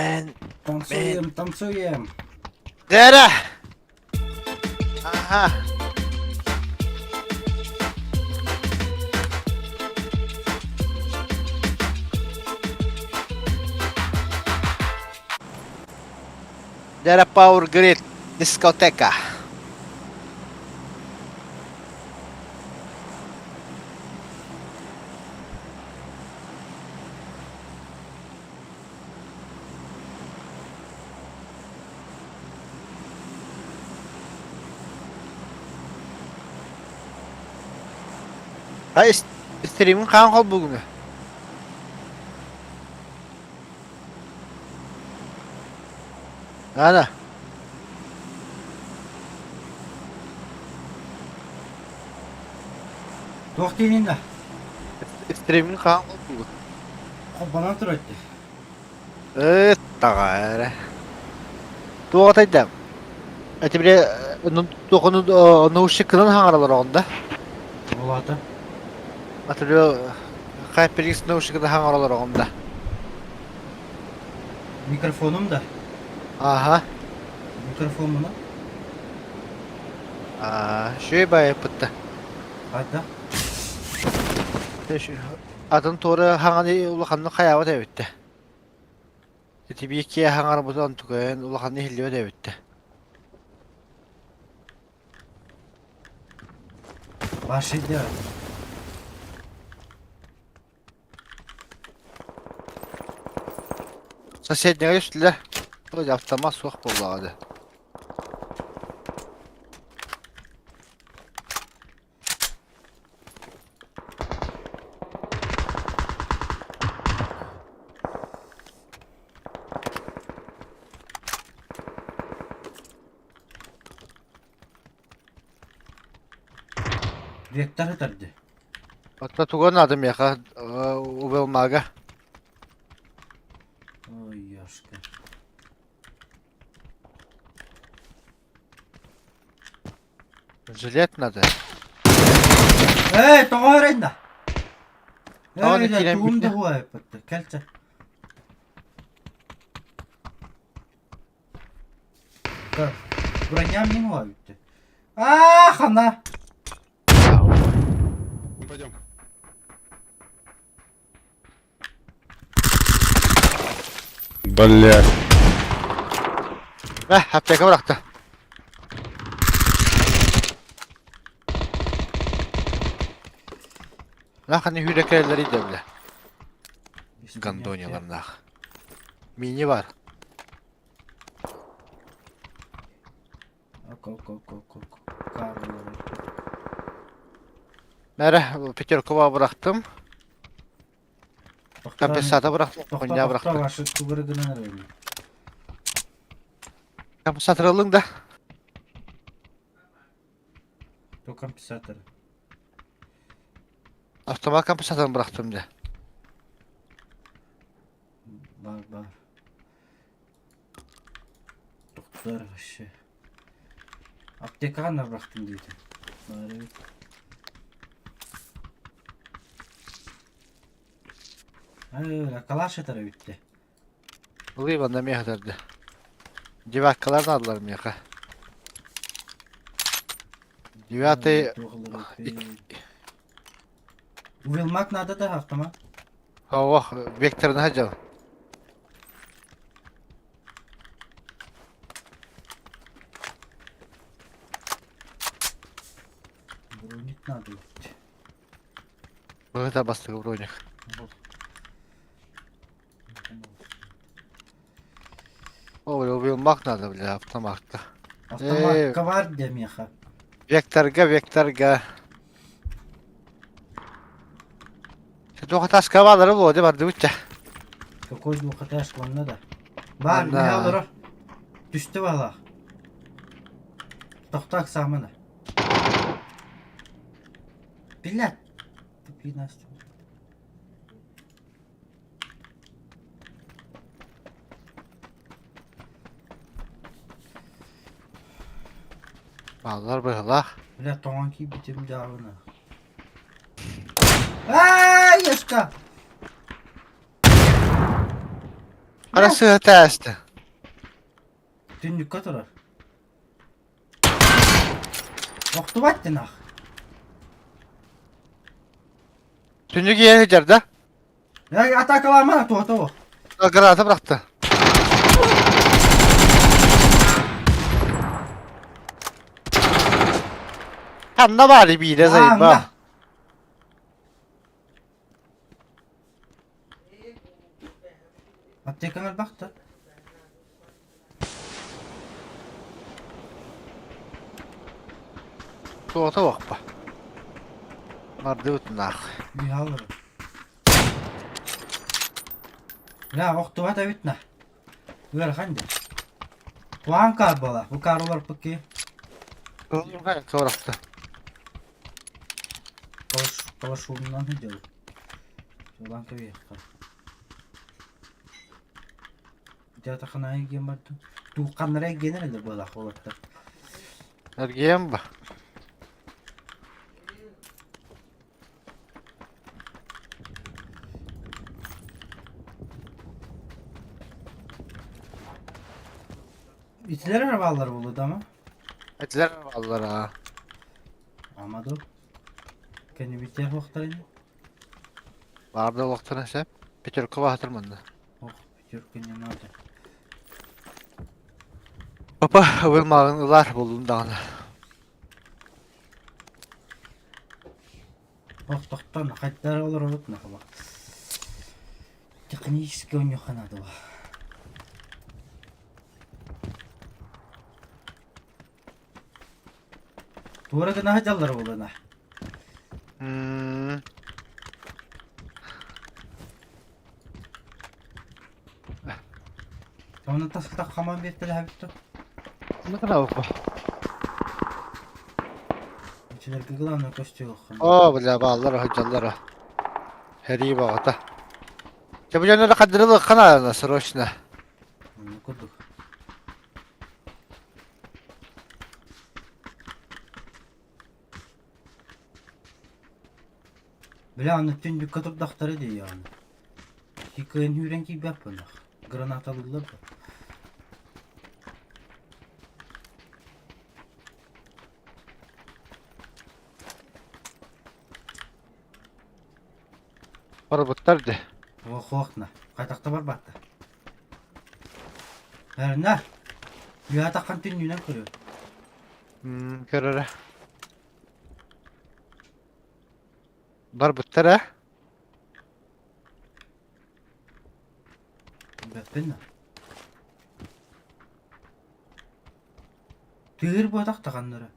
Эн Танцуем, танцуем. Дээрэ! Аха. Дээрэ Power Grid дискотека. Ай, стримин хаан холбугуна? Ана. Туох диэнин да? Стримин хаан холбугун? Холбонон турар дии. Ыт таҕа эрэ. Туох атайда? Эти бile туохуну наушникынан хаҥаралар оҕонда. Ол аата? Аты бile HyperX наушникынан хаҥаралар оҕонда. Микрофонум да? Аха. Микрофонмуна? Аа, шүй байыппытта. Хайда? Атын туора хаҥаны улаханнык хайаабат эбиттэ. Ити биир киһи хаҥарбыта онтукайын улаханнык иһиллибэт эбиттэ. Ваши делать. Соседняга түстүлэр. Вроде автомат суох буоллаҕа да. Вектор ытарды. Оттон туга наада миэхэ убылмага? Ой, ёшка. Жилет надо. Эй, тоҕо эрэннэ? Тоҕо Эй, киирэн тугум да бүттэ? хуайппытты. Кэлчэ. Так, броням не хуайбытты. А, хана! Пойдем. Бля. Э, аптека бырахта. Наханы hürekелleri de bile. Гондоняларнах. Мини бар. Ок, ок, ок, ок, ок. Карлары. Мәрэ, пятеркова бырахтым. Компенсата бырахтым, хонья бырахтым. Ваши тугары гынан эрэ. Компенсатор ылыҥ да. То компенсатор. Автомат компенсаторын бырахтым дьэ. Бар, бар. Доктор вообще. Аптекаҕа бырахтым диэтэ. Баар эбит. Ээ, калаш этэр эбиттэ. Ылыы манна миэхэ этэрдэ. Девяткалар наадалар миэхэ. Девятый... Увелмак надо да автомат? Ох, векторын сылдьабын. Броник надо идти. Быһыта бастакы броник. О, бля, убил надо, бля, автоматка. Автомат гвардия меха. Векторга, векторга. Двухэтажка баалара буолуо дии бардыбыт дьэ. Какой двухэтажка онно да. Баар, Онно. миһэ олорор. Түстэ баалаах. Тохтоо экзамена. Билет. Тупи Настя. Бааллар быһыылаах. Бля, тоҥон киирбитим дьаабына. Ай, Ешка! Арасыа тээстэ. Түннүккэ турар. Охтубат динах. Түннүк иһэ сылдьар да? Эй, атакалаама, туота о. Граната бырахта. Ханна баары биирэ сайба. Аптекаң элбэх да? Туота уохпа. Мардыбытынаах. Михайлова. Бля, охтубат эбит на. Ыарахан дии. Куһаҕан каар буолар. Бу каар олорпут киһи. Туорахта. Калашуннан сылдьабыт. Чулаан кэбиһиэххэ. Дьаатахына эргиэн бардым. Туухханнара эргиэн эрэллэр буолаах уолаттар. Эргиэн ба. Итилэр эрэ бааллар буолуо да ама? Этилэр бааллар аа. Ама дуу. Кэннибитигэр суохтар ини. Баар да олохторун сөп. Пятерка баһатыр манна. Ох, пятерка не надо. Папа, ыбыл мааҕын ылаар буллум даҕаны. Ох, тохтон, хайдары олоробут нахуй. Технически оонньуохха наада Туора гына сылдьаллар буолуона. М. Онон тас хаман биэртэлэһэбит дуо? Ну гына Ичилэргэ главное көстүөххүн. Оо, бля, бааллар сылдьаллар. Сэрии баҕата. Чэ, бу дьоннору хардырылыахха наада срочно. Оннук курдук. Бля, аны түндүккэ турдахтара дии аны. Кыайан үүрэн киирбэппин Гранаталыыллар да. Барбыттар дии. Ох, Хайдахта барбатта. Эрнэ, үөһэ таххан түннүүнэн көрүө. Көрөрө. Барбыттар ээ. Билбэппин да. Тыыр буотах таханнара.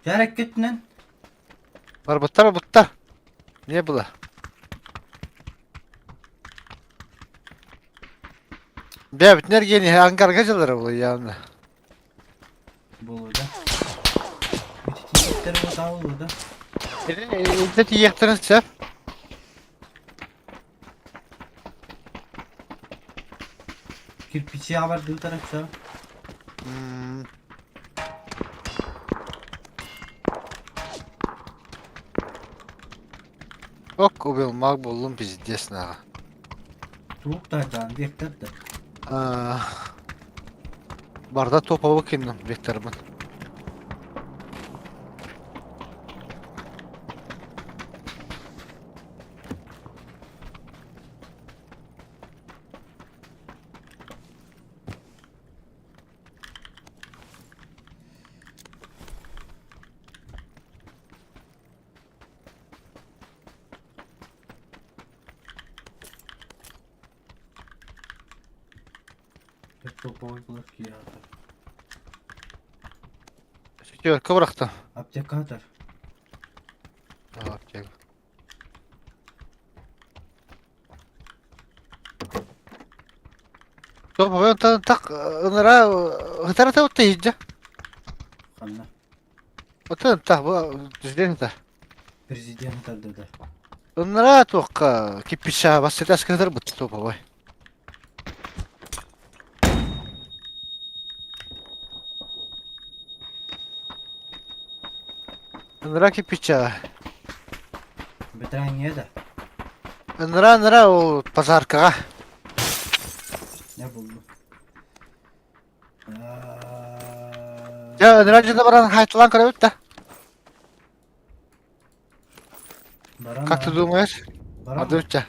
Дьэ Барбыттар, барбыттар. Не было. Бэйэбитин эргиэн иһэ ангарга дьыллара булуйаана. Буолуо да. Ити тиийиэхтэрэ уотаа буолуо да. Илдьэ тиийиэхтэрин сөп. Кирпичи абардыытара сөп. Ок, убил маг буллум пиздец наҕа. Туох да вектор да. Барда топовый киннем векторбын. Топовый булар киһи Четверка бырахта. Аптекатор. Аптека. Топовый так ынара ытарата отта иджа. Ханна. Отын так бу президент. Президент да. Ынара туохха киппича бассетас кытар бут топовый. Ынара киппича. Бэтэрээҥҥэ да. Ыныраа ыныраа ол пожаркаҕа. Не буллум. Дьэ ыныраа дьоно баран хаайталаан көрөбүт да. Баран Как ты думаешь? Баран. Адыча.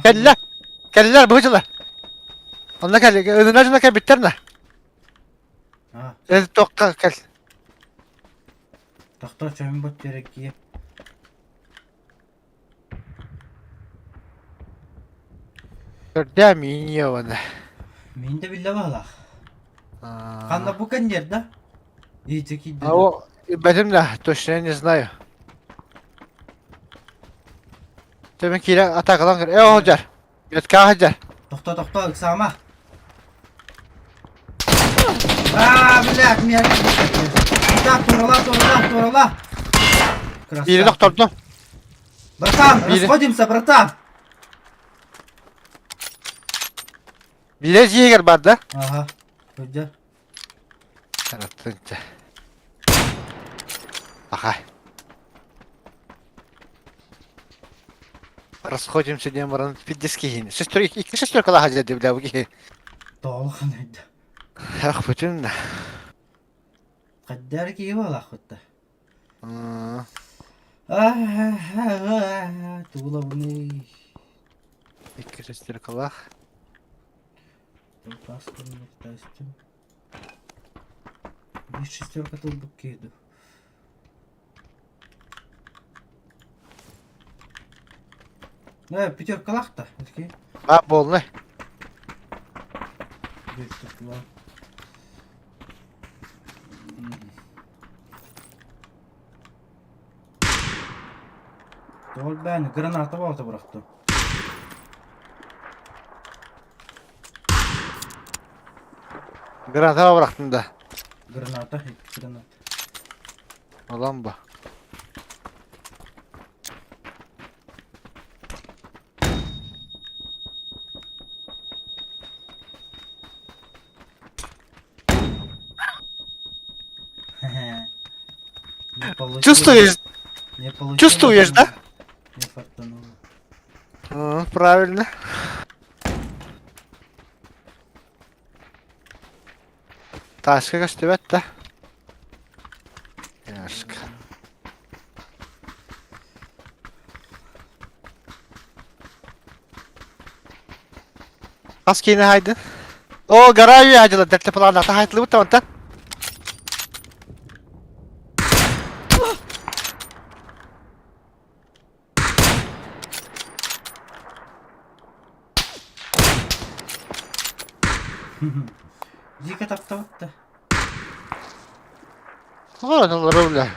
Кэллэ. Кэллэр быһыылар. Онно кэл, ыныраа дьоно кэлбиттэр на. Эл туохха кэл. Тохтоо чөмүн бот тереккие. Көрдөө миин уонна. Мин да биллэ баһылаах. Ханна бу кэнниэр да? Иичэ киирдэ. А о, бэтим да, точно я не знаю. Төбөн киирэ атаакалан көр. Э, оһдьар. Метка сылдьар. Тохтоо, тохтоо, ыксаама. Аа, блядь, меня... Так, турала, турала, турала. Биири тохтордум. Братан, расходимся, братан. Биирэ дьиэгэр бар да? Ага, сылдьар. Тараттынча. Аха. Расходимся диэн баран пиздец киһини. Сестер икки сестеркалаах дьэ бля бу киһи. Тоолхан өйдө. Ах бүтүн да. Хаддар киһи буолаахпытта. Туулабыный. Икки сестеркалаах. Биир шестерка тылбыт киһи дуу. Э, пятеркалаах да, окей. А, буолла. Биир Тоҕо бээн граната боҕото бырахтым. Граната бырахтым да. Граната, икки граната. Olan bu. Не получилось. Чувствуешь? Не получилось. Чувствуешь, да? Не фартануло. А, правильно. Тааска көстүбэт да. Яшка. Хас киинэ хайдын? Оо, гараа үйэ хадьылар, дэртэ планаата хайтылыбыт да онтон. Дико таптабыт да. Олороллор бля.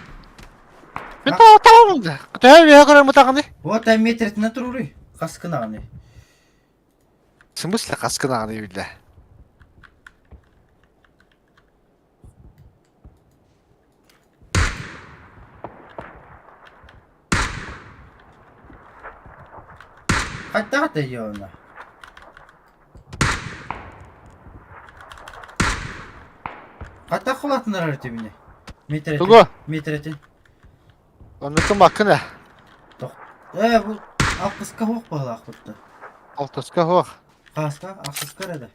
Мен таҕым да. Төһө үөһэ көрөн бутаҕыный? Вот ай метритинэ туруруй. Хас гынаҕыный? В смысле хас гынаҕыный биллэ? Хайдах этэй она? Хайдах улаатыннарар этибиний? Метрэтин. Тугу? Метрэтин. Оннукун баккын ээ. Ээ бу алпыска суох быһыылаахпыт Алтыска суох. Хааска ахсыска эрэ да.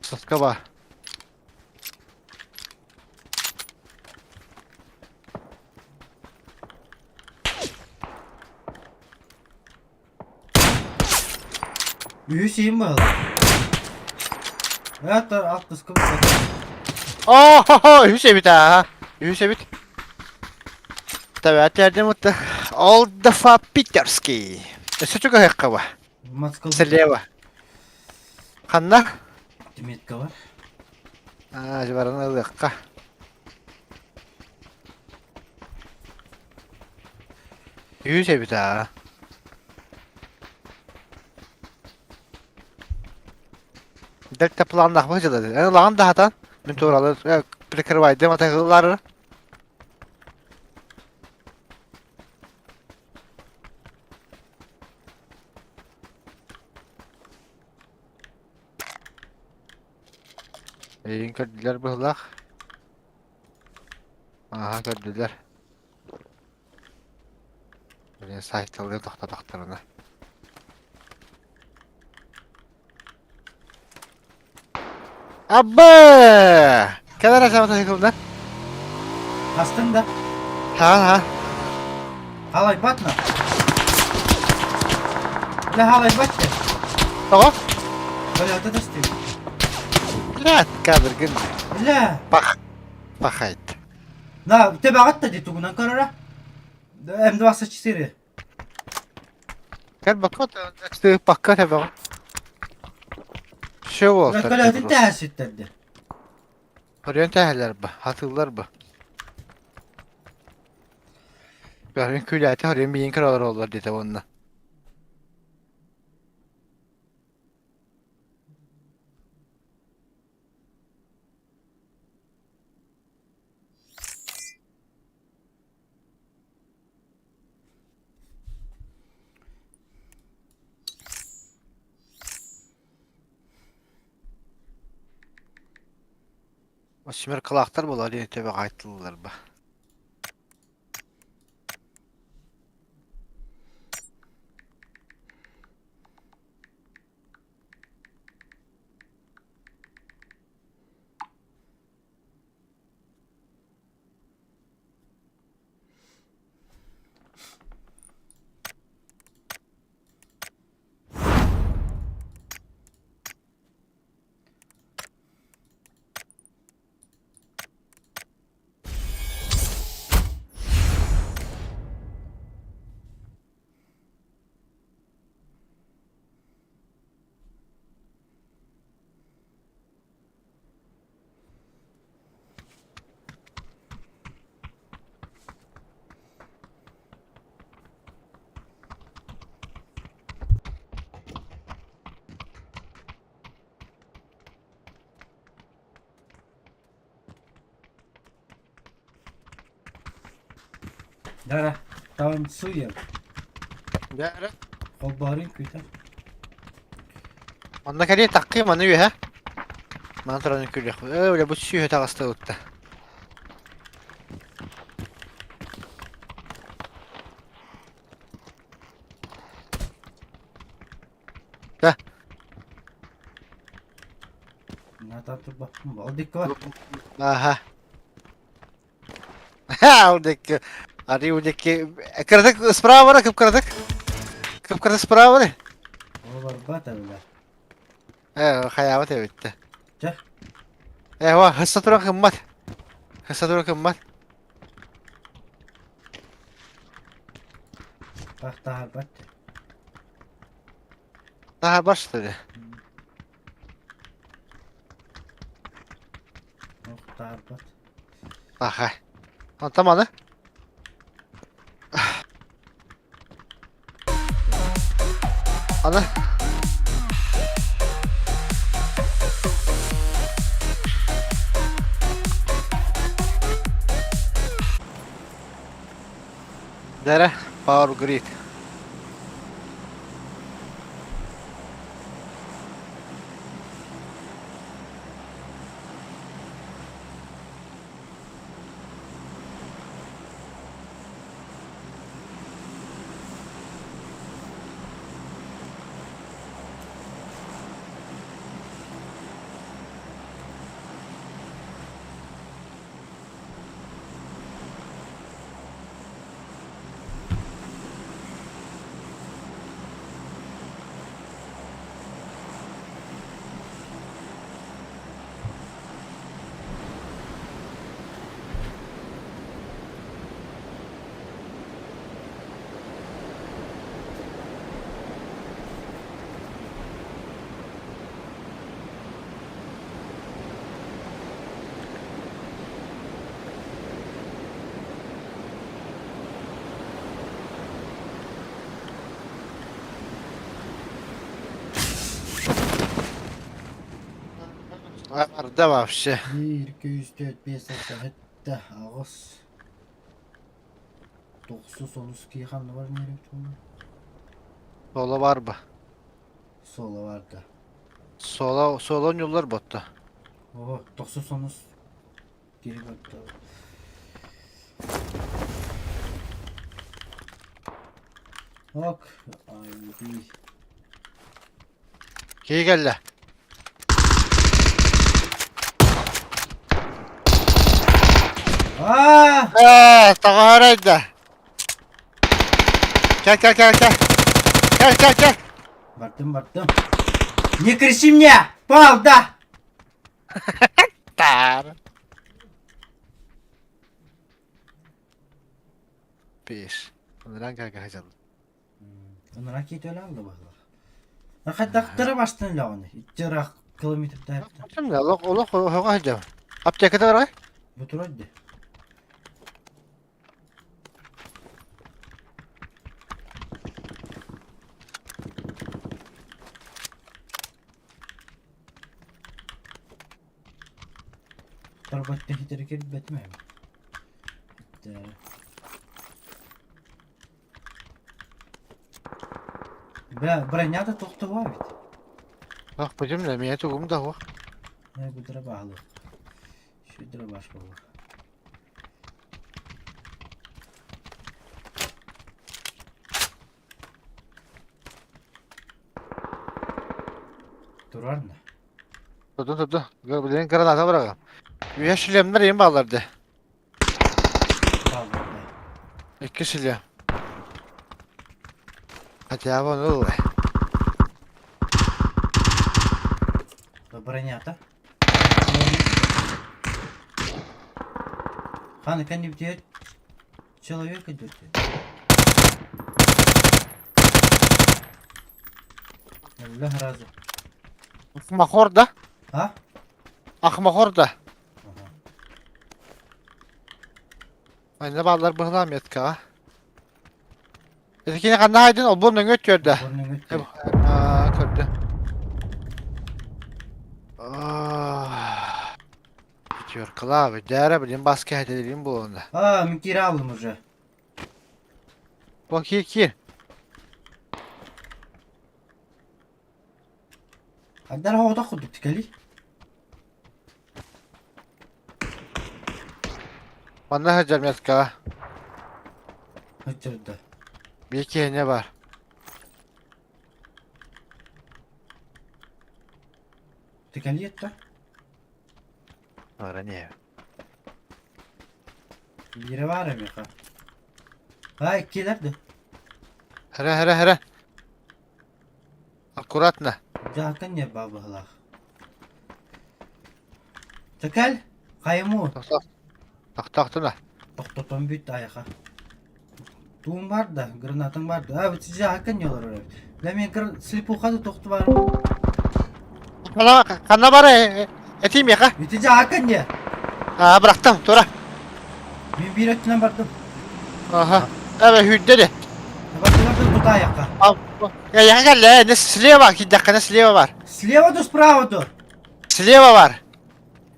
Саска баар. Үһүс иһин быһыылаах. Это алтыска букатын. Оо, үһүс эбит аа. Үһүс эбит. Тэбэт эрдим утта. Олдафа Питерский. Өссө чугаһыахха ба. Москва. Слева. Ханна? Отметка бар. Аа, баран ылыахха. Үһүс эбит аа. Дельта планнаах быһыылар. Эн ылаҕын да хатан. Мин тууралы прикрывайдым атыылары. Эйигин көрдүлэр быһыылаах. Ааһа көрдүлэр. Блин, сайталыы тохтотохторуна. Абба! Кэлэр асамата Хастың да? Ха ха. Халайбат на. Бля, халайбат те. Тоҕо? Бля, это ты. Блядь, кадргын. Бля. Пах. Пахайт. На, тебаҕат да дии тугунан көрөрө? М24. Кэл бакка бакка тэбэҕин. Все буолтар. Көлөтүн тэһэситтэрди. Оройон тэһэлэр ба, хатыыллар ба. Бәрин күлээтэ оройон биин көрөлөр оллар диэтэ уонна. Восьмеркалаахтар буолар диэн төбөҕө айтыллар ба. Дара, танцуем. Дьэ, Холбоорун күүтэр. Онно кэлиэ таххыы маны үөһэ. Маны туран күлүөх. Ээ, бля, бу сүүһэ таҕыста ытта. Да. Натан турбаппын. Ол дикки бар. Аха. Ха, ол дикки. Ари ол дикки. Кыратык справа бара, кып-кыратык. Кып-кыратык справа бара. Ол барбат эбилэр. Э, хайаабат эбиттэ. Чэ. Э, ва, хысса тура кыммат. Хысса тура кыммат. Бах таһарбат. Таһарбат что ли? Ох, таһарбат. Аха. Онтон маны? Аны? Дэрэ, Power Grid. Арда вообще. 1, 2, 3, 4, 5, 6, 7, 8, 9, 10 киһи бар нереп тула. Sola var mı? Sola vardı. Sola, sola yollar botta. О, 90 10 киһи барда. Ок, ай, Киһи кэллэ. Аа! Ээ, тоҕооройдо. Кэл, кэл, кэл, кэл. Кэл, кэл, кэл. Бардым, бардым. Не кричи мне! Пал, да! Таар. Пиш. Онран кэлгэ сылдьаллар. Онора киитөлө алла быһылах. Хайдахтара бастан үлэҕин? Иччи ыраах километрда Олох олох оһоҕо сылдьабын. Аптеката барай? Бу турар дии. Торботто хитэри кирбэтим эми. Бля, броня да тохтуга эбит. Ах, пойдем да, меня тугум да хуах. Не, бу дробаһылы. Şu дробаш буолар. Турар на. Турду, турду. Билигин граната быраҕам. Үһэ шлемнэр им бааллар дии. Икки шлем. Хотя бы ону ылла. Бронята. Хан, кэннибитигэр человек идет. Өллө сразу. Ахмахор да? А? Ахмахор да? Ага. Манна бааллар быһылаан меткаҕа. Итикини ханна айдын олбуор нөҥүө өттүөрдэ. Олбуор нөҥүө өттүгэр. Көрдө. Пятеркалаабы, дээрэ билин бас кэһэтэлиин буолуна. А, мин киирэ аллым уже. Бу киир киир. Хайдар оҕотох курдук тикэлий. Манна сылдьар меткаҕа. Сылдьар Биир киһини бар. Тикэлий да. Ара не. Биирэ баар эмиэхэ. А, иккилэр да. Хара хара хара. Аккуратно. Дьаакан ньырбаа быһылаах. Тэкэл, хайымуу. Тохтоохтуна. Тохтотон бүт айаха. Туун бар да, гранатаң бар да. А, бит дьаакан не олорор эбит. Бля, мен слепуха да тохту бар. Ханна бар этиим миэхэ. Ити дьаакан не? Аа, бырахтым, тура. Мин биир өттүнэн бардым. Аха. Эбэ сүүрдэ де. Бардым бардым тута айакка. Эйэхэ кэллэ, не слева, киирдэххинэ слева бар. Слева ду, справа ду. Слева бар.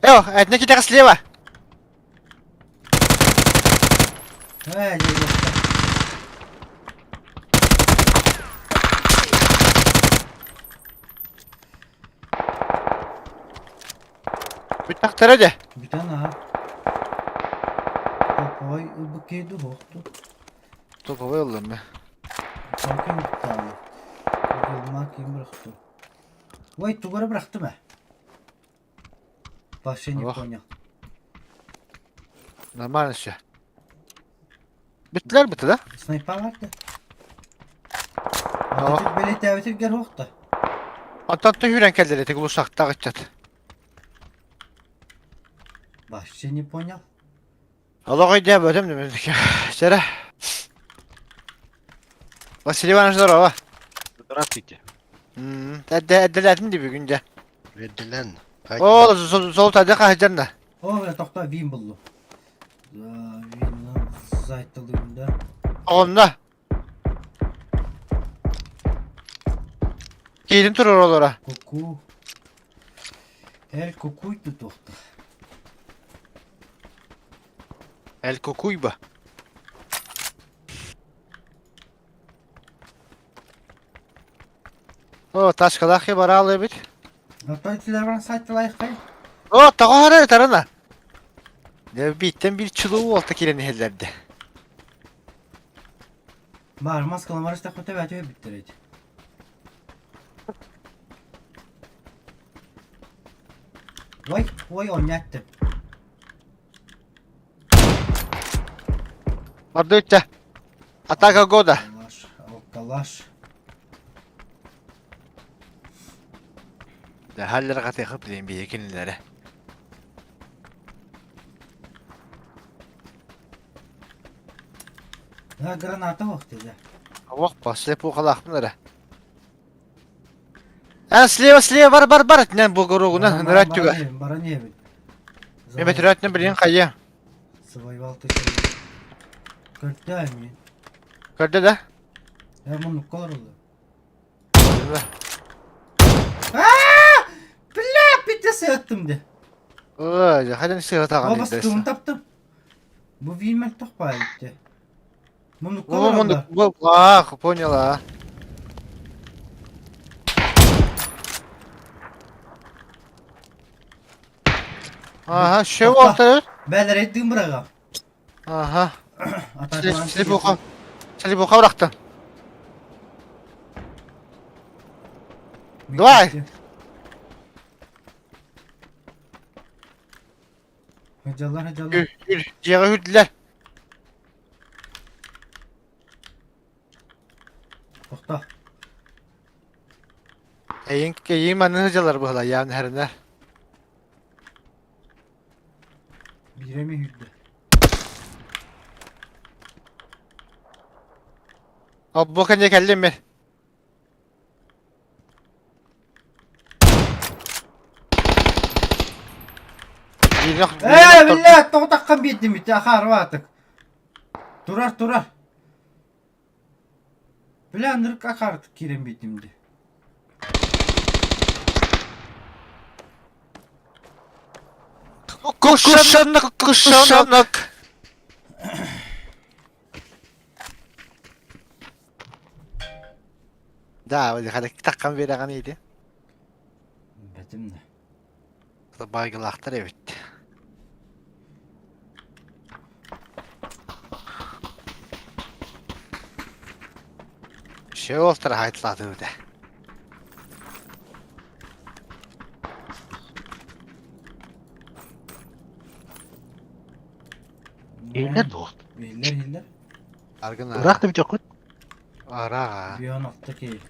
Эо, этне киирдэххэ слева. Ээ, дьэ, дьэ. Бүттэхтэрэ дьэ. Бүтэн аха. Топовой ылбыт киһи ду суох ду. Топовой ыллым мен. Ким таалы. Ылма ким бырахты. Ой, тугу эрэ бырахтым ээ. Вообще не Ох. понял. Нормально все. Бүттүлэр бүтэ да? Снайпа барды. Ох. Бэлэтээбитиргэр суох да. Онтон түһүүрэн кэллэр ити глушактаах ыччат. Вообще не понял. Олох өйдөөбөтүм Сэрэ. Василий Иванович, здорово. Здравствуйте. Эрдэлээтин дии бүгүн дьэ. Эрдэлэн. Оо, сол тадя хаһдьан да. О, бля, тохтоо, вин буллум. Вин сайталыым да. Онно. Киирин турар олора. Куку. Эл кукуй тутуохта. Эл кукуйба. О, ташкалаах бараалы эбит. Отой итилэр баран сайталайхай. О, тоҕо эрэ тарана. Дьэ, бииртэн биир чулуу уолта киирэн иһэллэрдэ. Баар маскаламар истэххэ бэти бүттэр эти. Ой, ой, оонньоттым. Бардыычча. Атака года. Калаш, алкалаш. Халлар хатыха билин бие кинилere. Да, граната ох dedi. Ох, слепухалаахпын эрэ. А, слева, слева, бар, бар, бар, итинэн бугуругунан ынырат түгэ. Баран иһэбин. Мен бөтүрөөтүнэн билин хайа. Свайвал ты. Көрдөө мин. Көрдө да? Я муннукка олороллор. Бля, питте сыаттым де. Ой, хайдан сыга таган. Обастыгын таптым. Бу вимел тохпай итте. Муннукка Бу олороллор. мундук, бу, ах, поняла. Ага, шеу алтыр. Бәлер эттим быраға. Ага. Слепуха. Слепуха бырахтын. Давай. Hıcallar hıcallar. Дьиэҕэ үрдүлэр. Тохто. Эйин эйин манны сылдьаллар быһыла яан хэринэр. Биирэ эмиэ үрдэ. Оббу кэннэ кэллим мин. Ээ, биллэ, тоҕо таххан биэрдим ити ахаарбаатык. Турар, турар. Бля, ынырык акаартык киирэн биэрдим дии. Кушанок, кушанок. Да, таххан биэрэҕин ити. Бэтим да. Байгылаахтар эбит. Шеолтар хайтлааты үтэ. Иһиллэр дуо? Иһиллэр, иһиллэр. Аргын Ыраах да бүтүөххүт. Араа. Бион алта киһи.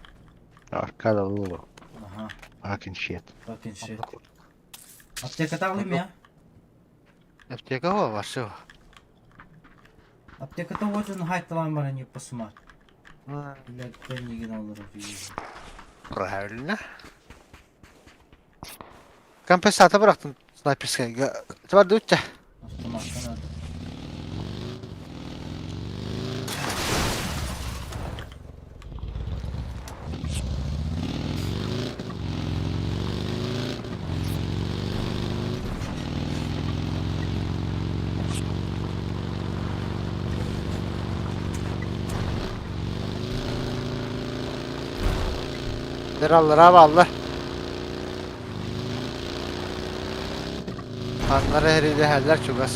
Аркада буолуо. Аха, Fucking shit. fucking shit. Аптеката алыйм я. Аптека var var. Аптеката уотун хайталаан баран юппасыма. Блядь, миигин алларар Правильно. Компенсатор бырахтым снайперскайга. Тварды үтте. Автоматтан надо. Liralar vallah. Аннары эридэһэллэр чугас.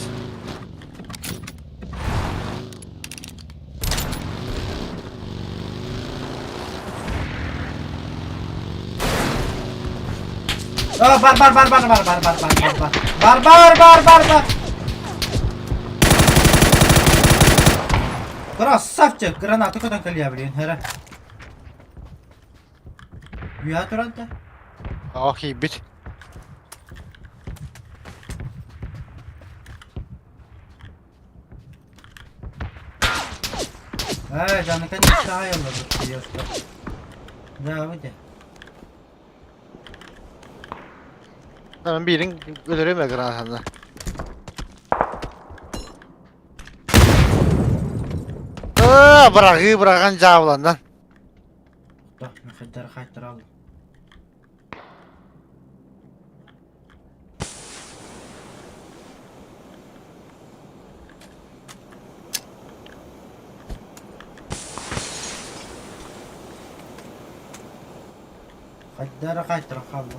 А, бар бар бар бар бар бар бар бар бар бар бар бар бар бар Красавчик! Гранату көтөн кэлиэ блин, эрэ. Үөһэ туран да. Ох, киирбит. Ээ, Жаныка не айылла Да, выйди. Hemen birin öldürüyorum ya granatını. Aa, bırakı bırakan cavlandan. Да, мөхәддәр хайтыр алды. Хайдара хайтыр қалды.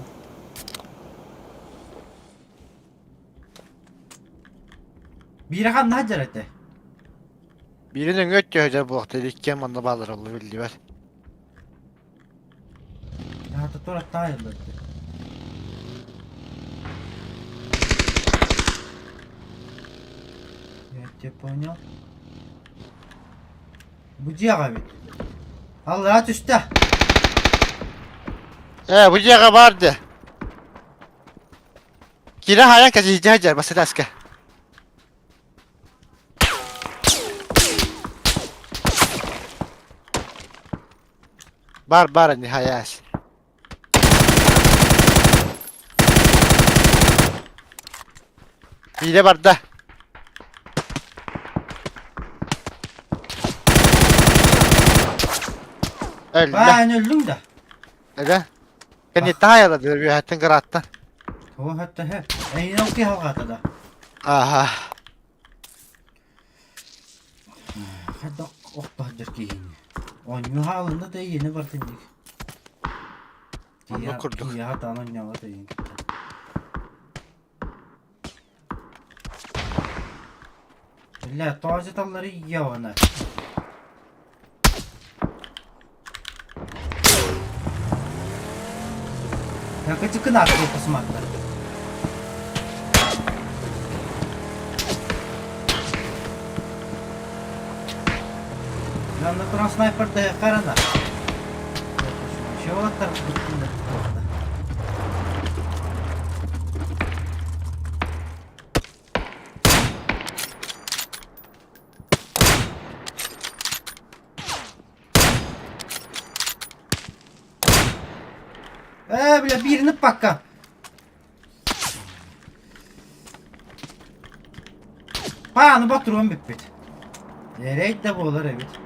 Биир ханна сылдьар этэ? Биирин өҥө өттүһэ буолуохта иккиэн манна бааллар оллу биллибэт. Аата тура таайыллар. Я тебя понял. Бу дьиэҕэ эбит. Аллара түстэ. Ээ, бу дьиэҕэ баар дии. Киирэ хаайан кэсиһдьэ сылдьар бассытааска. Бар бар не хаяс. Биирэ барда. Өллө. Баан өллүҥ да. Эгэ. Кэнниттэн хайала дыр үөһэттэн кырааттан. Тоҕо хатта хэ. Эйин ол киһи алҕаата да. Аха. Хайдах охто сылдьар киһини. Оонньуу хаалынна да иэнэ бардын дик. Оннук курдук. Киһи таан оонньообот эйин кытта. Бля, тоҕо сыталлары ийэ Якы посмотри. Жанна туран снайперда карана. Чего там? Ээ, бля, биирини пока. Пааны ботуруон бүппүт. Эрэй да буолар эбит.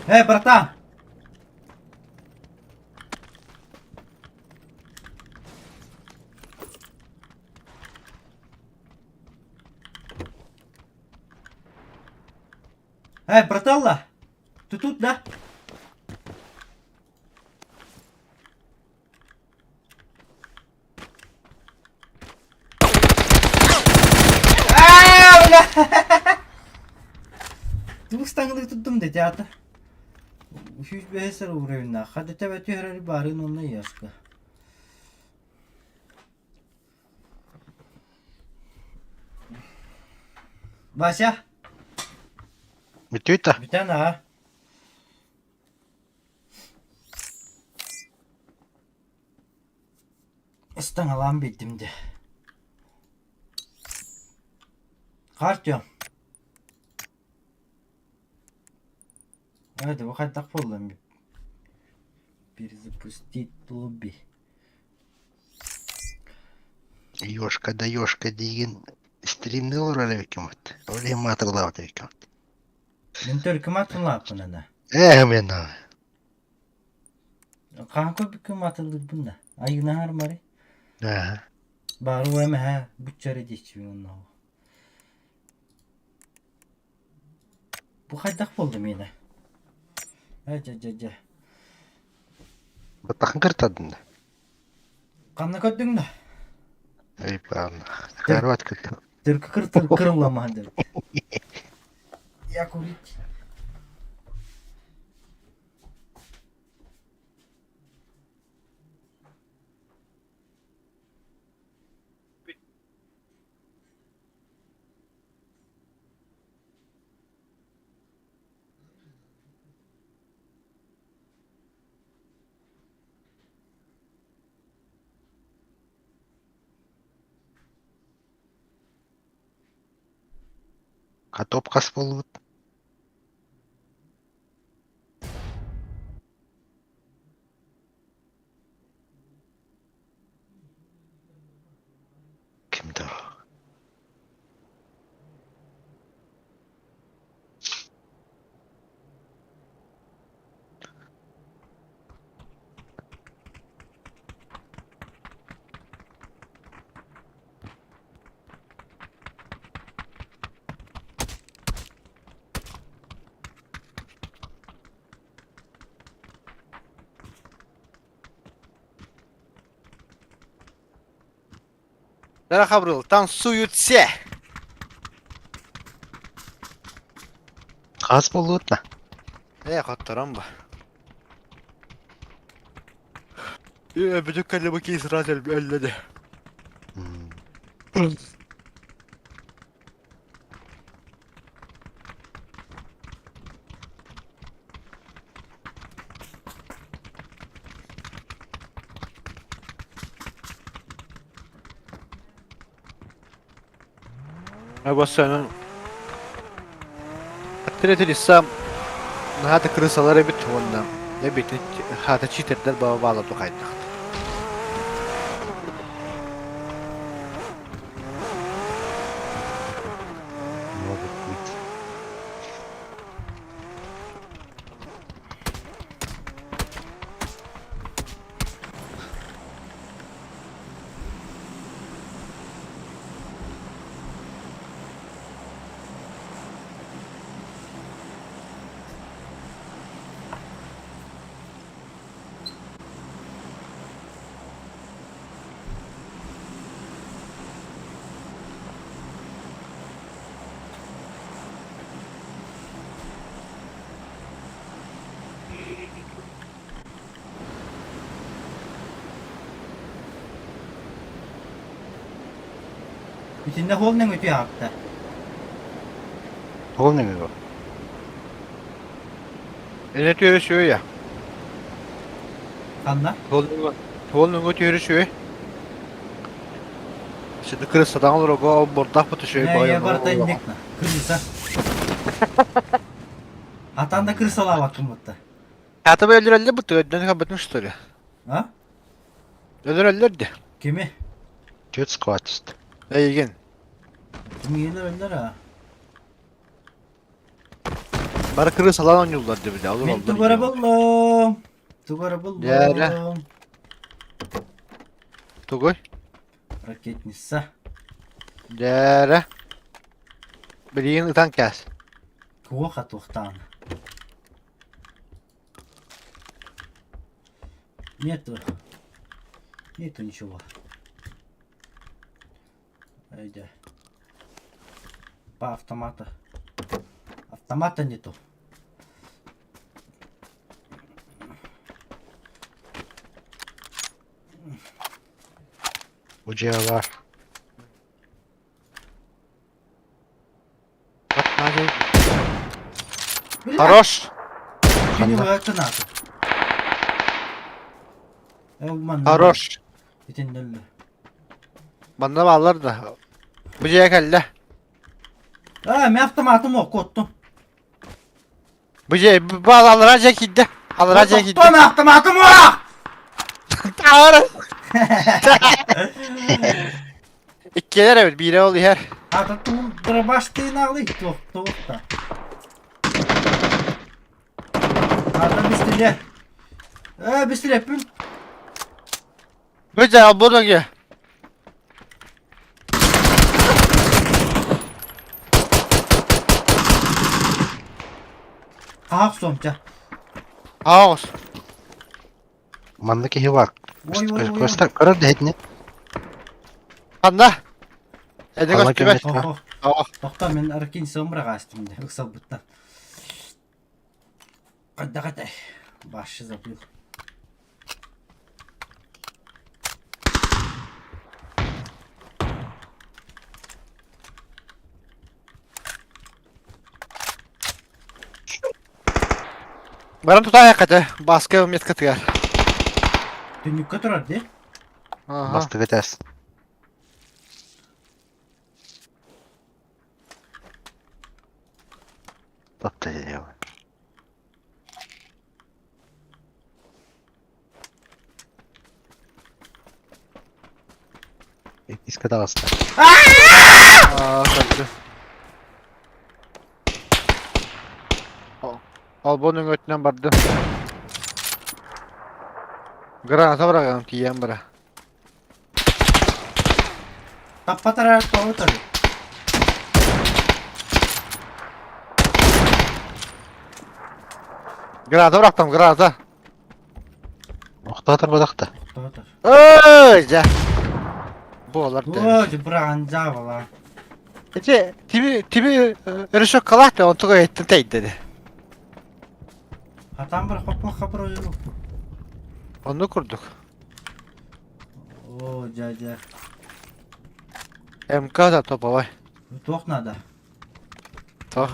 Эй, братан! Эй, брателла! Ты тут, да? Аа, бля! Тугу ыстаҥалыы турдум да театр. 305 уровеннаах. Хата төбө түһэрэр баарын онно яска. Вася, Бүтүүт да. бүтэн аа. Ыстаҥалаан биэрдим дии. Артем. Это бу хайдах буолла Перезапустить лобби. Ёшка да ёшка диигин стримни олорор эбиккин Ол иһин маатырылаабат эбиккин. Мин только маатылааппын ана. Ээ мен Хаһан көрбүккүн маатылыырбын да. Айынаһар мари. Аа. Баары уэмэһэ буччары диэччибин онно. Бу хайдах буолла миэнэ? Ээ дьэ дьэ дьэ. Баттахын кыртадын да. Ханна көрдүҥ да? Эй правильно. Карват кыртан. Түркү кыртыр кырылламаһын деп. Я курить. Катоп хас буолбут? Ким да? Дара Хабрыл, танцуют все! Хас буолуутна. Э, хотторон ба. Бүтүк кэллэ бу киһи сразу өллөдө. Бассанын Третилиссам наһаа да крысалар эбит уонна эбитин хаата читердэр баба баалар тухайдахт. Может быть. Итиннэ хуол нөҥүтү аапта. Ол нөҥүө. Эне түөрү сүөйэ. Ханна? Туол нөҥү түөрү сүөй. Сиди кырысадан олорого бордах буту сүөй Ээ, бойон. барыта инник на. Крыса. Атан да крысалаабаккын бутта. Хата бы өлөрөллөр буту өйдөн хабытын что ли? А? Өлөрөллөр де. Кими? Чөт скватист. Эйигин. Миин өллөр а. Бары крысалан оонньууллар дебиле. Олор Мин тугара буллум. Тугара буллум. Тугуй? Ракетница. Дьээрэ. Билигин ытан кээс. Туох атуохтаан. Нету. Нету ничего. Айда. По автомата. Автомата нету. Бу дьиэ баар. Хорош! Кини быһа Хорош! Итиннэллэ. Манна бааллар да. Бу дьиэ кэллэ. Аа, мен автоматым оккоттум. Бу дьиэ баал аллараа дьиэ киирдэ. Аллараа дьиэ киирдэ. Тоқтон автоматым уох! Таары! Иккилэр эбит, биирэ ол иһэр. Ата туун дробаш тыынаалы туох туохта. Ата бистиле. Э, бистилеппин. Бу дьэ албын өҥө. Хаах сомча. Хаос. Манна киһи баар. Ой, ой, ой. Көстөр көрөр да иһитини. Ханна? Эдэ Ханна көстүбэт. көмөт. Ох, Ох. Тоқтоо мин аркин сомрагаастым де ыксалбыттан. Хайдах этэй? Вообще забыл. Баран тутаайахха Бааска меткатыгар. Түннүккэ турар дии. Аха. Бастакы этээс. Таптайа. Иккискэ таҕыста. Аа, көрдө. Албон өҥөтүнэн бардым. Граната быраҕыам тиийэн бара. Таппатар тоҕо утары. Граната бырахтым, граната. Охтоотор бадахта. Тоҕо Ой, дьэ. Буолар да Оо, эбит. дьэ быраҕан дьаабалаа. Ити тими тими решеткалаах да онтуга эттин тэйдэни. Хатаан бырахпаппа хапыр ойуурукку. Оннук курдук. Оо, дьэ дьэ. МК да топовой. Туох наада? Туох?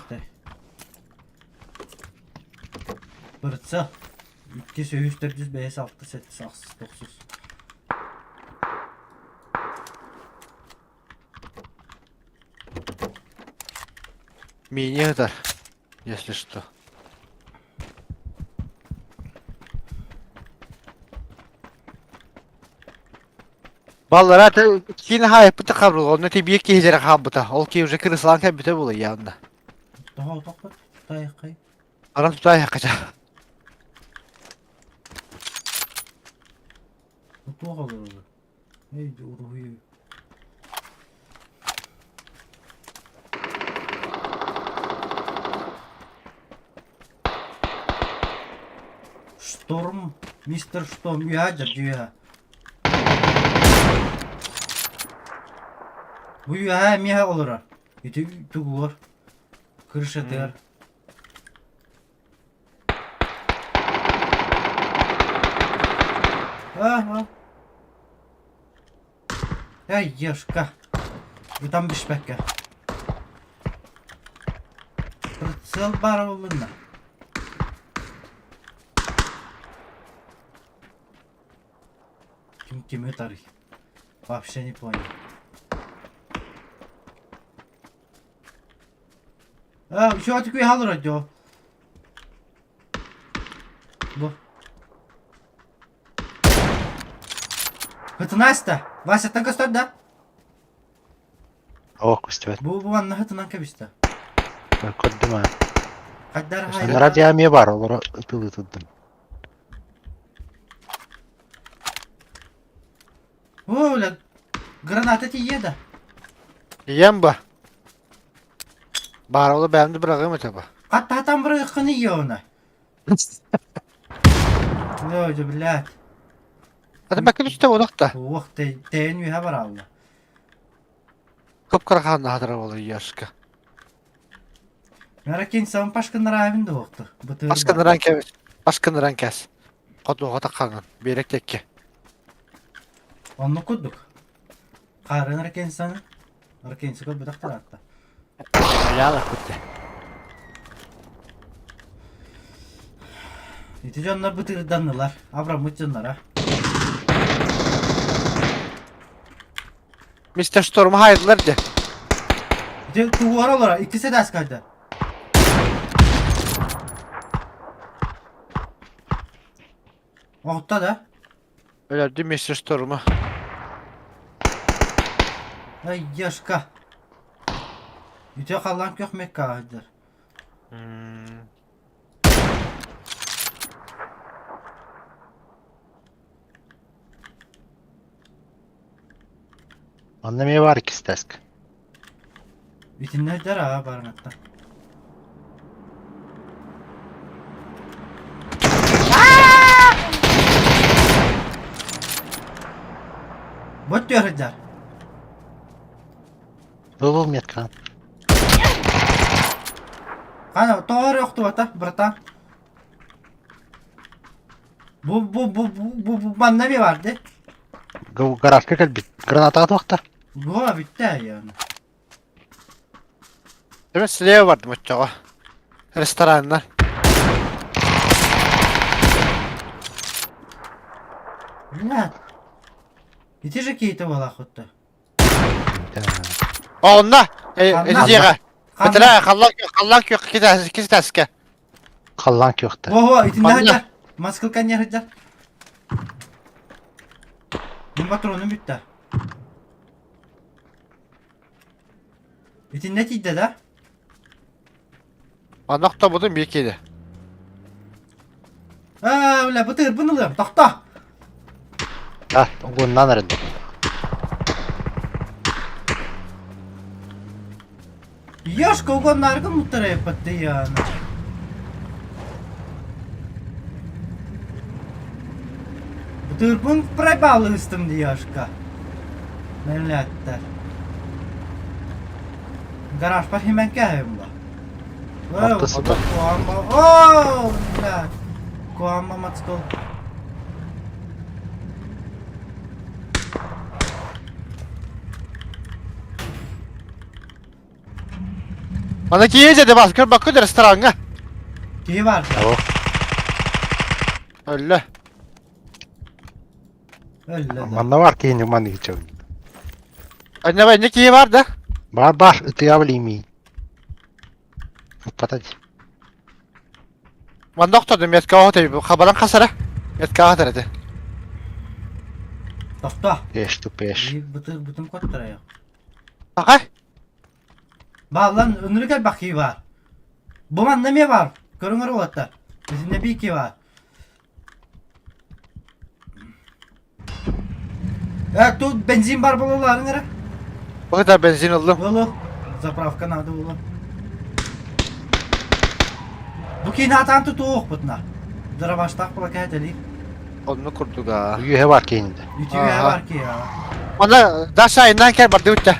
Бырца. 2, 3, 4, 5, 6, 7, 8, 9. Мини ытар, если что. Баллара киин хаайыппыта хабрыл, онно ти биир киһилэрэ хаалбыта. Ол киһи уже кырысалаан кэлбитэ буолуо явно. Тоҕо тохпот? Тайхай. Аран тутаайахха Туох олорор? Эй, уруһуй. Шторм, мистер Шторм, ядер дьиэ. Бу үөһээ эмиэ олорор. Ити тугуор. Крышатыгар. А, Эй, ешка. Ытан бүшпэккэ. Прицел баар буоллунна. Ким кими ытарый? Вообще не понял. А, еще такой халыр дьо. Бу. Хытынаста. Вася көстөр да? Ох, көстүбэт. Бу бу манна хытынан кэбистэ. Көрдүм аа. Хайдар Анараа дьаамия бар, олоро ытылыы турдум. О, бля, граната тиийэ да. Ийэм ба. Баарабыла бэйэм да быраҕыам этэ ба. Хаттаатан бырыаххын ийэ она. Ой, блядь. Ата бэккэ түстэ олох да. Уох, тэйэн үөһэ бараалла. Кып-кыра хаанна хатара буолар Яшка. Наракин сам пашкыннараабын да уохту. Бытыыр Пашкыннаран кэбис. Пашкыннаран кэс. Хотуоҕа таххаҥын. Биэрек текке. Оннук курдук. Хаарын Ракенсаны. Ракенси көрбөтөх тараатта. Аляла кутте. Ити дьоннор бытыырданнылар. Абраммыт дьоннора. Мистер Шторм хайдылар де. Ити тугуара олора. Иккисе да аскайда. Оҕутта да? Өлөрдүм Мистер Шторму. Ай, Яшка. Үтө халлаан күөх мекка сылдьар. Манна эмиэ баар иккис таск. Итиннэ сылдьар аа барыҥаттан. Бот түһэ сылдьар. Бу меткаҕын. Хана тоҕо эрэ охтубата, братан? Бу бу бу бу бу бу манна эмиэ баар дии. Гаражка кэлбит. Гранатаҕа туохта? Бу бүттэ яны. Дeme слева бардым оччоҕо. Рестораннар. Блядь. Ити же кейті балахутта. Онна! Эдиэҕэ. Бэтэрээ халлаан халлаан күөх киситээскэ. Халлаан күөхтэ. Ого, итиннэ сылдьар. Маскылка не сылдьар. Мин патроным бүттэ. Итиннэ тиийдэ да? Манна охтобутум биир киһи. Аа, бля, бытыырбын ылыам, тохто! А, угуннан эрэллэр. Ёшка угоннааргын муттарайыппат яана. Бытыырбын проебал ыыстым дии Ёшка. Мэллээттэр. Гаражпар химэн кээһэбин ба. Алта сытар. О, блядь. Куамма мацкол. Ана киһи дьэ бас көр баккы рестораҥҥа. Киһи бар. О, Өллө. Өллө да. манна бар киһини маннык ичэбин. Анна инне киһи бар да? Бар бар, ытыа билимии. Ыппата дии. Манна охтордум метка оһо хабаран хасара. Метка хатар этэ. Тохто. Пеш тупеш. Бытыр бытым коттарайық. Аха. Баалан ынырык элбэх киһи баар. Бу манна эмиэ баар. Көрүҥ уолаттар. Итиннэ биир киһи баар. Э, тут бензин бар буолаларын эрэ. Бу да бензин ыллым. Ыл, Заправка надо было. Бу киһини атаан тутуохпутуна. Дробаштаах була кэһэтэлии. Онну курдуга. Үөһэ бар киһинде. Үтүө бар киһи. Манна Даша айынан кэл барды үттэ.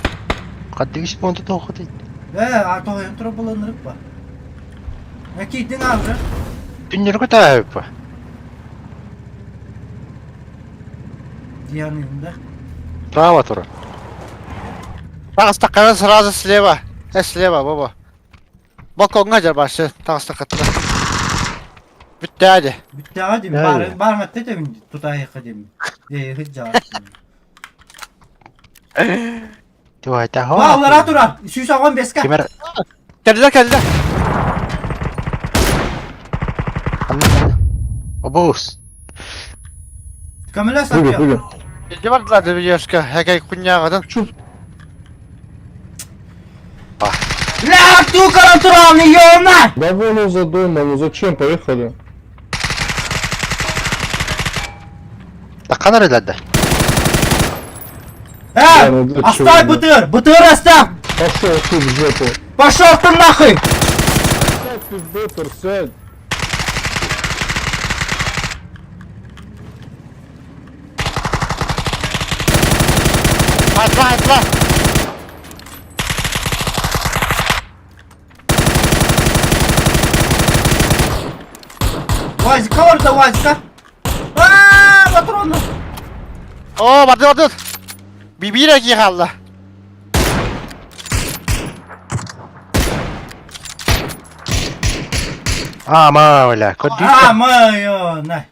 Хаддыгыс понту тоохоти. Э, а тоһойон тура буланырык ба. Э, киирдиң аалга. Түннөргө тааһыппа. Дианында. Право тура. Таҕыстаххына сразу слева. Э, слева, бобо. Балкоҥҥа дьэр башы таҕыстаххытына. Бүттээ дии. Бүттэҕэ дим. Ээ. Бар барматта этебин тутаайыкка дим. Ээ, хыджаа. Туайта Бааллара турар. 115-ка. Кимер Кэллэ кэллэ. Обоус. Көмөлөс Прыгай, атыа. прыгай. Илдьэ бардылар девушка. Хэкэй кунньааҕытын. Чё? Бля, ту карантуралны ёна! Да вон он за домом, ну зачем? Поехали. Таккан эрэлэрдэ. Э, Да, ну для чего, оставь ну? БТР! БТР оставь! Пошел ты в жопу. Пошел ты нахуй! Сядь ты в БТР, сядь. Атла атла. Вазика орда, Вазика! Аа, патроны! Оо барды барды. Бибире кии хаалла. Ама, бля, көрдүү. Аа, мое, на.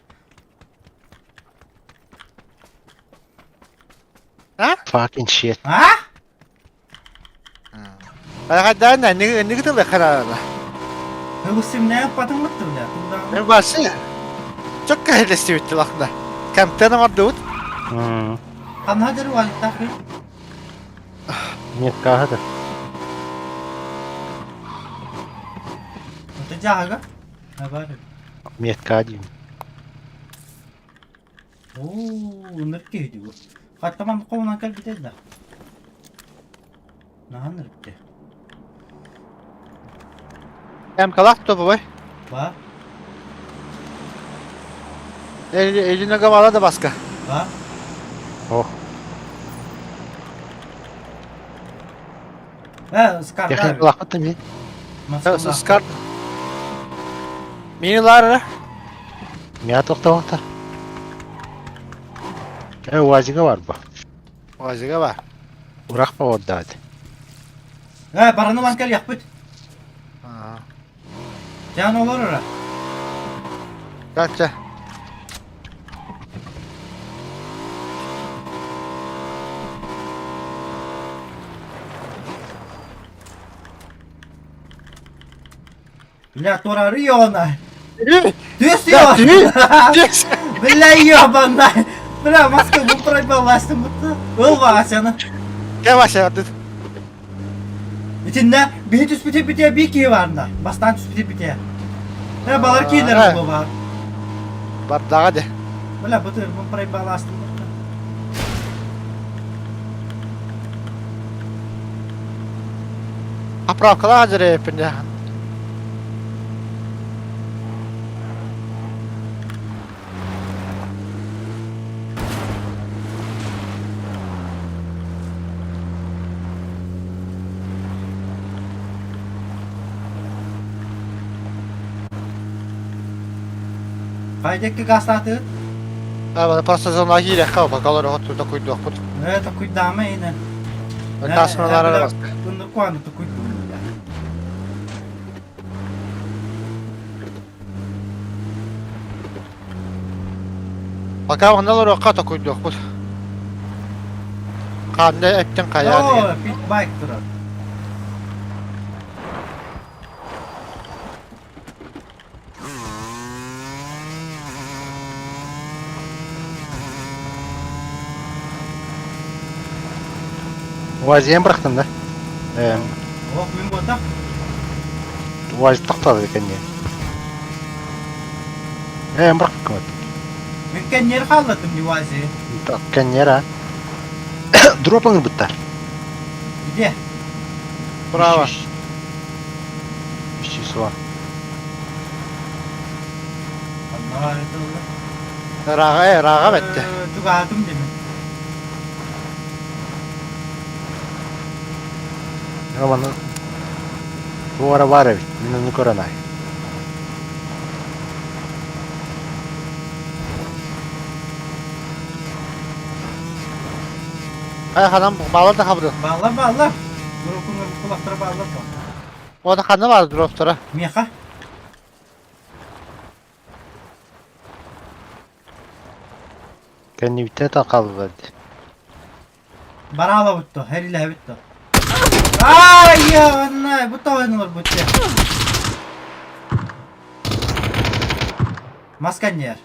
А? Fucking shit. А? Хайдаан эниги тылы харана. Хөгүсүмнээх батыңмытты бля. Мен башы. Çok kahretsin лахна. Контент мардут. Ханна дэр валиктах би. Нет, каһада. Ота жаага. Бар. Нет, кадим. Оо, ынырык киһи бу. Хаттаман қолынан кэлбитэ да. Наһан ырыкты. Эм калак то бой. Ба, Элина гавала да баска. ба. Ох, Э, скарта. техник лахата ми. Скар. Минилар. Мя тоқтауақта. Э, уазига бар ба. Вазига ба. Урах па ордаады. Э, бараны лан кел яқпыт. Жан олар ора. Кача. Бля, турары ёна. Түс Да, ё. Түс. Бля, ёбана. Бля, маска бу пройбаластым бутты. Ыл васяны. Кэ баша бардыт. Итинне биһи түспүтэ битэ би киһи баарна. Бастаан түспүтэ битэ. Э, балар киилэр бу баар. Бардага де. Бля, бу бу пройбаластым бутты. Оправкала хазыр эпинде. Хайдакка гаастаатыгыт? А, просто зона киириэххэ, пока олор оҕот токуйдуохпут. Ээ, токуйдаама инэ. Тасмалар бас. Ыныркуаны токуйдум. Пока онно олоруохха токуйдуохпут. Ханна эттин хайаа Оо, питбайк турар. УАЗ-ен бырахтым да? Ох, мин буотах. УАЗ тохтоото кэнниэ. Ээ, бырахпыккын. Мин кэнниэр хааллатым дии УАЗи. Кэнниэр а. Дроп ылбыттар. Где? Право. Үс число. Ханна баар Ырааҕа, э, ырааҕа бэтте. Чугаһатым дими. Роман туора баар эбит. Мин ону көрөн ай. Ай ханан баалар да хабыры. Баалар баалар. Дурукун кулактара баалар то. Ода ханна баар дроптара. Миэхэ. Кэннибиттэн та хаалла дии. Бараала бутто, хэрилэһэбит то. Ай, я, бу тоҕойун олорбут дьэ. Маска ньэр.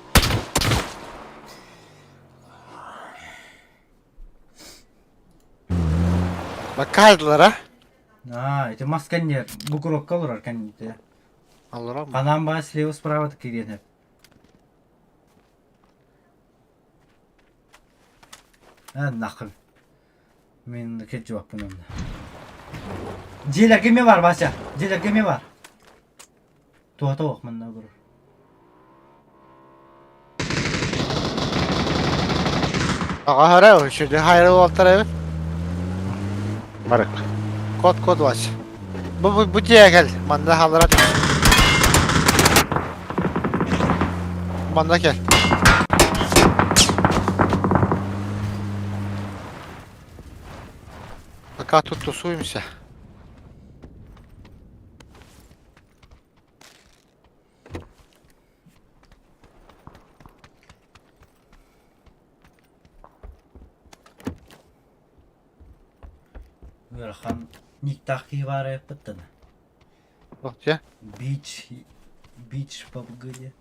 Баккаайдылар а? Аа, ити мас кэнниэр бугурокка олорор кэннитэ. Олорор Ханаан баа слева справа кириэн Ээ, нахуй. Мин кирдьибаппын онно. Дьиэлэргэ эмиэ бар, Вася. Дьиэлэргэ эмиэ бар. Туһата суох манна олорор. Аҕа үчүгэй хайра уолтар эбит. Барык. Код код Вася. Бу бу бу дьиэ кэл. Манна хааллара. Манна кэл. Пока тут тусуемся. Ыарахан никтаах киһи баара эппиттэн. Вот я. Бич, бич пабгыде.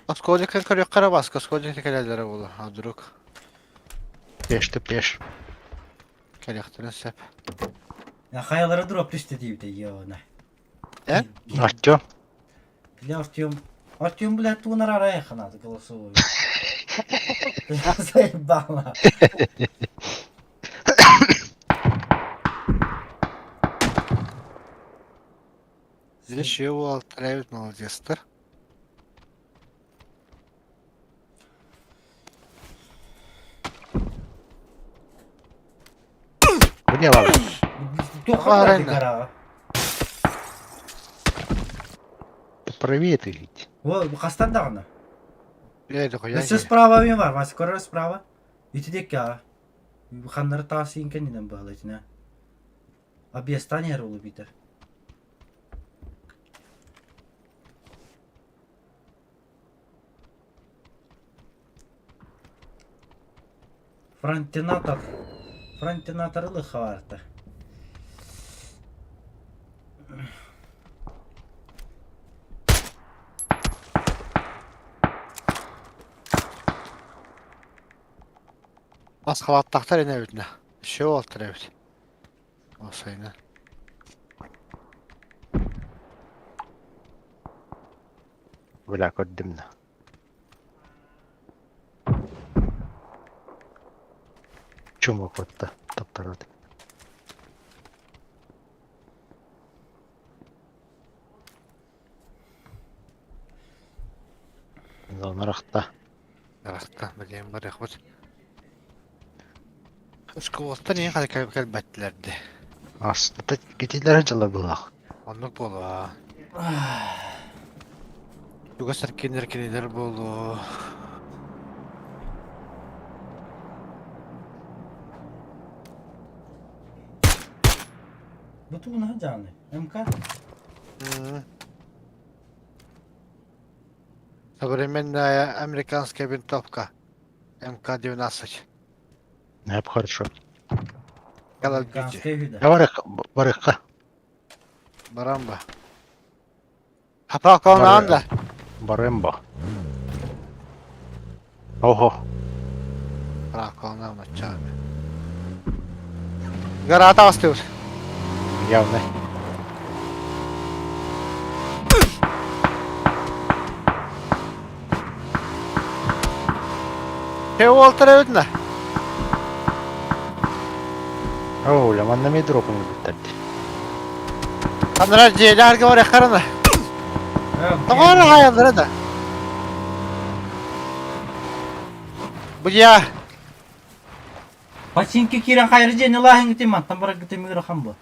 Осколик көрүөххэ эрэ баска, осколик кэлэллэрэ буолуо, а вдруг Пешти пеш. кэлиэхтэрин сөп. Хайалара дроп түстэ диэбитэ ёна. Э? Артем. Бля, Артем. Артем, блядь, тугунар арай ханааты голосовой. Заебало. Здесь уолтар эбит молодецтар. Бу не баар? Туох гарага. Правее ты ведь. О, хастан даҕаны. Бля, Өссө справа эмиэ бар, Вася, көрөр справа. Ити диэки аа. Ханнары таас иин кэннинэн быһалар итинэ. Объезтаан иһэр уолу биитэр. Фронтинатор. Фронтинаторы лыха баарта. Ас халааттаахтар ини эбитинэ. Еще уолтар эбит. Осайна. Бля, көрдүм да. Чумок отта. Таптарат. Нарахта. Нарахта, билиэн барыахпыт. Школаттан иһин хара кэлбэттилэр дии. Астата китилэрэ дьыла былах. Оннук буолуо. Чугас эркиннэр кинилэр буолуо. Бу тугунаһа дьааны? МК? Современная американская винтовка МК-12. Неп хорошо. Call of Duty. Американская үһү да. Барык, барыкка. Барамба. Хапа да. Барымба. Ого. Ракона начами. Гарата астыр. Явно. Те уолтар эбитнэ. Оля, манна ми дропын бүттәрді. Анара дьиэлэргэ барыаххарына. Тоҕо хаайаллара да. Бу дьиэ Починки киирэн хайры дьиэни лааһын гытым мантан барар гытым ыарахан бу.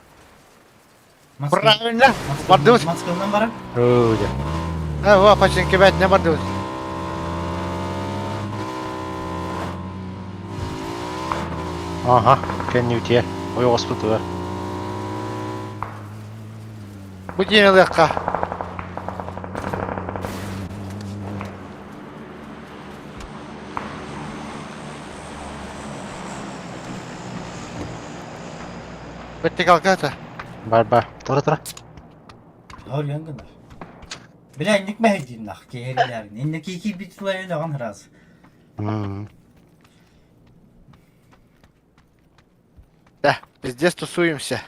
Правильно. Бардыбыт. Москвадан барар. Оля. Э, во, починки бэтне бардыбыт. Ага, кэннүтиэ. Ой, оспутуга. Бу дьиэни ылыахха. Вертикалка это. Бар, бар. Тура, тура. Ор янгынар. Бля, инник мәһдим нах киһилэрин. Инник кики битилайын оған раз. Да, здесь тусуемся.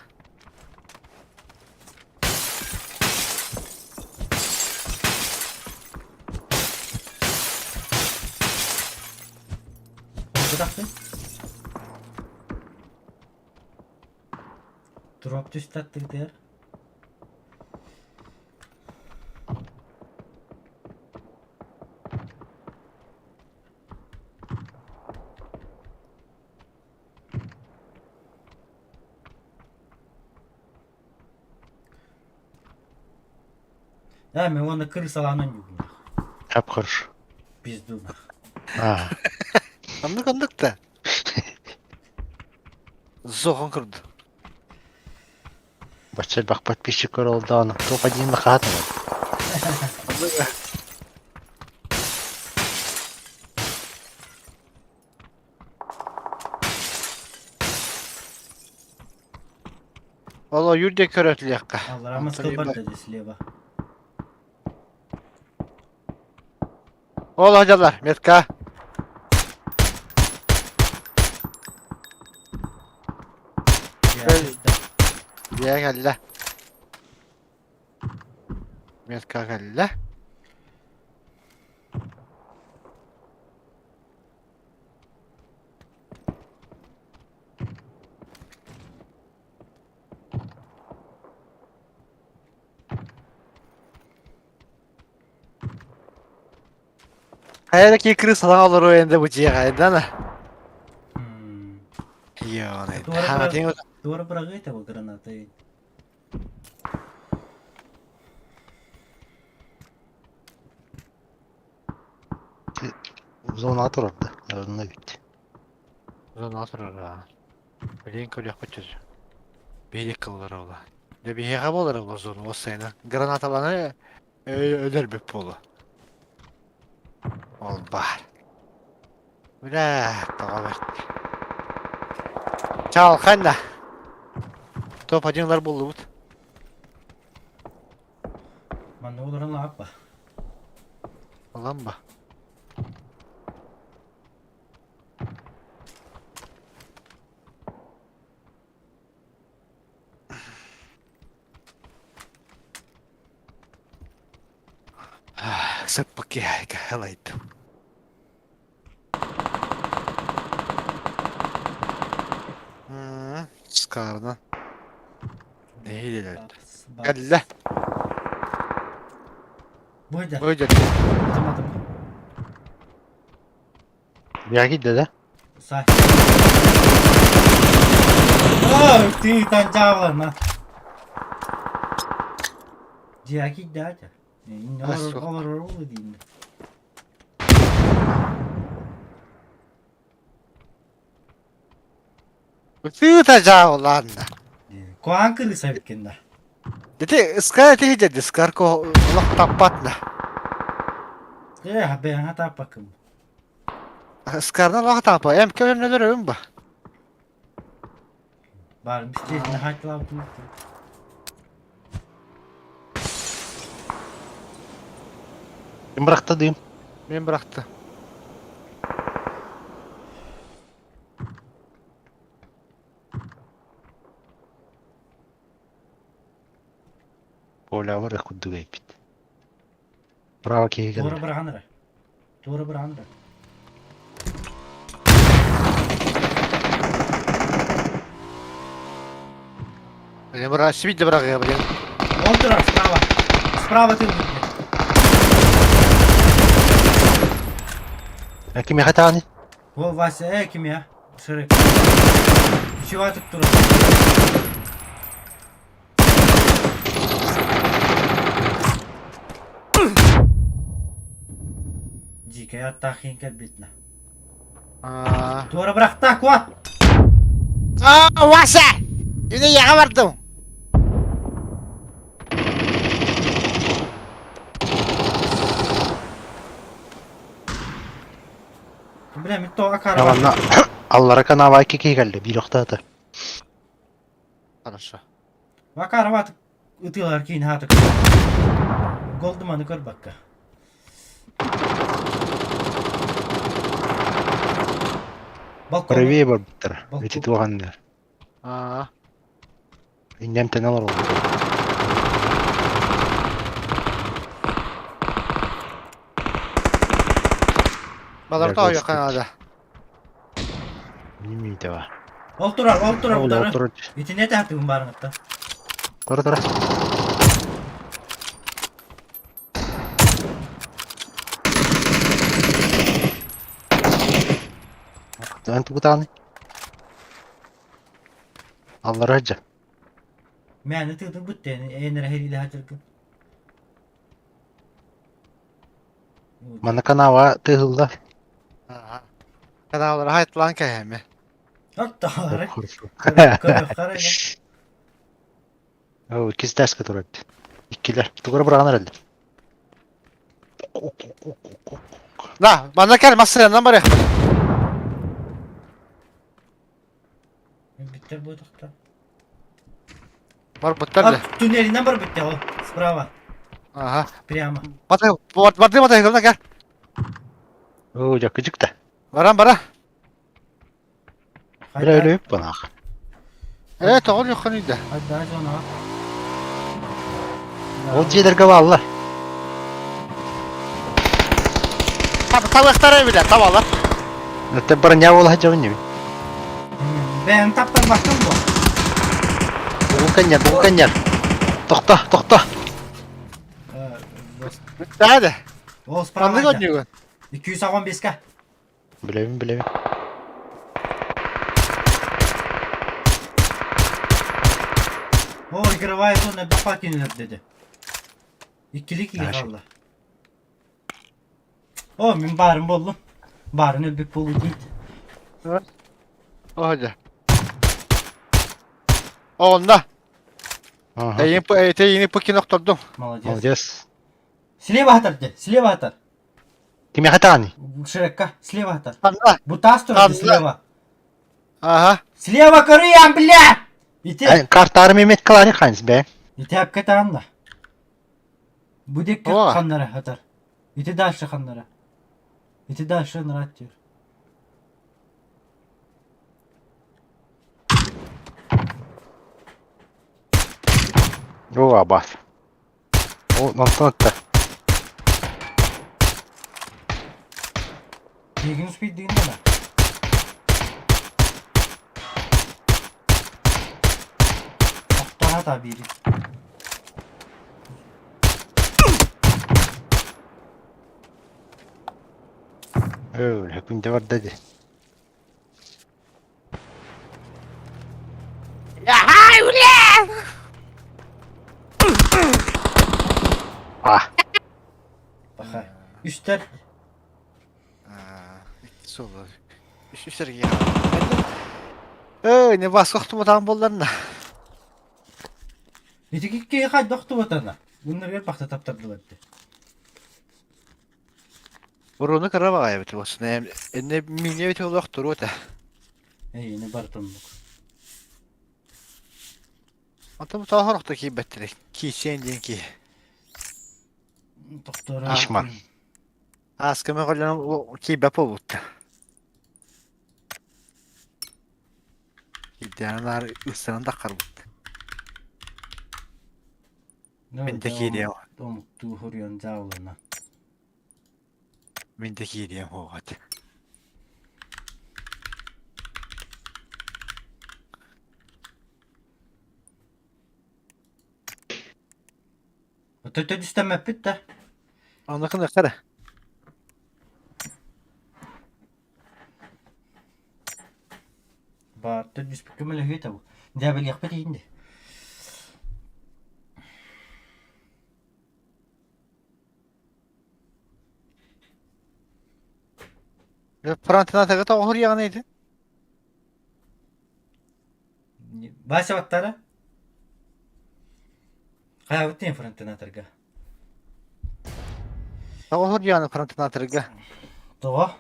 Быдақты. Дроп түстәттік дер. Да, мен оны крысаланан югун. Хап хорошо. Пизду. А, Оннук оннук да. Зохон курду. бачча бак подписчик олдаан. Топ один хатым. Оннук. Ола юрде көрөтлүякка. Алла Москва бар dedi слева. Ол хажалар, метка. Дьэ кэллэ. Метка кэллэ. Хайа крыс алан олору энде бу дьиэҕэ да Йоны. Хаҥатыҥ Туора бырагыта бу граната. Зона турарда. Зона бит. Зона турар. Билин көрүөх көтөр. Биһиги кыллар ола. Дэ биһиэхэ буолар ола зона осайна. Гранаталаны өлөр бүп буолу. Ол бар. Бля, тоҕо бэрт. Чаалхан да. Топ одинлар буллубут. Манна олорон лааппа. Olan ба. Сыппыки айка халайдым. Скарна. Нейdi Кэллэ. Бойда. Бойда. Атамадым. Я кидде да? Сай. О, ты там жабла на. Дья кидде ата. Суох. Олорор ол диин. Сыыта дьааллаанна. Куаан кырыса эбиккин да. Ити ыскар ити дьэ дискарко олох таппат да. Э, бэйэҥэ тааппаккын. Ыскардан олох таппа. Эм көлөннөлөр өвүм ба. Баар бистиэтинэ хаайталаабытым. Ким бырахта дыым? Мен бырахты. Полябар курдук эппит. Право киһи Туора кэлэр. быраҕан эрэ. Туора быраҕан эрэ. Блин, быра, сибит быраҕыа, блин. Ол турар справа. Справа ты блин. А кимиэхэ таҕаны? О, Вася, ким я? Шрек. Чего тут турар? Дикая аттаах иһин кэлбитинэ. Аа. Туора бырахта, куот! Аа, Вася! Үнэ яҕа бардым. Бля, мен то акара бар. Манна аллара канава икки киһи кэллэ, биир охтоото. Хорошо. Акара бат ытыалар киин хаатык. Голдуманы көрбөккө. Балкон. Правее барбыттар. Балкон. Ити туоханнар. Аа. Иннэмтэн олороллор. Баларта ойуха наада. Билмейді ба. Ол турар, ол турар, Ол утары. турар. Итини этэ барыңытта. Тура тура. Эн тугутааны? Аллара сылдьар. Мэни тыытыр бүттэ, энere хериилэ хатыргын. Манна канава тыһылла. Аа. Каналлара хайтлаан кэһэми. Оттооры. Хорошо. Көрө көрө. Оо, иккис таска турар. Иккилэр. Тугура быраҕан эрэллэр. Да, манна кэл массыынанан барыахпыт. Биттер буотахта. Барбыттар да. Туннелинен бар битте ол. Справа. Ага. Прямо. Баты, барды баты кылна кэл. Оо, дьаккыдьык да. Баран бара. Бля, өлөйүп банаах. Э, тоҕо юххан үйдэ. Хайда жона. Ол дьиэлэргэ бааллар. Табыктара биле, табалар. Это броня буола сылдьабын дии. Бэйэҥ таптарбаккын дуо? Бугун кэнньэр, бугун кэнньэр. Тохто, тохто. Тады. Ол справа. Ханнык онньугун? 215-ка. Билэбин, билэбин. О, игровая зона бапа кинилер dedi. Иккилик iyi Хорошо. kaldı. О, мин баарым боллум. Баарын өлбүт болуу дейт. Оһо Онно. Ага. Тэйин тэйини пукин охтордум. Молодец. Молодец. Слева атар де, слева атар. Кимиэхэ таҕаный? Шрекка, слева атар. Ханна. Бутаас турар Ханна. слева. Ага. Слева көрүйэн, бля! Ити. Картары мемет кылари ханс бэ. Ити апка таанна. Бу декке О. ханнара атар. Ити дальше ханнара. Ити дальше нырат диир. О, абас. О, онтон отта. Билигин успейдигин да. Охтора та бири. Өлө, күндэ барда дии. Яхай, бля! А. Үстэр. Икки суолу. Үс үс эргийэ. Эй, не бас охтубатаҕым буолларна. Ити киһи хайдах охтубатана? Bunları бахта таптардылар дии. Буруну кыра баҕайы эбит буолсун. Энне мине эбит олох туруо этэ. Эйини бартыннык. Онтон тоҕо орохто киирбэттэрэ. Киисиэн диэн киһи. Тохтора. Ишман. Ааска мөҕөллөн киирбэт буолбуттар. Киирдэҕинэ наар ыстанан таххарбыт. Мин да киириэм. Омуктуу хоруйан дьаалана. Мин да киириэм хуоҕат. Өтө түстэммэппит да. Оннукун ыктара. Баар түспүккэ мөлөһүө табу. Дьэ билиэхпит иһин дии. Фронтына тоҕуһур яҕын ити. Вася баттара? Хайабыт диэн фронтенаторга? Тоҕуһур яҕын фронтенаторга. Тоҕо?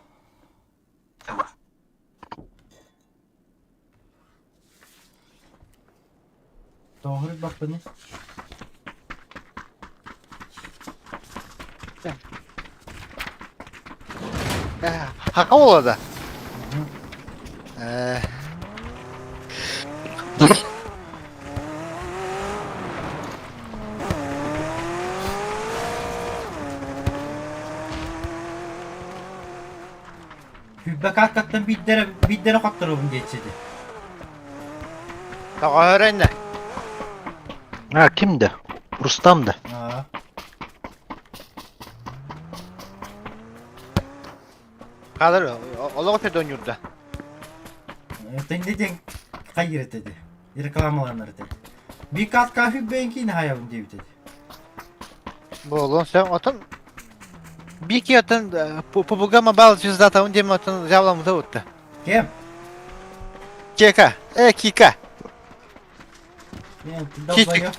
Тоҕо баппыны? Хака буолла да? Сүүрбэ каартаттан биирдэрэ биирдэрэ хотторобун диэччи Тоҕо иннэ? А, ким да? Рустам да? Аа. Хаалар олоҕу төдөн юрда. Тэнди диэн хайыр этэ рекламаланар этэ. Биир каатка сүүрбэйин киин хаайабын диэбит этэ. Буолуон сөп. Отон Бики отон Пупуга мобайл звездатабын диэн отон заявламмыта утта. Кем? Кека. Кика. Нет, ты долбоёб.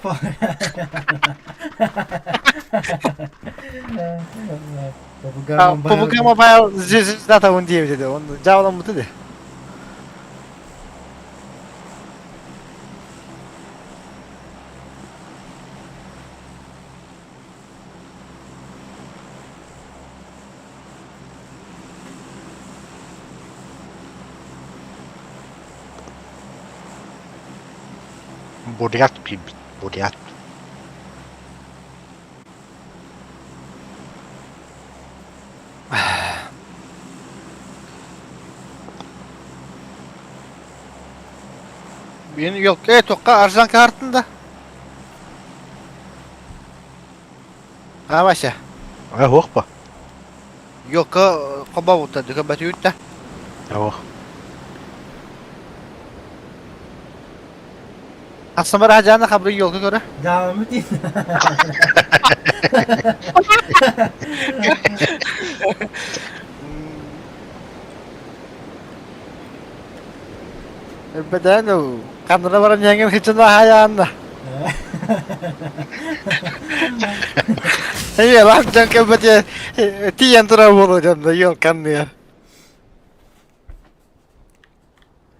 Пупуга мобайл звездатабын диэбит этэ. Он заявламмыта де. Бурят киирбит, бурят. Мен ёлка тоққа арзан картында. А, Вася. А, уох па? Ёлка қоба дүкө бәтүйүтті. Ох. Асымар ажаны хабры ёлка көрө. Devam edeyim. Бэдэн канара баран яңын хычына хаянна. Эй, лам жан кэбэте тиен тура болу жанда ёлканны.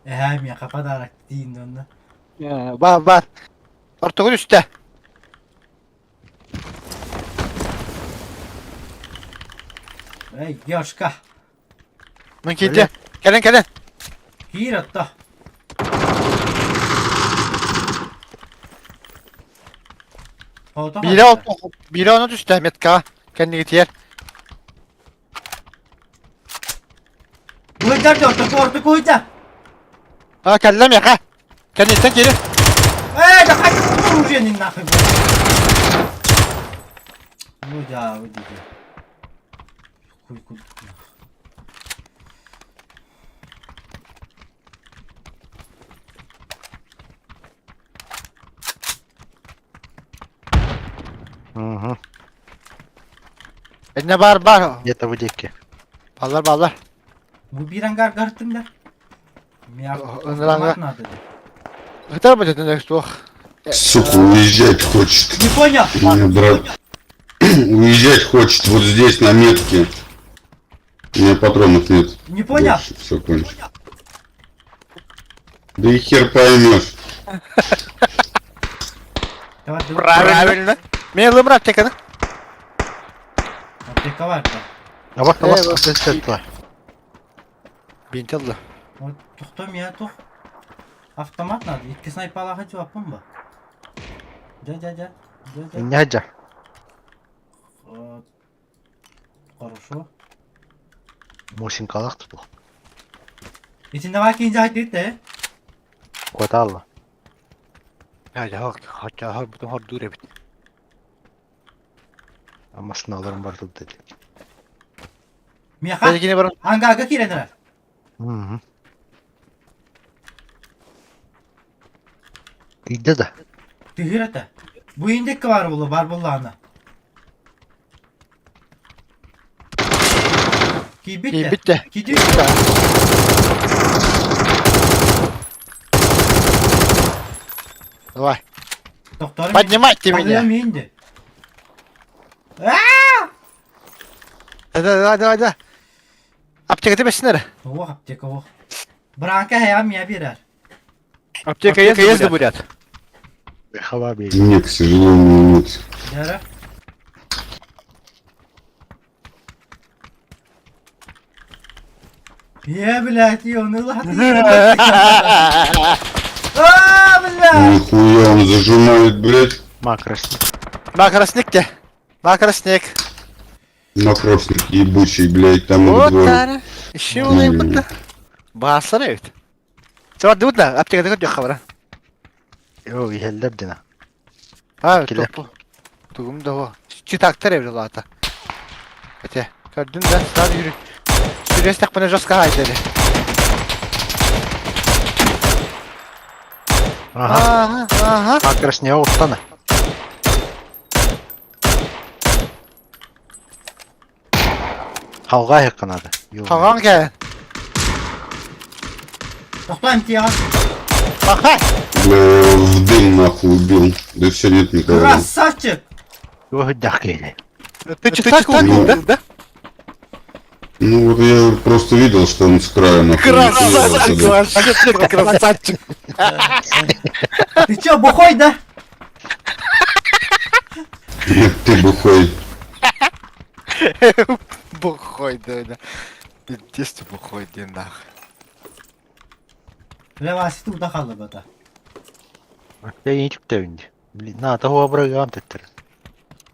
Эһээм я подарок дейін онно. Бар, бар. Ортогун үстэ. Эй, Ёшка. Мын киирдэ. Кэлэн, кэлэн. Киир отто. Биирэ биирэ ону түстэ меткаҕа. Кэннигитигэр. Куйдар да ортоку ортоку куйдар. А, кэллэ миэхэ. Кэнниттэн киирин. Эй, да хочу уже не нахуй. Ну да, выйдите. Хуй куда. Угу. Энне бар бар. Где-то в деке. Баллар баллар. Бу биир ангарга ыртым да. Ыныраңа. Ытар бы дедин суох. Сука, уезжать хочет. Не понял. Меня брат уезжать хочет вот здесь на метке. У меня патронов нет. Не понял. Все кончено. Да и хер поймешь. Давай, давай. Правильно. Мен ылым аптеканы. Аптека бар да. А вот Э, на вас вот. 62. Бинт алды. Вот тухтом я тух. Автомат надо. Икки снайпалаха жуаппын ба. Дя дя дя. Дя дя. Нядя. Э, Хорошо. Мусинкалах тут. Итинде бар кейин жайт дейт э. Хватало. Я бутун хордуур эбит. Амасыналарым бар тут деди. Мияха. Бәлкини баран. Ангарга киренер. Угу. Иди да. Тыгыр это. Бу индекке бар булу, бар буллааны. Кийбит те. Кийбит те. Кийди. Давай. Доктор. Поднимайте меня. Инди. Давай, давай, давай, давай. Аптека бесинер. Ох, аптека, ох. Бранка хая мия берер. Аптека есть, есть бурят. Хава бей. Нет, к сожалению, нет. Дәрі. Е, блядь, ёбаный лат. А, блядь! Нихуя он зажимает, блядь. Макросник. Макросник те. Макросник. Макросник ебучий, блядь, там их Вот двое. тара. Иши улай бутта. Басар эбит. Сабат дыбытна, аптека дыгыт жакка бара. Йо, иһэллэр дина. Ha, Киле. топу. Тугум да о. Читактар эбит улаата. Эте, көрдүн да, сразу yürü. Сүрес такпана жестко хайдады. Ага. Ага, ага. Макросник оттана. Халга якынады. Хаган кел. Тоқтайым тияға. Бакай. Бля, я его в дым нахуй убил. Да все, нет никого. Красавчик! Йо, дякили. Ты читак убил, да? Да? Ну вот я просто видел, что он с края нахуй. Красавчик, нихуя вообще ты красавчик. Ты чё, бухой, да? Нет, ты бухой. Бухой, да, да. Пиздец ты бухой, да нахуй. Бля, Вася, ты удахалы бата. Я не чүктәвинди. Блин, на, того абрагам теттер.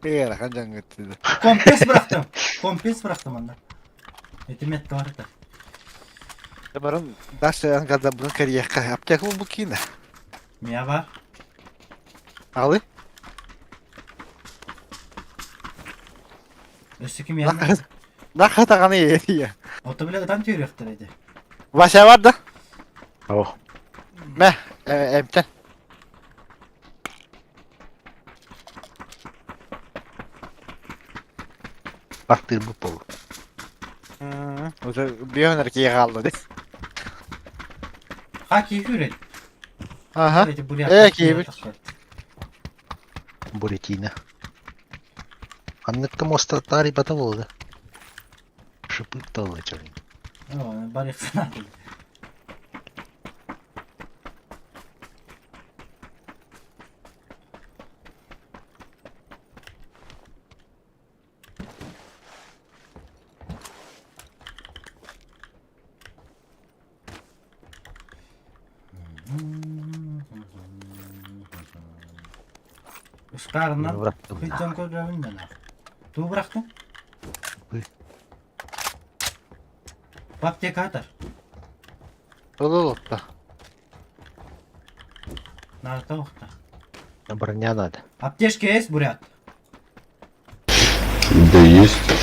Бер, ханжан кетти. Компресс бырақтым. Компресс бырақтым анда. Это метка бар это. Баран, дальше ангада бұны карьерка. Аптека бу кина. Мия бар. Алы? Өстікі мия. Нахы тағаны еді. Ото бля, там түйректір еді. Вася бар да? Ох. Мә, әмтен. Бактыр бу пол. Уже бүйөнөр кие қалды. Ха, кейфүрет. Ага. Эти бурят. Э, кейбит. Буретина. Анныкка моста тари бата болды. Шипы талы чырын. О, барих санаты. Ышқарынан Бырақтым. Хыттан көрдім мен. Ту бырақтың? Ой. Аптека атар. Ол олыпты. Нарта оқта. Броня надо. Аптечка есть, бурят? Да есть.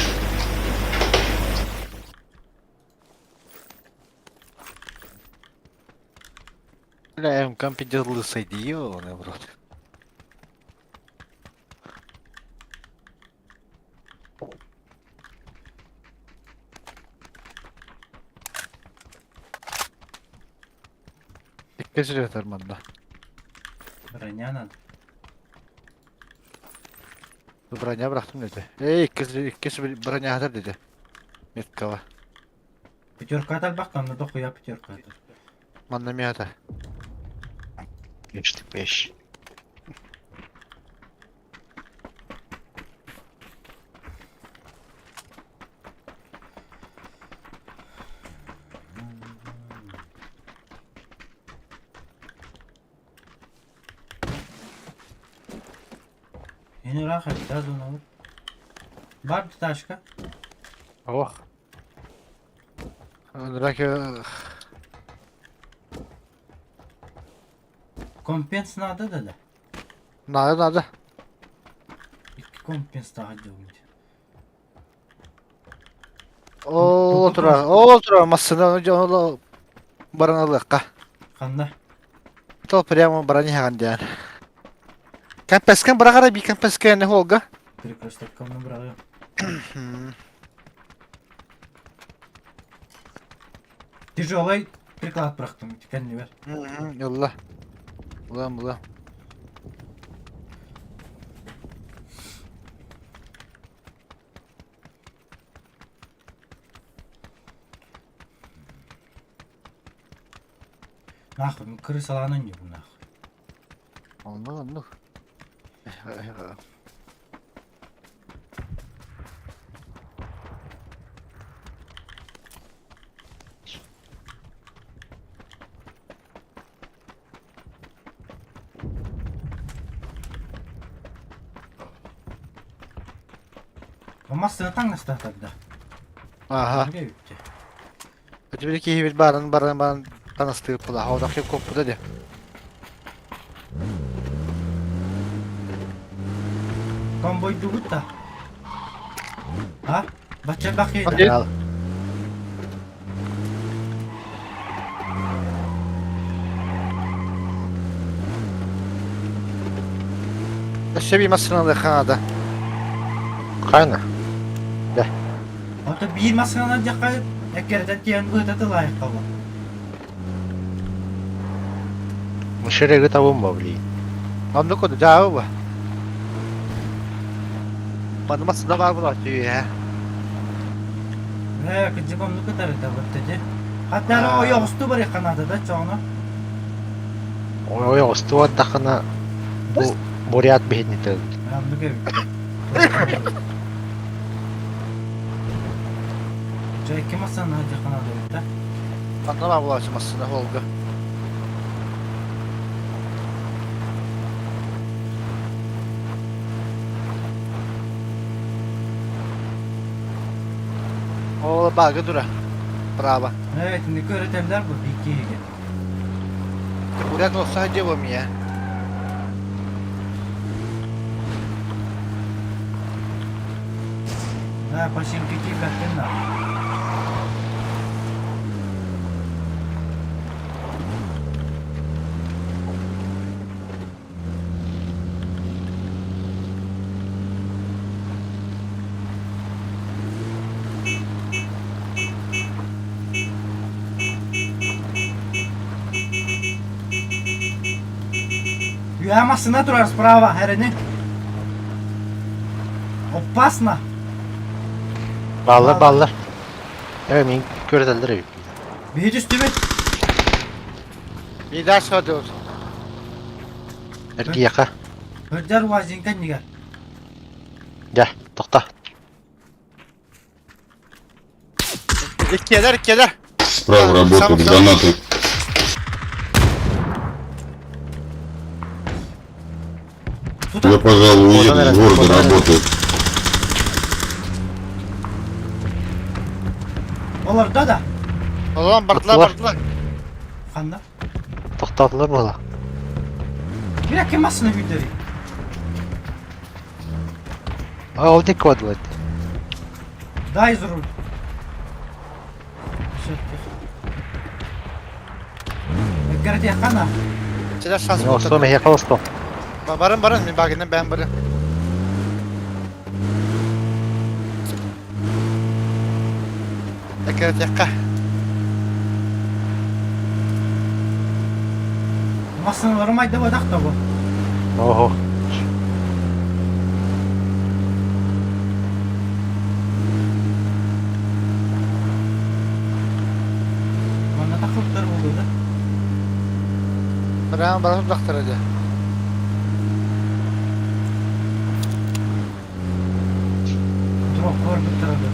Бля, МК пиздец лысый, ёбаный в рот. Кэсирэтэр манна. Броня надо. Броня бырахтым dedi. Эй, иккис броня хатар dedi. Меткала. Пятерка атарбах, там дохуя пятерка атар. Манна мята. Ишь ты пещ. Yeni rahat biraz onu olur. Var bir taşka. Ох. Драки Компенс надо да да. надо, надо. İki kompens daha diyorum. Ол тура, ол тура массына ол бараналыкка. Kanda. Тол прямо броня диэн. Кәмпәскен бырағара би кәмпәскен не холга. Перекресток камны bırakıyorum. Тяжелый приклад bıraktım. Kendini ver. Yallah. Ulan ulan. Нахуй, крысаланын не bu нахуй. Оннук оннук. Масына таңнаста тогда. Аха. Ne bitti? Өтүбү киһибит барын барын барын танастыып була. Хаудак кеп коппуда де. Конвой дугут да. Ha? Бача бак Hadi. Ал. Өссө би массыналык ханада. Кайна. Ото биир масына жакка эккерден тиен быта лайык кабы. Мышереги табын ба, блин. Оннук оду жаабы ба. Маны массына бар була түйе. Э, кыжыгом ну кытары да бытты Hatta o yoğustu бар канада да чоңно. Ой, ой, остуа тахана бу бурят бихитни тыл. Анды кебик. Жай ким асана жаканада битте. Манна бар була массына холга. Ол багы дура. Право. Evet, şimdi öğretemler bu bir Бурят olsa девом я. Ha, başım ki kattın da. Яmasına durar справа, herini. Опасно. Баллар, баллар. Evet, мен көрөтөлдөр эбит. Bir üstüme. Bir daha sordum. Эргияка. Hırcar vazinka nigar. Жа, токта. Иккиэлэр, иккиэлэр. Справа работают гранаты. Tutar. Я, пожалуй, Вот уеду она, с города вот она. работают. Olur da da. Ulan bardılar Attılar. bardılar. Kanda. Токтотулар була. Bir dakika masını güldüreyim. А, ол дик кодулат. Дай за руль. Все, тихо. Говорит, я хана. Силер шанс Осто мехе калысто. Барın barın мен багынан ben барın. Экерет якка. Массыыналарым айдабатах да бу. Ого. Манна тахсыбыттар буолуо да. Прям бара турдахтара дьэ. Дропка барбыттара да.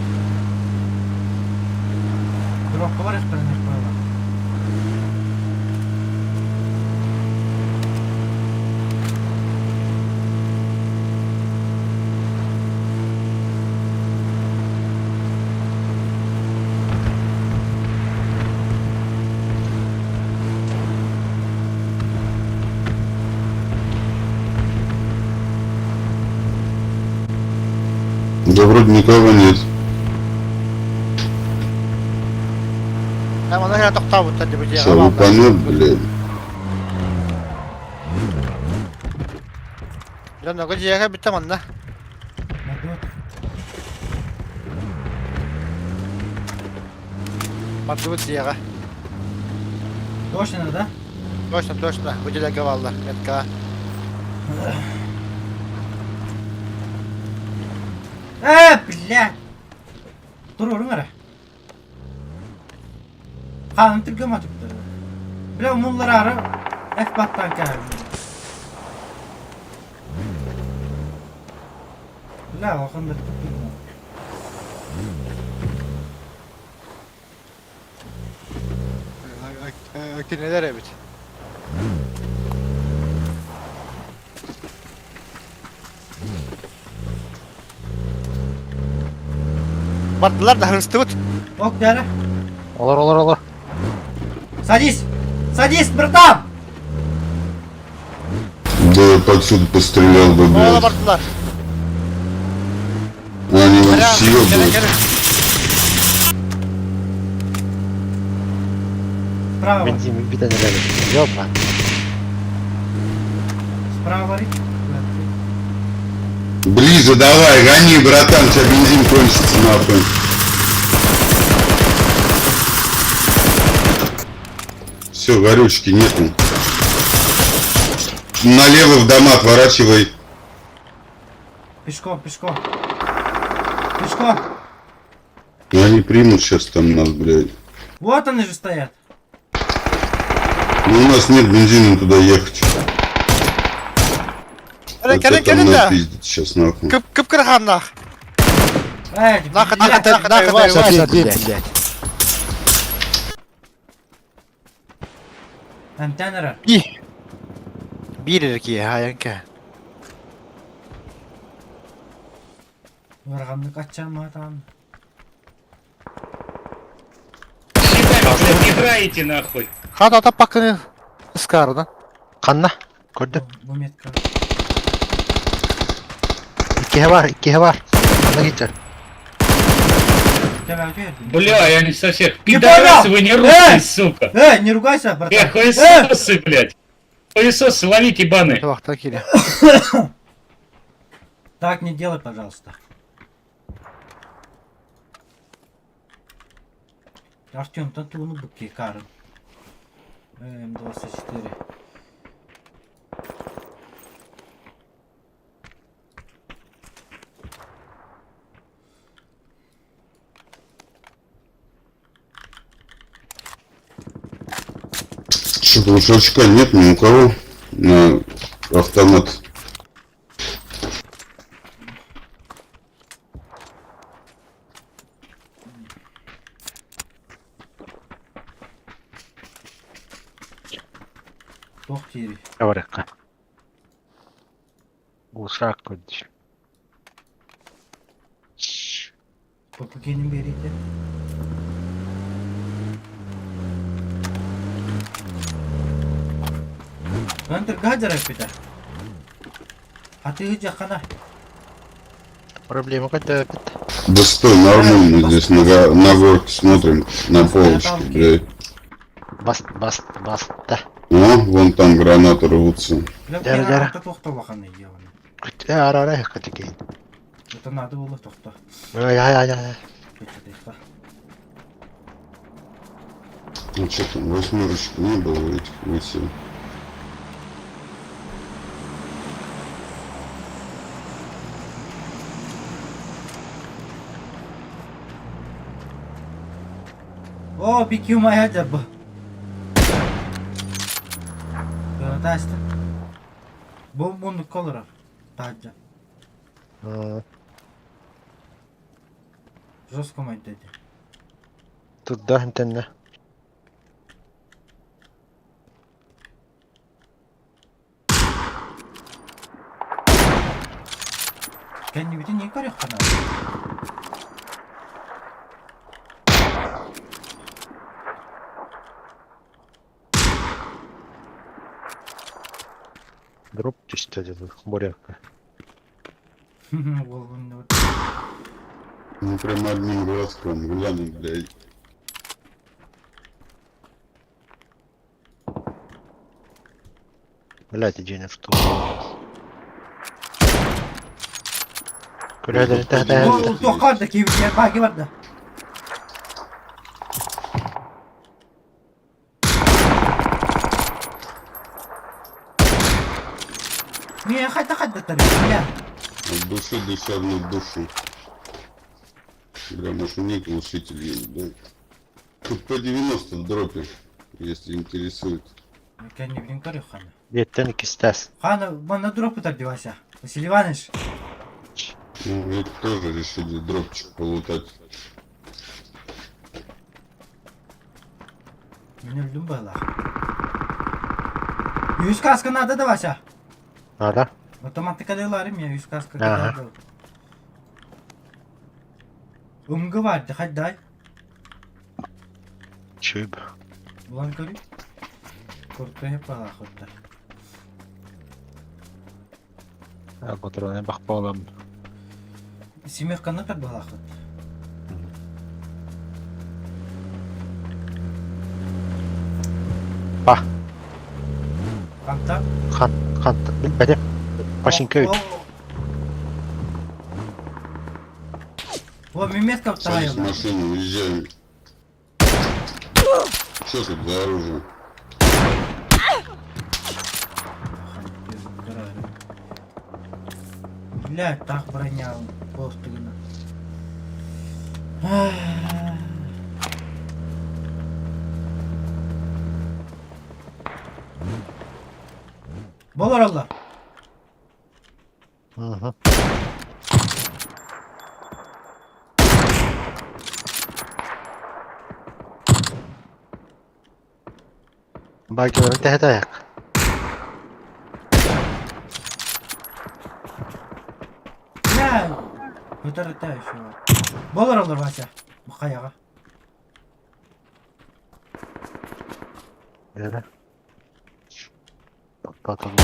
Дропка барыахтарын быһыылаах. Да вроде никого нет. Там аны тохтообуттар дии бу дьиэҕэ Сейчас бааллар. лупанет, блядь. Дьоннорго дьиэҕэ бүттэ манна. Мадут. Бардыбыт дьиэҕэ. Точно, да? Точно, точно. Бу дьиэлэргэ бааллар. Меткаҕа. Э, бля! Туруоруҥ эрэ. Хаанын түргэн матыктар. Бля, умуллараары F баттаан кээһэбин. Бля, улахан да түптүк. Кинилэр эбит. Бардылар да хырыстыбыт. Ок, дәрі. Олор, олор, олор. Садись! Садись, братан! Да я бы отсюда пострелял бы, Ола блядь. бардылар. Они вон Прям, кэлэн съебают. кэлэн. Справа. Бензин бүтэн эрэр. Ёпа. Справа варить. Ближе давай, гони, братан, у тебя бензин кончится нахуй. Все, горючки нету. Налево в дома отворачивай. Пешком, пешком. Пешком. Ну, они примут сейчас там нас, блядь. Вот они же стоят. Ну, у нас нет бензина туда ехать. Кэлэн Это кэлэн там кэлэн да. напиздит сейчас нахуй. Кып кып-кыраханнаах. Эй, Нахуй, блядь. нахуй, нахуй, нахуй, блядь. Антенна эрэ. И. Биир эрэ киһи хаайан Ыараханнык аччаамаатаан. Щитами, блядь, играете нахуй. Хата атаппаккыны ыскаарынан. Ханна? Көрдүм. Бу метка. Иккиһэ баар, иккиһэ баар. Ханна киирдэ? Тебя бердим. Бля, я не со всех. Не Пидорасы понял! вы не русские, Э! сука. Эй, не ругайся, братан. Э, хуесосы, блядь. Хуесосы, ловите баны. Туохтан киирэ. Так не делай, пожалуйста. Артем, там ты ну быки, Карен. М24. Что-то глушачка нет ни у кого на автомат. Туох диирий. Барыахха. Глушак көрдүм. ППГ-ни берите. Антыр гаджер эппитэ. Хатыгы хана. Проблема көтөөбүт. Да стой, нормально мы здесь на, на горке смотрим, на полочке, блядь. Бас, бас, баста. О, вон там гранаты рвутся. Бля, Дяры, дяры. тохтоллаханы ебаный. Э, ара, ара, көтөкейин. Это надо было тохто. Ай, ай, ай, ай. Көчөтөйхэ. Ну что там, восьмерочек не было этих выси. О, бики умайа дьарбы. Таста. Бу муннукка олорор. Таһырдьа. Жестко умайда ити. Турда антенна. Кэннибитин не көрүөххэ наада. Дроп түстэ деді бурятка. Уолбун Ну прям одним глазком глянуть, блядь. Блядь, иди в ту. Көрөдөрү Ол туохха да киһи баки барда. Миэ хайда хайда тарбия. От души душевную душу. Бля, может у них глушитель есть, да? Тут по 90 в дропе, если интересует. Кэннибитин көрүөх хана. Биэттэн иккистэс. Хана манна дроппутар дивася. Василий Иванович. Ну, это тоже решили дропчик полутать. Мин өлдүм быһылаах. Үс каска надо да Вася? Надо. Автоматика ыларым я үс каска Ага. Умгы бар, хайдай. Чүб. Улан көрүй. Куртуһе палахотта. Патроны бахпалам. Семерканы так балахот. Па. Ханта? Хан, хан, билбэтим. Пашинка үт. О, меметка Садись в вторая. машину, уезжаем. Что тут за оружие? Бля, так броня постыгна. Болар алла. Мгм. Багиларын тэһэ тайак. Бля, көтөр еще. Болар алар Вася. Бу каяга. Бere. Тоқтатылды.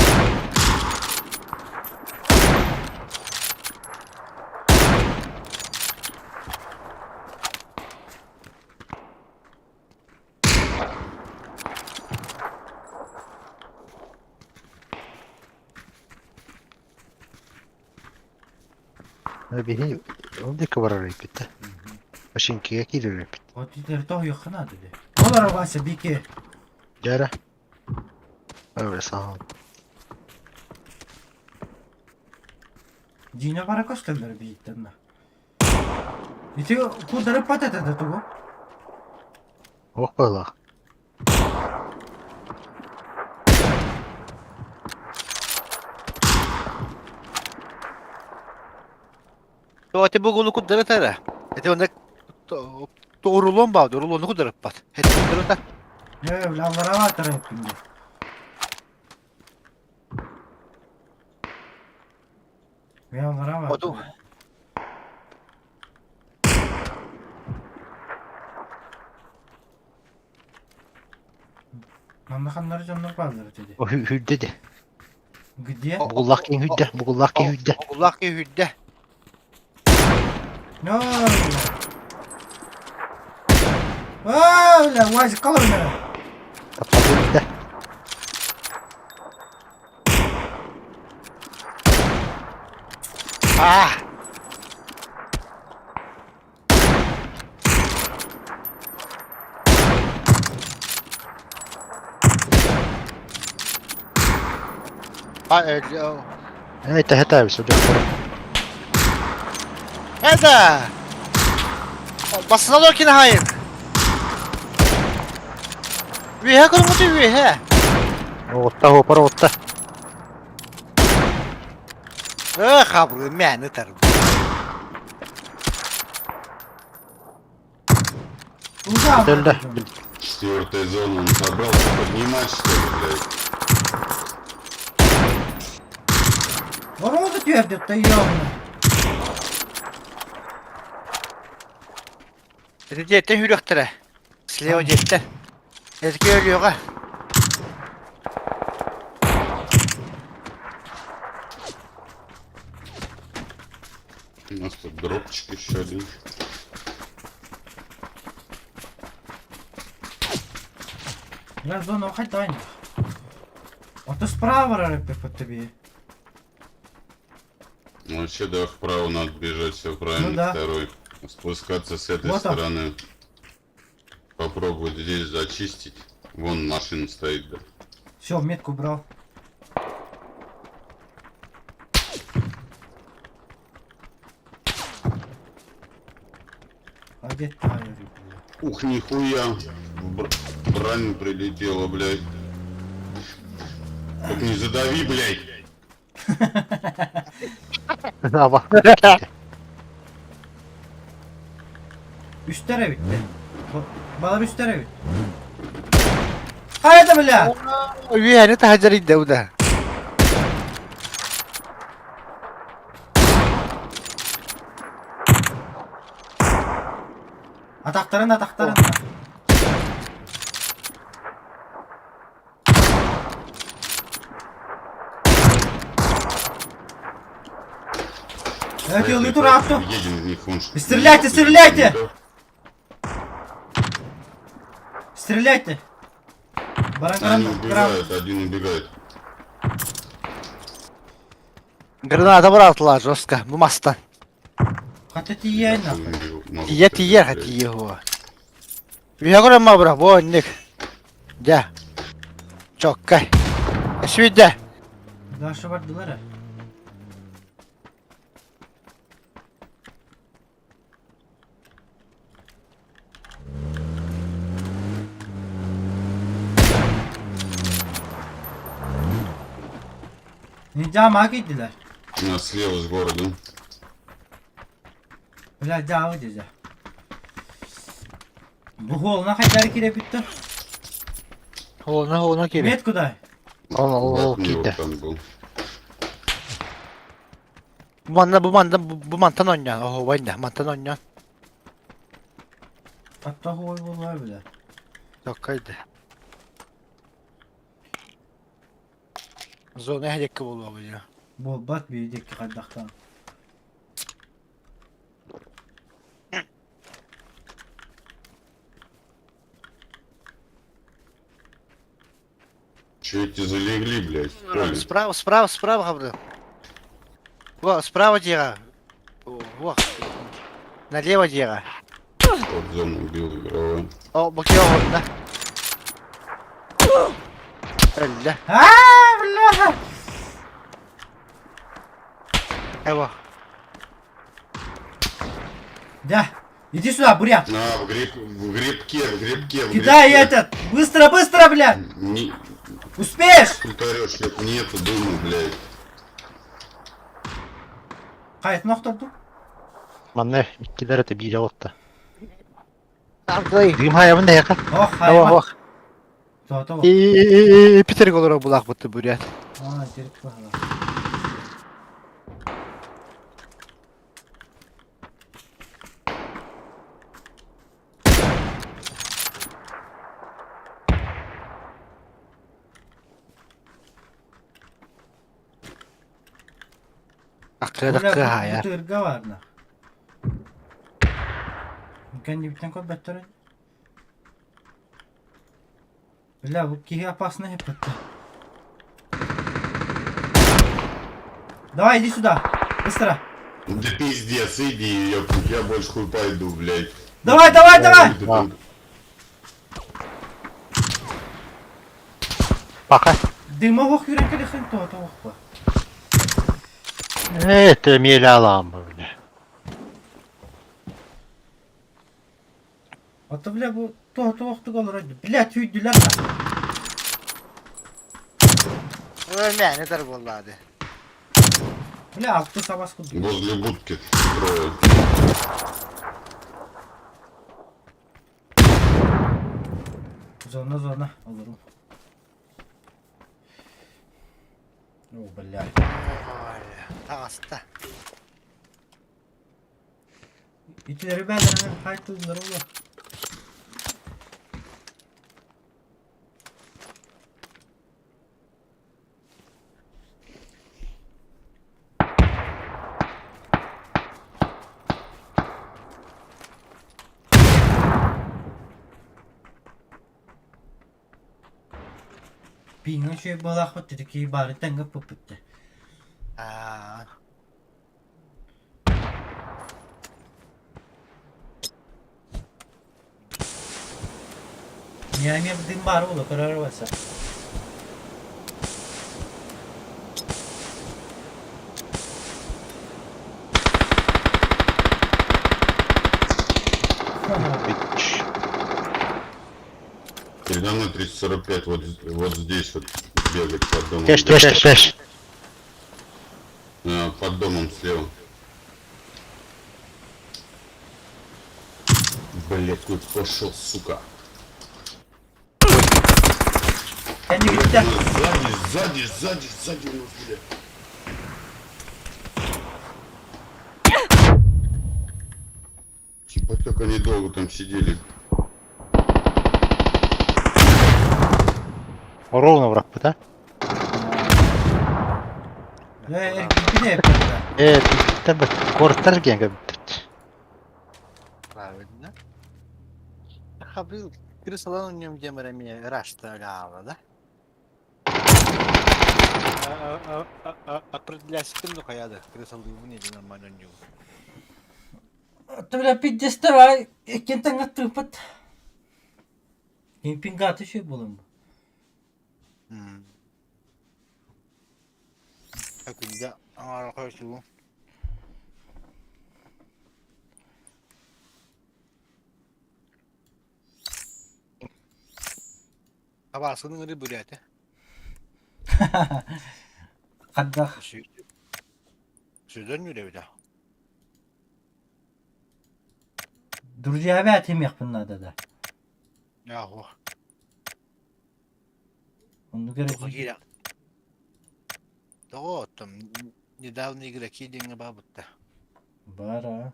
Биһи ол барар эппит. Машинкиге киирэр эппит. Вот теперь то ёхана dedi. Болар Вася, бики. Дьэрэ. Öyle sağ ol. Дина бара көстөллөр бийиттен. Ити кудары патата тугу. Ох была. Ати бугуну куддара тара. Эти онда рулон баады, рулону куддараппат. Эти куддарата. Э, бля, вороватор эппинге. Я вороватор. Оту. Манна ханнар дьоннор бааллар dedi. О хүдде. Где? Бугуллах кин хүдде, бугуллах кин хүдде. Бугуллах кин хүдде. No. Аа, бля, уазик колор. Таппа А! А, Эй, тэһэ все доктор. Это! Басыналар кини хайын. Үөһэ көрүҥҥүтү үөһэ. Оҕутта, опор оҕутта. Э, хабры мэни тар. Куда? Өлдө. Четвертая зона, он собрался поднимать, что ли, блядь? Ворота твердят, да ёбна. Ити дьиэттэн үүрүөхтэрэ. Слева дьиэттэн. Эски өлүөҕэ. У нас тут дропчик еще один. Я зону хайтайн. Ото справа репи по тобі. Ну, вообще, да, вправо надо бежать, все правильно, Ну да. второй. Спускаться с этой Вот он. стороны. Попробовать здесь зачистить. Вон машина стоит, да. Все, метку брал. А где тайры, бля? Ух, нихуя. В броню прилетела, блядь. Так не задави, блядь. Аба. Үстер bitti. Балар үстер бит. Хайда бля! Үөһэни таһдьар да. Атактарын атактарын. Evet yolu tur attı. Едем в них, он ж- Стреляйте, стреляйте! Стреляйте. Баран Они гран гран. убегают, один убегает. Граната быраҕытылар жестко. Бу мастан. Хата тиийэн нахуй. Могу Тиийэ тиийэр стрелять, блядь. тиийэ хуа. Үөһэ көрөн ма быра, бу оннук. Дьэ. Чоккай. Сүүйдэ. Даша бардылар. э. Ninja mı gittiler? У нас слева с города. Бля, дьаабы дьэ. Бу хуолуна хайдары кире бүттэ. Холуна холуна кири. Мет куда? Ол ол ол Бат мне киирдэ. вот там был. Бу манна бу манна бу мантан оонньоон. Оһо вайна мантан оонньоон. Атта хуой буолла бля. Чоккай да. Зона эһэдекке буолуо бу. Буолбат биирдикки хайдахтан. Че эти залегли, блядь, в поле? Справа, справа, справа, говорю. Во, справа дега. Во. Налево дега. Под зону убил игровой. О, букео, да. Элле. А, бля! Эво. Да. Иди сюда, бурят. На, в, гриб, в грибке, в грибке, в Кидай грибке. этот! Быстро, быстро, бля! Не, Успеешь? хуй ты орешь, нет, нету дыма, блядь. Хайт нохторду. Манна иккилэр этэ биирэ отта. Аргай. Дым хайабын да яка. Ох, Эво, хайма. ох. То-то. И Питер голора булак бутты бурят. А, терек бахала. Акка да кая. Тырга бар на. Кэннибиттэн көрбөттөр. Бля, бу киһи опасный хеппетте. Давай, иди сюда. Быстро. Да пиздец, иди, ёпта, я больше хуй пойду, блядь. Давай, давай, давай! Ты там Пока. Дымовых юрен кэлэхэн то то охпа. Это мелялам, бля. Ото бля бу туох туохтук олорор бля түүрдүлэр да. Ой, мээнэ тар буоллаады. Бля алты сабас курдук. Возле будки трое. Зона зона олору. О, бля. Ой, таҕыста. Итилэри бээлэринэн хайтыллар ула. Пиҥҥэ үчүгэй буолаахпыт ити киһи баары тэҥҥэ ыппыппыт дии. Аа. Миэмэ дым баар буолуо көрөр буолса. Бич. Передо мной 345 вот, вот здесь вот бегает под домом. Кэш, кэш, кэш. А, под домом слева. Блять, куда пошел, сука. Кэннигиттэн Сзади, сзади, сзади, сзади у нас, блядь. Типа как они долго там сидели. Ровно враг, да? эргийбит эппитэ. Э, тэр кортар ген Правильно. Хабил, крысалан у нем демора меня рашта гала, да? Определяйся, ну хаяда, крысалды не нормально не. Бля пиздец иккиэн тэҥҥэ тыыппыт. Пингаты үчүгэй буолуом. Күндэ аҥара хойсуу. Абааскын ыҥырыы бүрээтэ. Хайдах Сүдэн үрэбитэ. Друзья этимиэхпин наада да. Яху. Оннук эрэ Киирэ. Тоҕо оттон недавно игроки диэҥҥэ баабытта. Бара.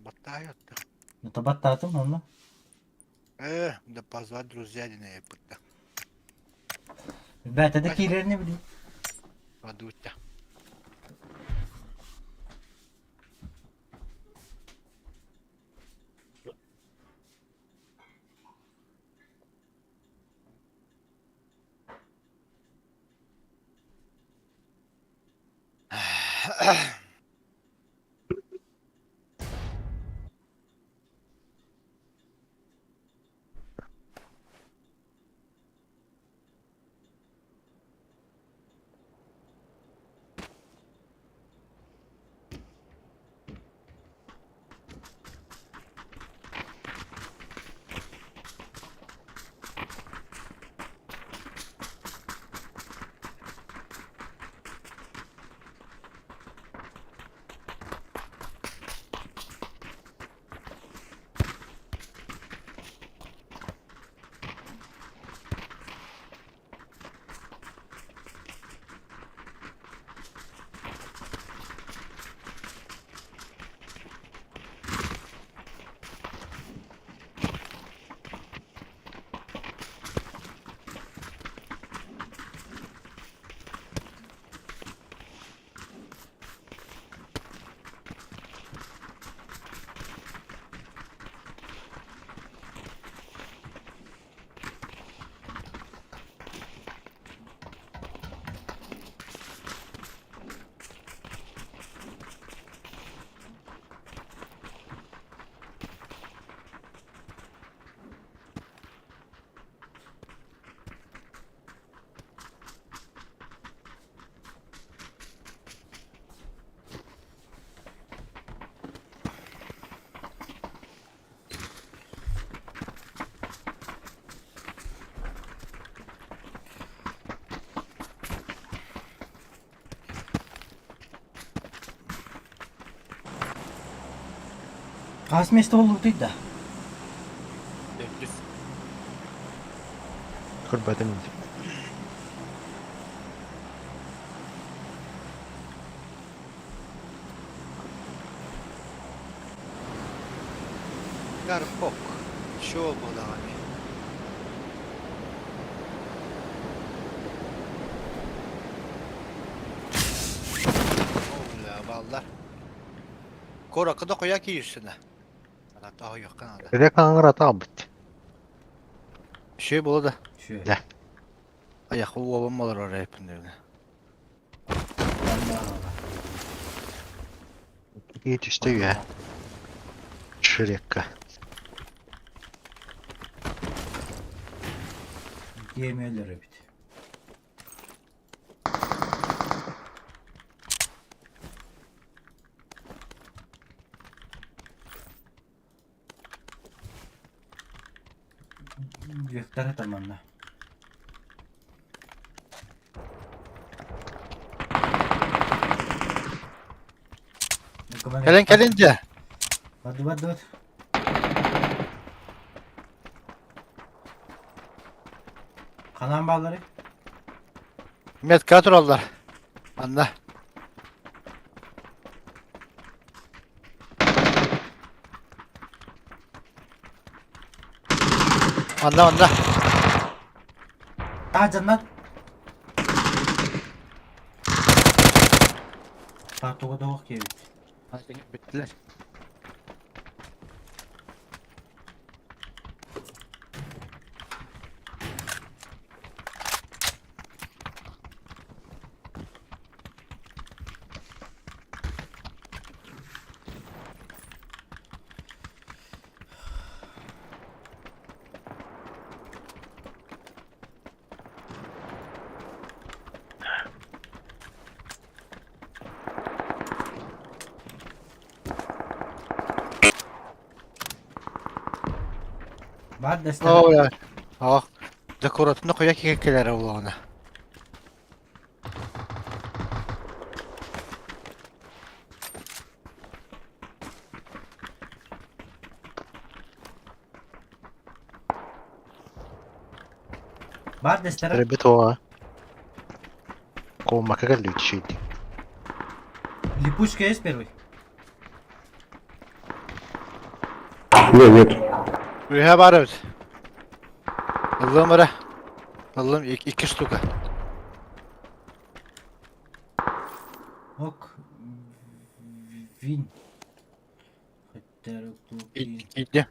Баттаайотта. Ну табаттаатым онно. Да позвать друзья диэн эппитта. Бээтэ да киирэрини билии. Бадуутта. Хас место буоллубутуй да? Төрдүс. Көрбөтүм. Карпок. Чего буолаҕыный? Бля, баллар. Куоракка да хойа киирсинэ. Ата хойуохха наада. Өрө хаҥырата албыт. Үчүгэй буола да. Үчүгэй. Дьэ. Айах уобам олорор эппин диэбинэ. Киһи түстэ үһэ. Шрекка. Диэмиэлэр эбит. Вектор это манна. Кэлин кэлин дьэ. Барды барды бат. Ханан бааллары? Метка тураллар. Манна. Манна манна. Таажаннан. Туга да киэбит. Бүттүлэр. Баар дэстэр. Оо, Ох, декоратны куя киһи буолуона. Баар дэстэр. Ребят, оҕа. Колмака кэллибит Липучка есть первый? Не, нет. Үһэ бар эбит. Ыллым эрэ. Ыллым икки штука. Ок. Вин. Хотя Иди.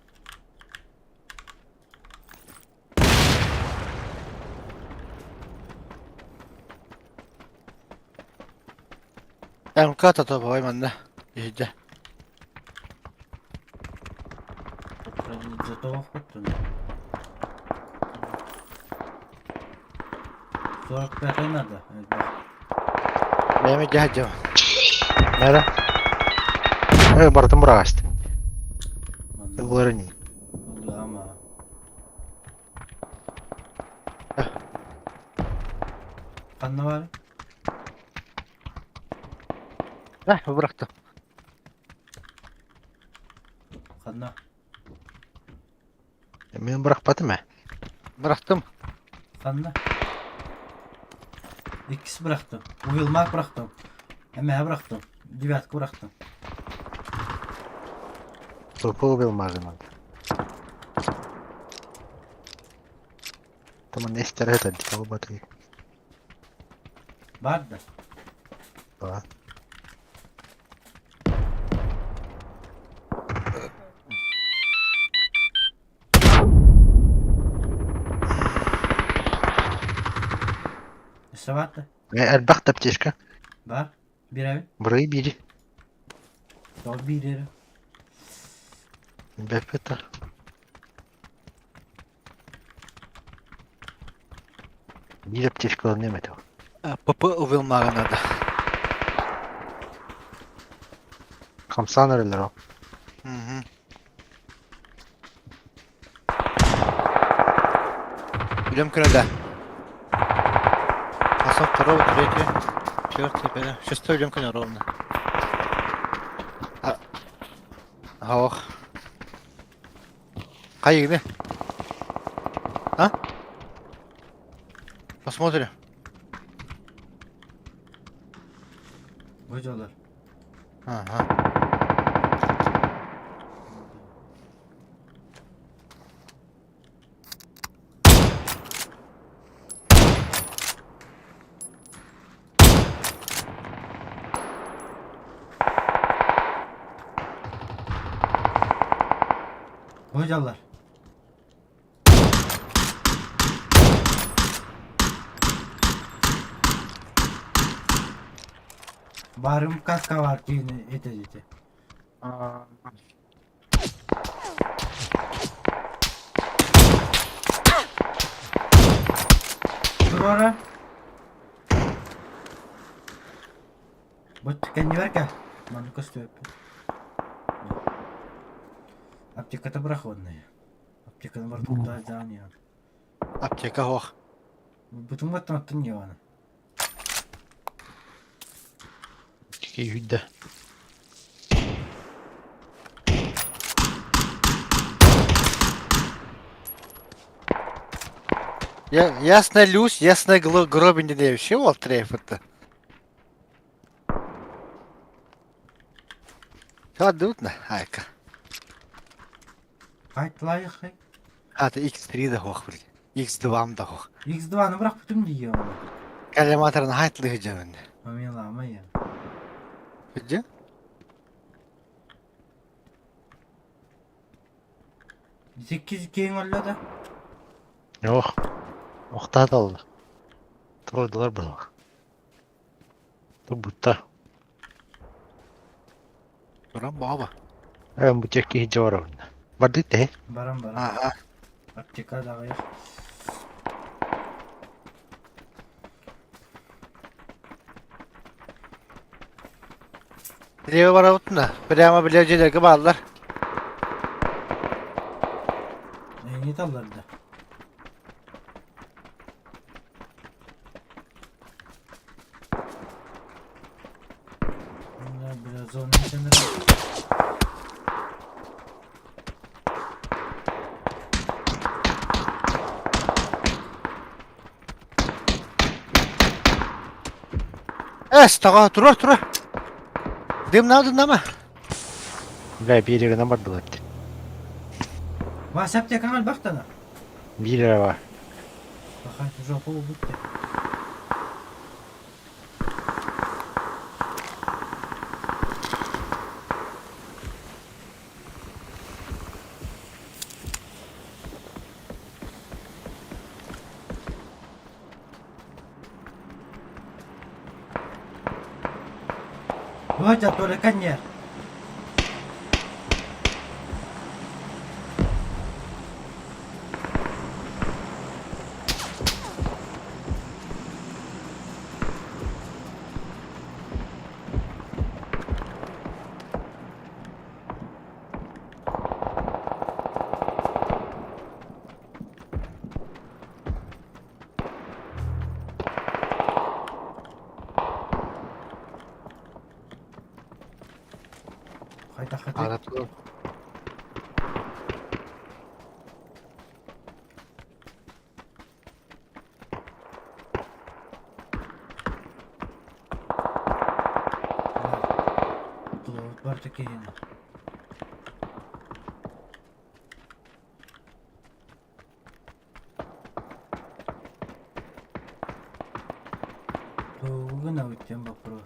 МК тотобой манна. Иһдэ. Зато хотун. 45 надо. Бэйэм дьаһадьым. Мэра. Э, бардым быраҕаст. Ыллар ини. Ама. Ханна бар? Э, бырахтым. Ханна. Мин бырахпатым ээ. Бырахтым. Ханна. Иккис бырахтым. Уилмак бырахтым. Эмэһэ бырахтым. Девятка бырахтым. Тупо убил мажын. Там нестер это долбатый. Бар да. Да. Өссө бар да. Элбэх таптишка. Бар. Бирэбин. Бырый бири. Ол биир Бэппетер. Биир аптечка неме ПП убил мага надо. Хамсан эрэлэр ол. Мгм. Үлэм күнэ Хасан второго, третий, четвертый, пятый, шестой үлэм күнэ ровно. А, ох. Хайыгыны? А? Посмотрим. Бу дьоллор. Ага. Бу дьоллор. Барым каска бар киһини этэ А, Турора. Бу кэннибэр Манна көстүбэппин. Аптеката проходная. Аптеканы бар туттаа дьаан яан. Аптека ох. Бутун баттан аттын яаны. Күйді. Я, ясно люсь, ясно гробин не вообще вот треф это. Кладут на, айка. Хайтлайхай. А, ты X3 да хох, блин. X2 да хох. X2-ны бырахпытым дии оны. Коллиматорын хайтлы жамын. Мамила я. Где? 8 кең олла да. Ох. Охтаталды. Тройдылар бұл. Тубутта. Туран баба. Эм бу чекки жорон. Барды те. Барам барам. Ага. Аптека дагы. Лево барабытна. Прямо бile жерге баллар. Не таллар да. Bunlar biraz onun içinde. Эс, тага тура тура. Дым надо нама. Бля, бирегіне бардылар. Вася аптекаңа бактана. Бире бар. Бакай жопа бутты. Вот я только нет. Хайда хайда. Ара тура. Тут бар такие. Тугuna өткен вопрос.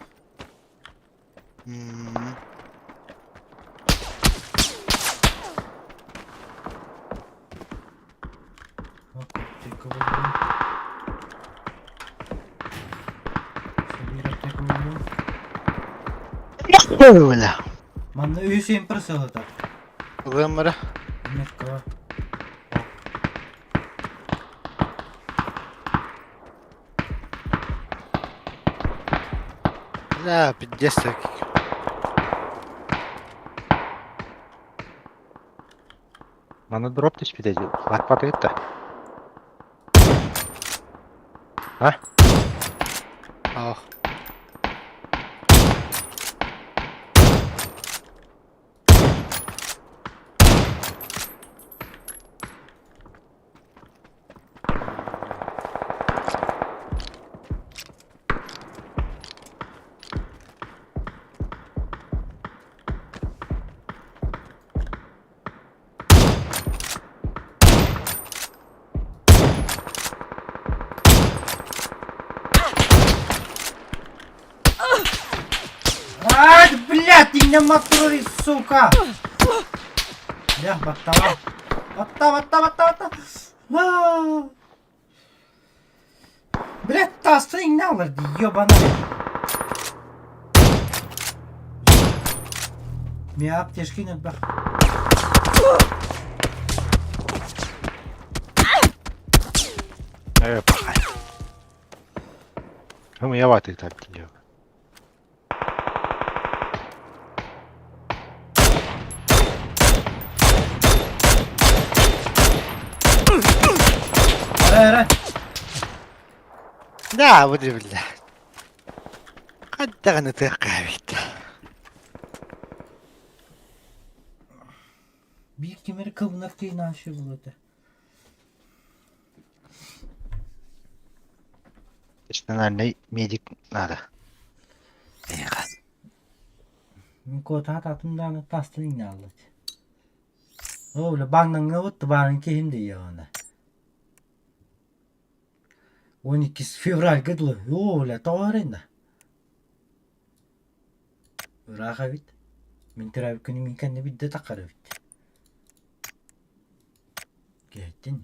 Аптека булдум. Сабир аптека булдум. Бля. Манна үйсейін просылады. Лымра. Метка. Бля, пиздец. Мана дроп түспейді. Латпат етті. Ах. Ханньаммат турар, сука! Бля, баттала. Батта, батта, батта, батта. Аа. Блядь, таастан иҥнэ алар дии, ебана. Миа аптечка элбэх. Э, пахай. Хымыйабатый так диэн. Эрэ, эрэ. Да, вот и бля. Хайдаҕын ытыахха эбит. Биир ким эрэ кыбынар тыынааччы буолуо этэ. Персональный медик надо. Эйиэхэ. Мин куотаат атын даҕаны таастан иҥнэ хааллыт. Оо, бля, баҥнаҥҥа баарын киһим да ийэҕинэ. 12 февральга дылы. Оо, бля, тоҕо эрэннэ? Ыраах эбит. Мин төрөөбүт күнүм мин кэннэ биирдэ таххар эбит. Киһиттин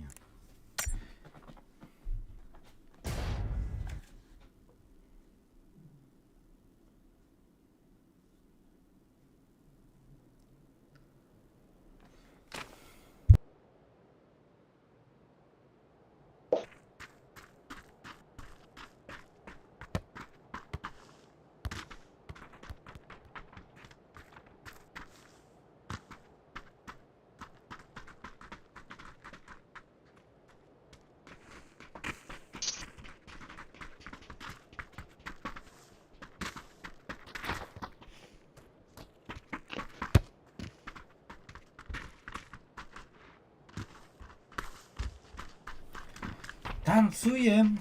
Танцуем!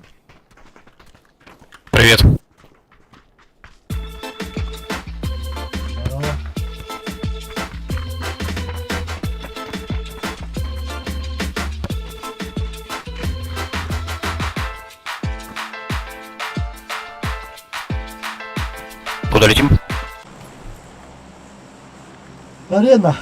Привет. Здорово. Куда летим? Арена.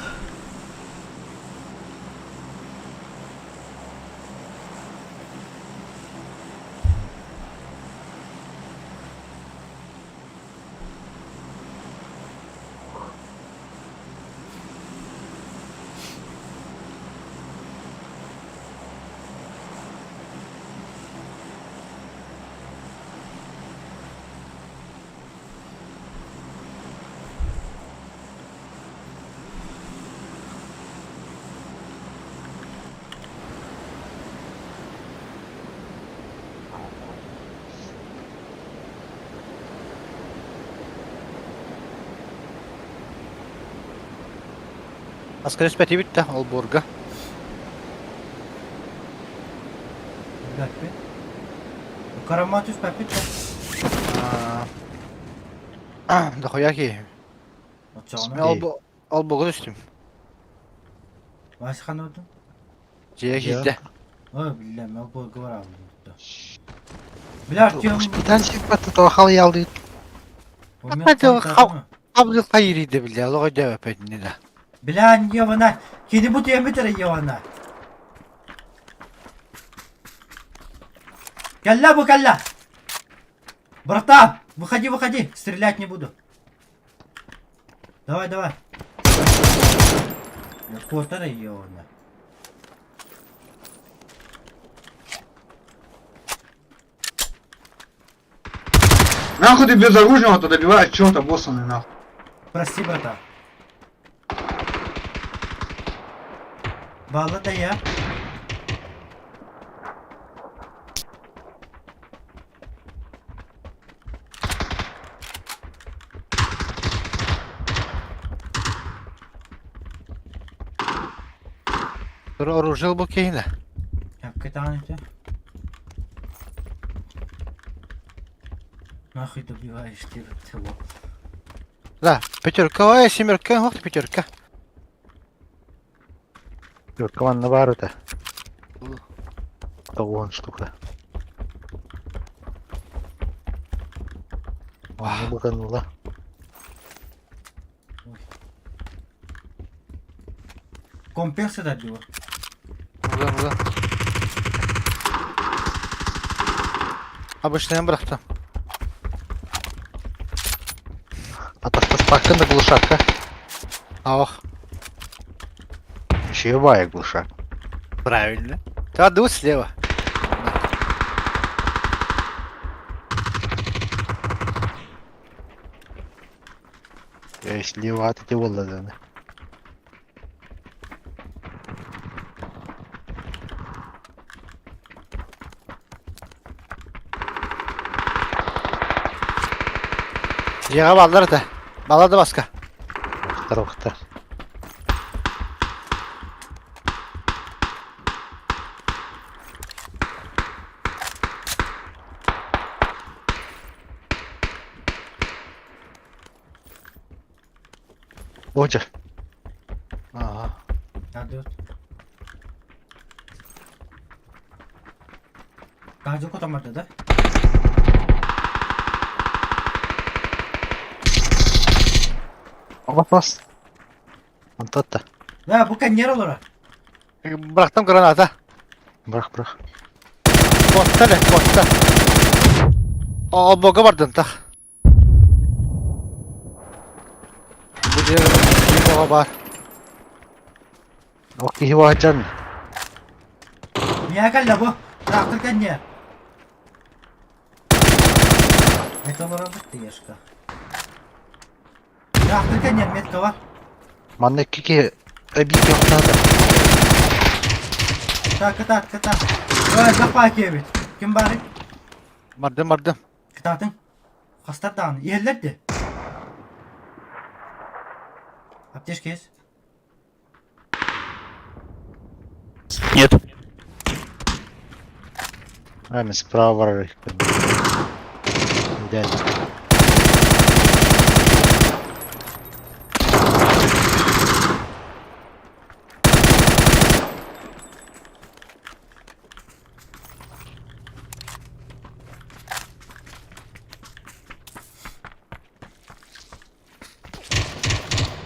Аска түспэтибит да олбуорга. Билбэппин. Карама түспэппит да. Дохуя киһи. Оччоҕуна Мен олбу олбуга түстүм. Вася ханна бардың? Дьиэ киирдэ. Ой, биллэм, олбуорга бараабын бутта. Бля, Артем... Госпиталь сиппатта тоҕо ялдыыт. Абдыл хайырыйда биллэ, олоҕо дьэбэпэтини да. Бля, Евана, кини бу тиэммит эрэ Евана. Кэллэ бу кэллэ! Братан, выходи, выходи, стрелять не буду. Давай, давай. Куотар Евана. Нахуй ты безоружного-то добиваешь, чё-то боссаный нахуй. Прости, братан. Балла да я. Тур оружие бу киһинэ. Капитан это. Нахуй добиваешь ты его. Да, пятерка, ой, семерка, ох ты пятерка. Пятерка манна баар этэ. Тоҕуон штука. Онно быганыла. Ой. Комплекс сытар дуу. Buradan buradan. Обычныйын бырахтым. Атастаспаккын да глушакка. Ах, Еще и глушак. правильно. Ты дуй слева. Я слева от этого ладана. Дьиэҕэ бааллар этэ. Баллар да баска. Охтар, охтар. Отя. Ага. Тардыбыт. Таһырдьа кутан барда да? Вопрос. Антатта. Да, бу кэнниэр олорор. Бырахтым граната. Бырах, бырах. Куотта бэ, куотта. Олбога бардын тах. Бу дьиэ баар. Ох, киһи баһаджан. Миэхэ кэллэ бу. Трактор кэнниэр. Это олоробут тыешка. Трактор кэнниэр метка бар. Манна икки киһи эбии киһи Так, кытаат, кытаат. Ой, запа киэбит. Ким баарый? Бардым, бардым. Кытаатыҥ. Хастар даҕаны. Иһэллэр дии. Аптечка есть? Нет. А, мен справа барар эбиппин. Дэн.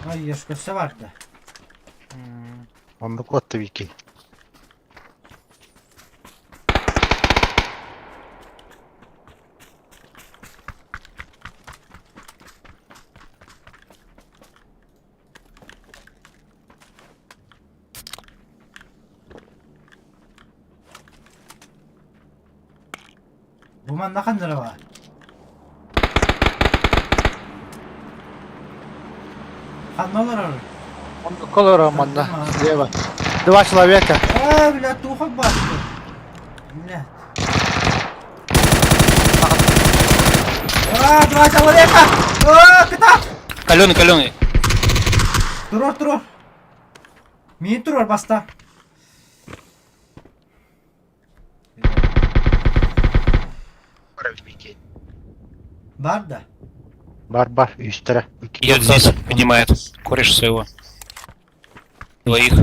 Ой, ешка, все барда. Оннук отты Вики. Бу манна ханнара баар? Ханна олорор? Колора манна. Слева. Два человека. Э, бля, туха басты. Блядь. А, два человека! А, кытаат! Каленый, каленый. Туруор, туруор. Миин туруор баста. Бар да. Бар, бар, үстері. Идет здесь, поднимает. Кореш своего. Двоих.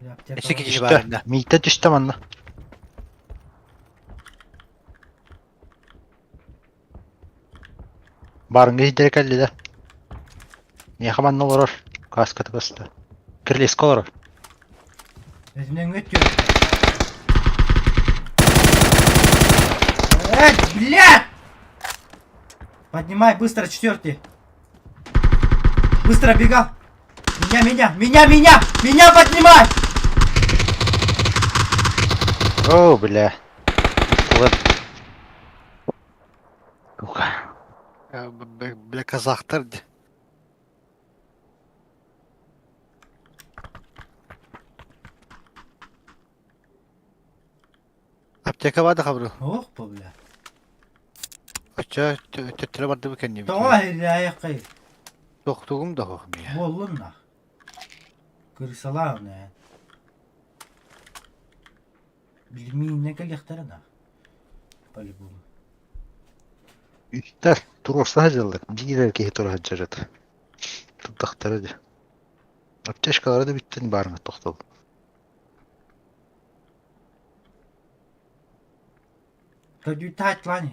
Бля, аптека Эссе бар. киһи баар инна. Миитте түстэ манна. Барыңга иһдere кэллилэр. Миэхэ манна олорор. Кааската көстө. Кирилиэскэ олорор. Өзүнөн өтүө. Эй, блядь! Поднимай быстро четвертый. Быстро бегал. Меня, меня, меня, меня! Меня поднимай! О, бля. Туган. Туга. Бля, казахтар. ди. Аптека барды хабры. Ох, бу, бля. Оча төттөрө барды бу кэнни. Тоҕо иһиллээйэххий? Тохтугум да хох мия. Буоллун нах. Кырсалаан ээ. Билимииннэ кэлиэхтэрэ нах. По-любому. Үстэр туруорса сылдьаллар. Биир киһи тура сылдьар этэ. Тутахтара дии. Аптечкалара да бүттэн баарына тохтол. Көдүү таайтылаан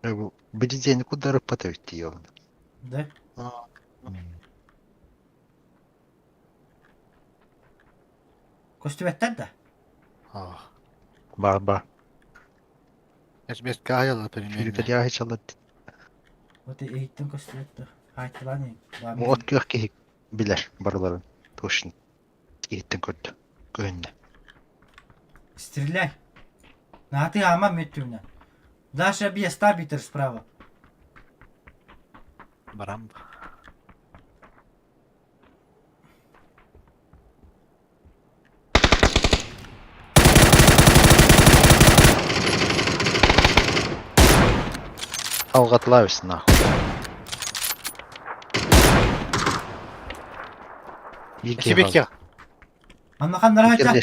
Бу били кударыппат эбит дии ол. Да? Көстүбэттэр да? Ах. Бар бар. Эсмеска айала примерно. Сүүрүкэлиэҕэ чалат. Вот эйиттэн көстүбэт да. Хаайтылаан От күөх киһи билэр барыларын. Точно. Киһиттэн көрдө. Көһүннэ. Стреляй. На ты ама мөттүмнэ. Даша бьеста битер справа. Барам. Алҕатылаабыс нахуй. Биир киһи Тебе хаалла. кем? Аннахан нара Икки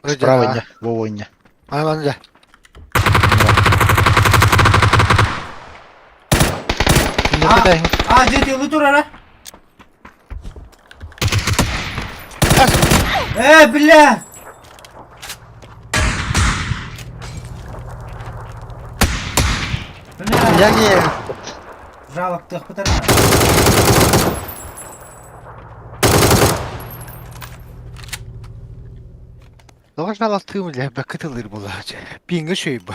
Справа инне, Вова инне. Ана да. А, дьэ тылы турара. Э, бля! Бля! Я не... Жалоктыахпыт Тоҕо жалалтыым илэ бэккэ тыллыыр буолааччы. Пиҥҥэ үчүгэй бу.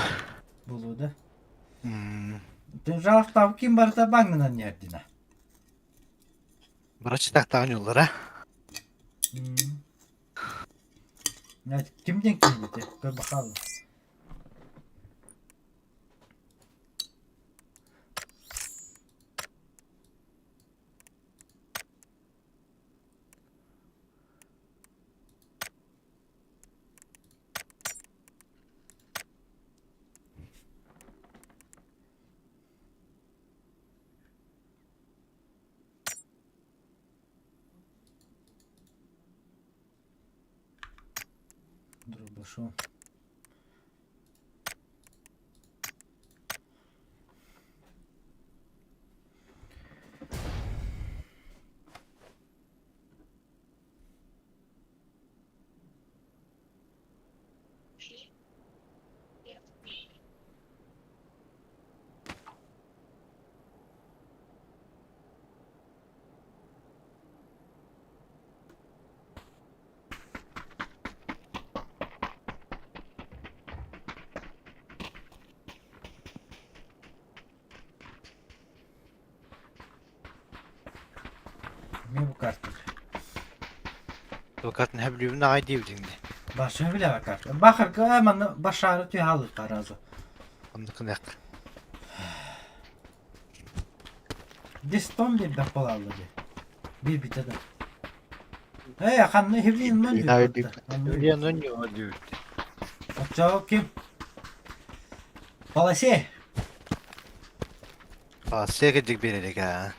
Булуу да. Жалоктаабыт ким барыта баҥнанан иһэрдинэ. Бырачытахтаҕын ньуллара. Ким диэн киирбитэ? Көр бахаалла. Дробашу. Эмиэ бу карта. Токатын хөбүлүүбүн аҕай диэбитиҥ дии. Баша билэҕэ карта. Бахарга манна башаары түһэ хаалыахха разу. Оннук гыныах. Дистон биэрбэх буолаалла дии. Биэрбитэ да. Ээ, ханна Хевлин нон Хевлин Хевлин нон диэбит. Оччоҕо ким? Полосе. Полосе кырдьык биэрэрик аа.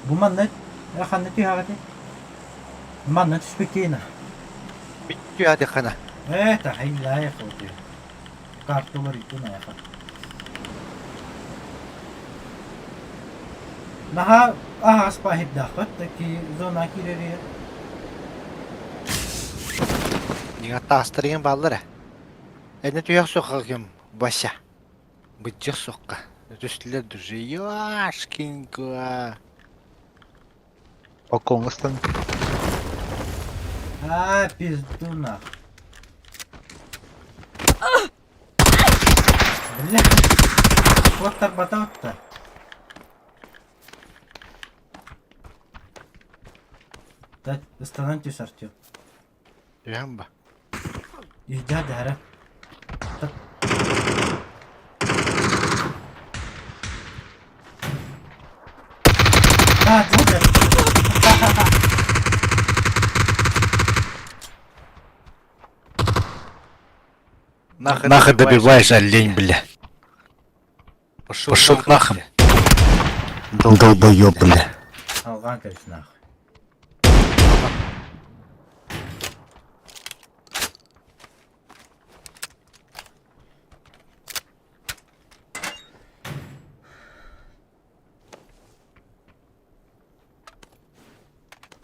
Бу манна ханна түһэҕитий? Манна түспүттиина. Бүт түһээтиххинэ. Ээ, тахайлаайах оту. Карталар итин айаха. Наһаа аһаҕас паһирдаахпыт таки зона киирэригэр. Дьиҥэр таастарыгын бааллар ээ. Энэ түһэх суохха ким Вася. Быдьах суохха. Түстүлэр дружи. Ёшкинка. Окоҥҥостон А, пизду нах. Бля. Вот тарбатаутта. Да, ыстанан түс Артем. Түһэн ба. Иһдьэ дэһэрэ. А, дьэ, Нахер, Нахер добиваешь, олень, бля. Пошел, Пошел нахрен. Долбоёб, бля. Алҕаан кэбис нахуй.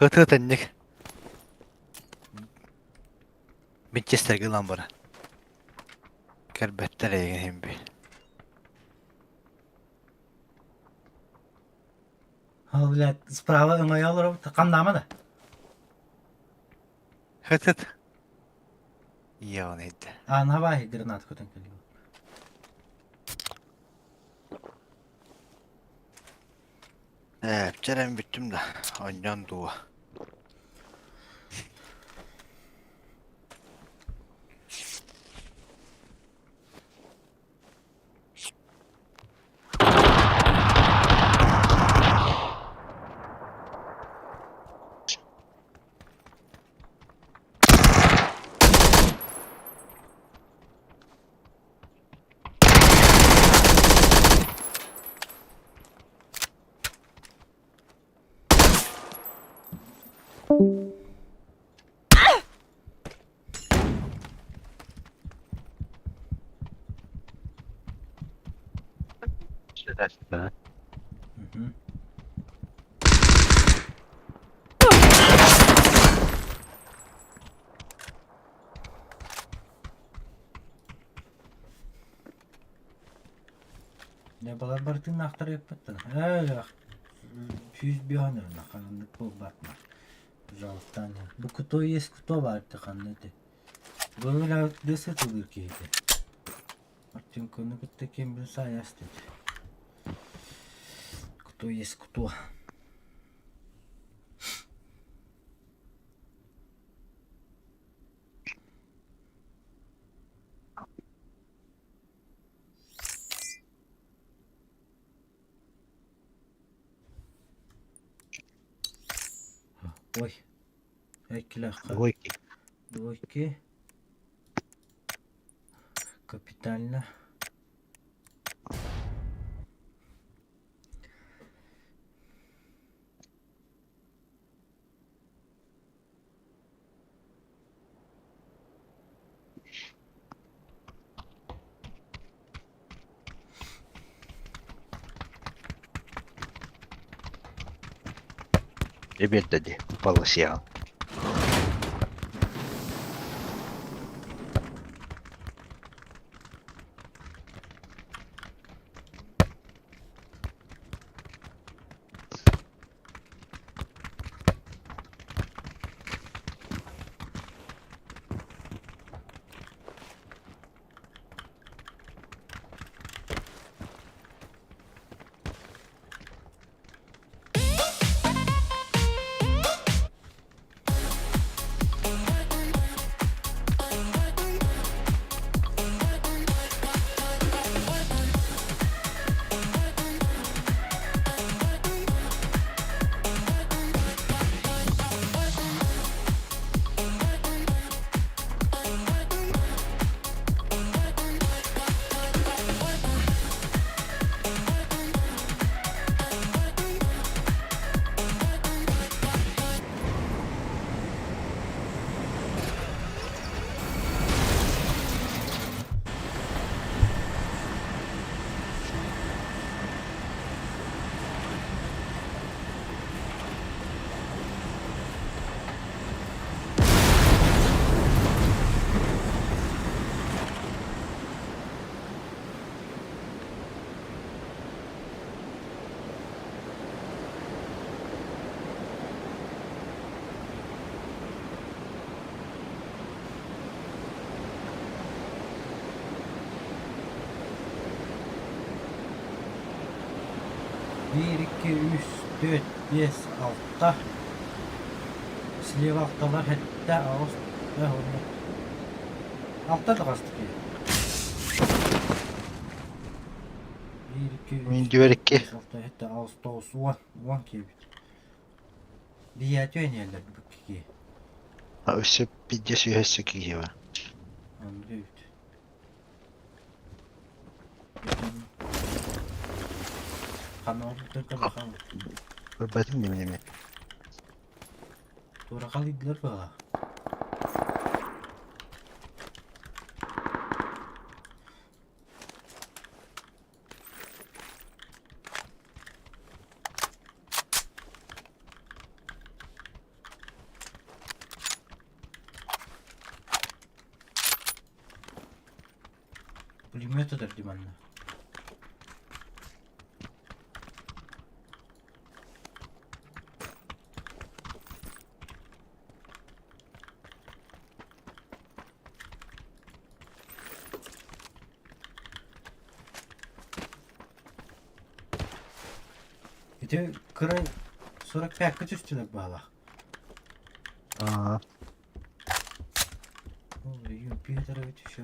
Ыт-ытынньык. Винчестергэ ылан баран. Кэрбэттэр эйигин иһин би. Ол, блядь, справа өҥөйө олоробут. Хамнаама да. Ыт-ыт. Иэҕин иһиттэ. Аана бааһы гранат көтөн кэлиэ. Ээ, чэрэн бүттүм да, онньон дуо. Мгм. Дьэ балар барытын ахтар ыппыттар. Ээ, сүүс биэһэн өрүнэ ханнык буолбатма. Пожалуйста, бу кто есть кто баар ханна ити. Былыр дэсэ тылыр киһити. Артемканы кытта ким билсэ аяс деді. Кто есть кто. Ой, эккилэххэ Двойки. двойки. Капитально. Ребят, дади, упала сел. Биир, икки, үс, түөрт, биэс, алта. Слева алталар сэттэ, аҕыс, уонна алта таҕыстык Биир, икки, үс, Мин дверки. биэс, алта, сэттэ, аҕыс, тоҕус, уон, уон киирбит. Биһиэтэ өнүөллэр бу кии. А өссө пиздец үһэссө киһи бар. Онно эбит. Ханна олбуттар бахан. Көрбөтүм неменеме. Туора халыйдылар баҕа. Пулемет ытар дии манна. Ити кыра 45-ка түстүлэр баалаах. Аа. Ой, еще.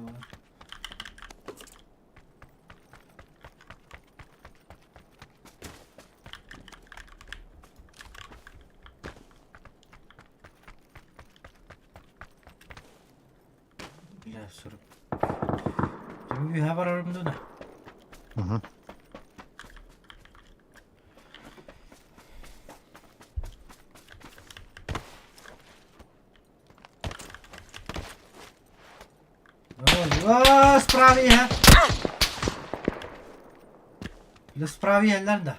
Бля, 40. Түмүгү барарым да. Угу. О, справа иһэ. Бля, справа иһэллэр да.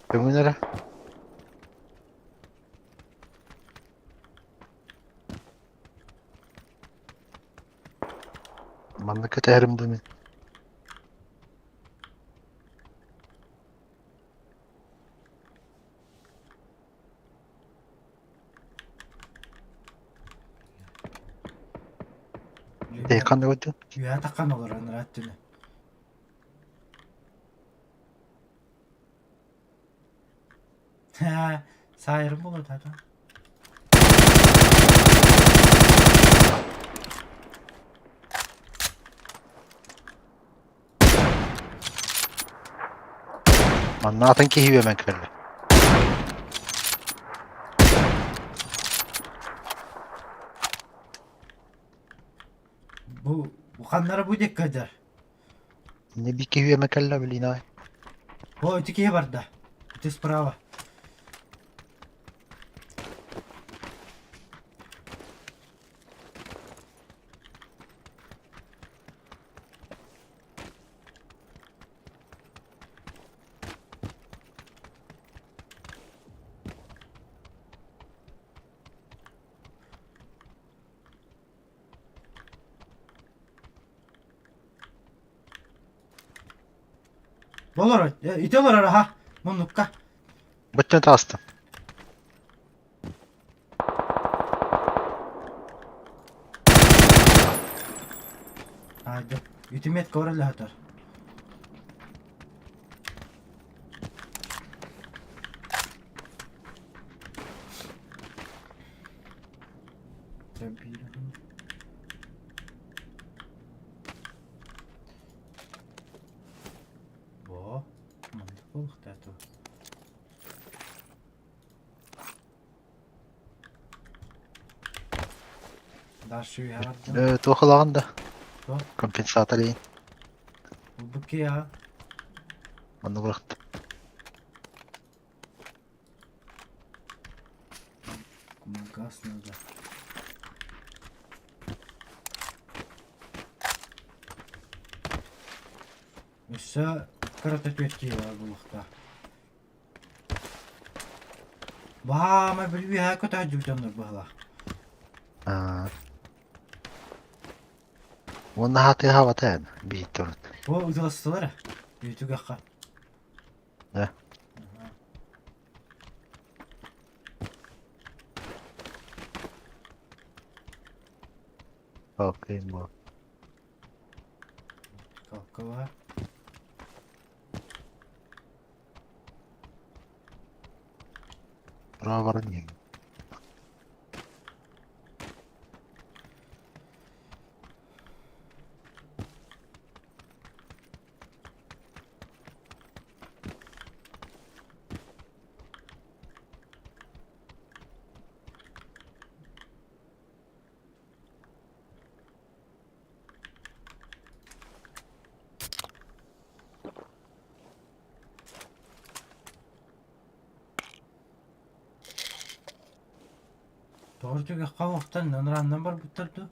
Көҥүл эрэ. Манна кэтэһэрим да мин. Тейхан да Үөһэ таххан олорон ыраат түнэ. Саайырым буолуо да. Манна атын киһи үөмэн кэллэ. Бу ханнара бу диэккэ дьар. Не би киһи үөмэн кэллэ билин ай. О, ити киһи барда. Ити справа. Олорор, ити олорор аха, муннукка. Бөттөн таҕыстым. Айды. Үтүмэт көрөлөһөтөр. Бо, маннык буолуохтаах дуо? Дальше үһэ Э, туох ылаҕын да? Туох? Компенсатор иин. Ылбыт киһи Манна бырахтым. Газ надо. Өссө кырата түөттии баар буолуохтаах. Баама бүлүүһэ көтөөдьүк дьоннор быһалаах. Аа. Уонна хаатыһаабата эн биһиттэ урут. Бу ытыластылар үтүгэххэ. Да. Окей, бу. Калкала. Тура баран иһин. Тоҕо түгэххэ уохтан ынараннан барбыттар дуо?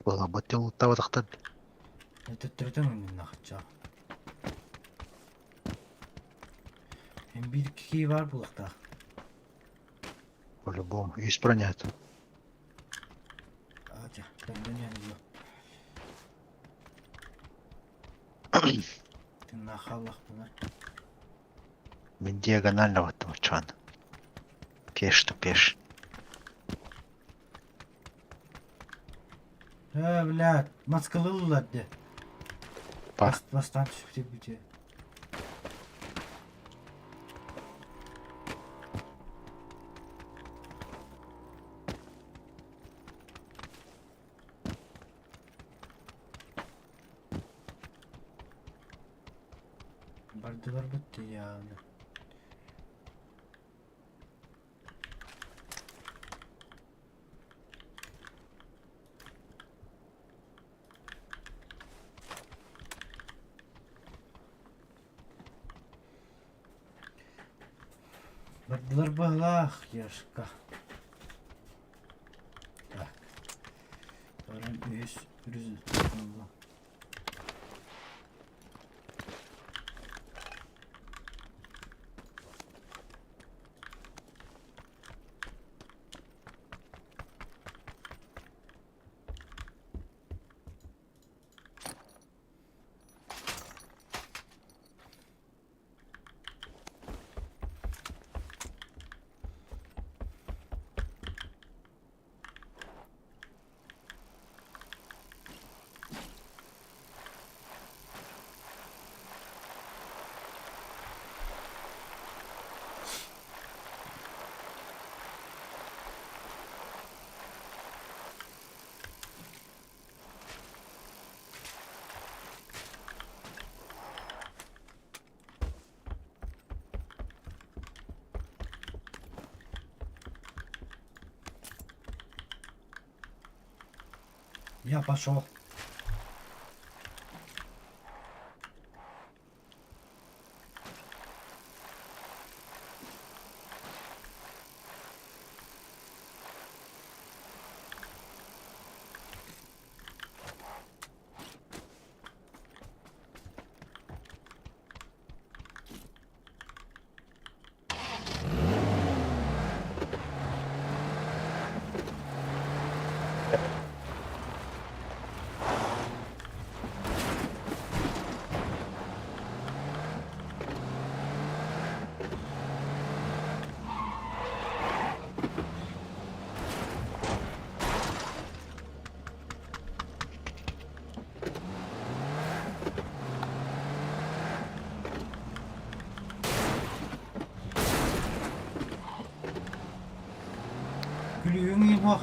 Буолабыт улуттабатахтар. Төттөрүтүн үннахча. Hem bir iki бар булуохтаах. По-любому. Үс бронят. Төннөн иһэн ылыах. Тыыннаах хааллахпына. Мин диагонально баттым оччоҕуна. Пеш то пеш. Ээ, блядь, маскалыыллар дии. Па. Бастаан түспүтэ бүтүө. Бардылар бытты яаны. Бардылар быһылаах, Яшка. Так. Баран үһүс результат буолла. Я пошел. Күлүүһүҥ иһин О.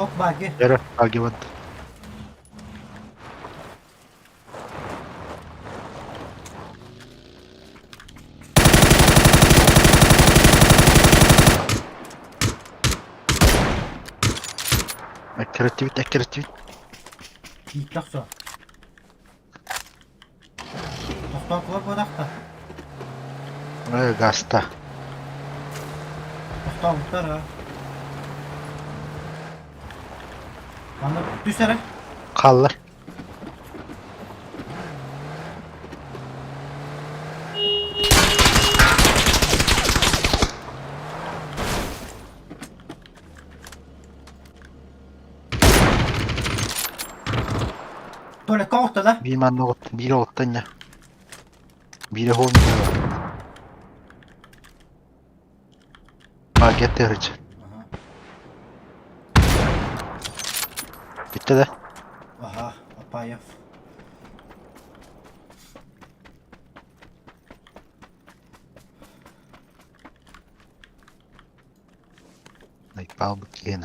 Ок, баги. Эрэ, агивант. Эккирэтибит, эккирэтибит. Ииттэх охсо. Тохтоокулар буотахта. Э, гаста. Тохтообуттар а. Манна түс эрэ. Хааллар. Толя, тоҕо да? Биир манна оҕуттан, биир оҕуттан дьэ. Биирэ хоһун Пакет тыһыч. Ага. Bitti de. Ага, Апаев. Айпаалбыт киһи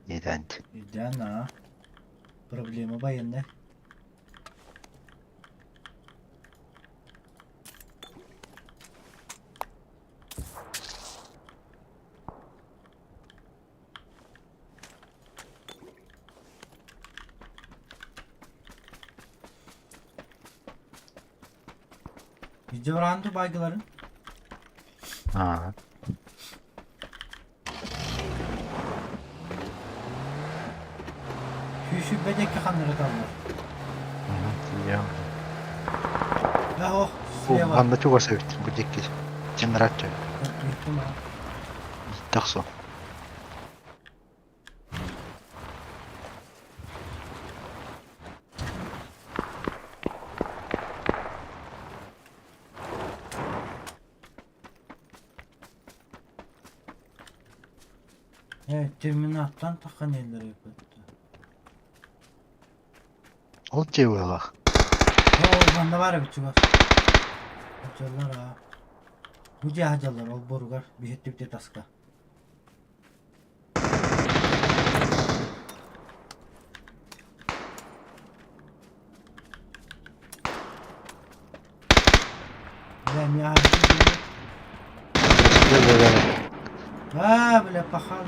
Иэдээнт. Идээн аа. Проблема военная. Видеоранды байгыларын. Аа. Сүүсү бэдекке ханнары таллар. Да ох, слева. Манна чугас эбит бу диэки Тимираччы. Ыттым аа. Тахсо. Evet, terminattan takan elleri yapıttı. Ол дьиэ быһыылаах. О, манна бар эбит чугас. Дьаллар аа. Бу дьиэ дьаллар ол боругар биһиттибит таска. Бля, миэхэ Аа, бля, пахан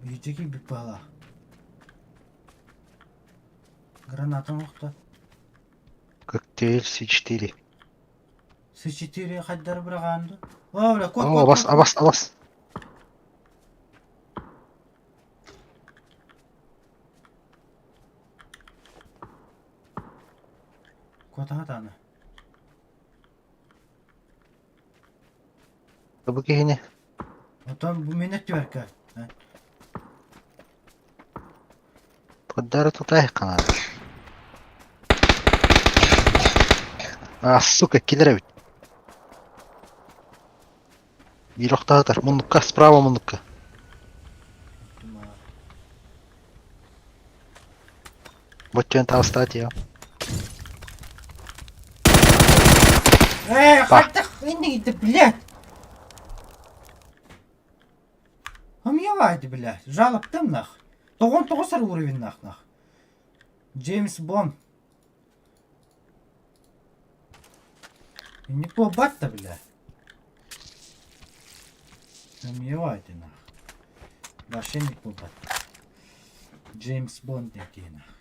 Биһиги биппала. Граната охто. Коктейль С4. С4 хайдар быраҕаанды. О, бля, кот, О, кот, абас, кот. абас, абас. Куотаха тааны. Бу киһини Отон бу мин өттүбэркэ. Поддары тутаайыккана. А, сука, киллэр эбит. Биир охтоотор. Муннукка, справа муннукка. Боччуон таҕыстаат я. Э, Па. хайдах иннигит, блядь! Хамьявайды, блядь. Жалоптым нах. Тоҕон тоҕус уровень нах нах. Джеймс Бонд. Не буолбат да, блядь. Хамьявайды нах. Вообще не буолбат. Джеймс Бонд диэн нах.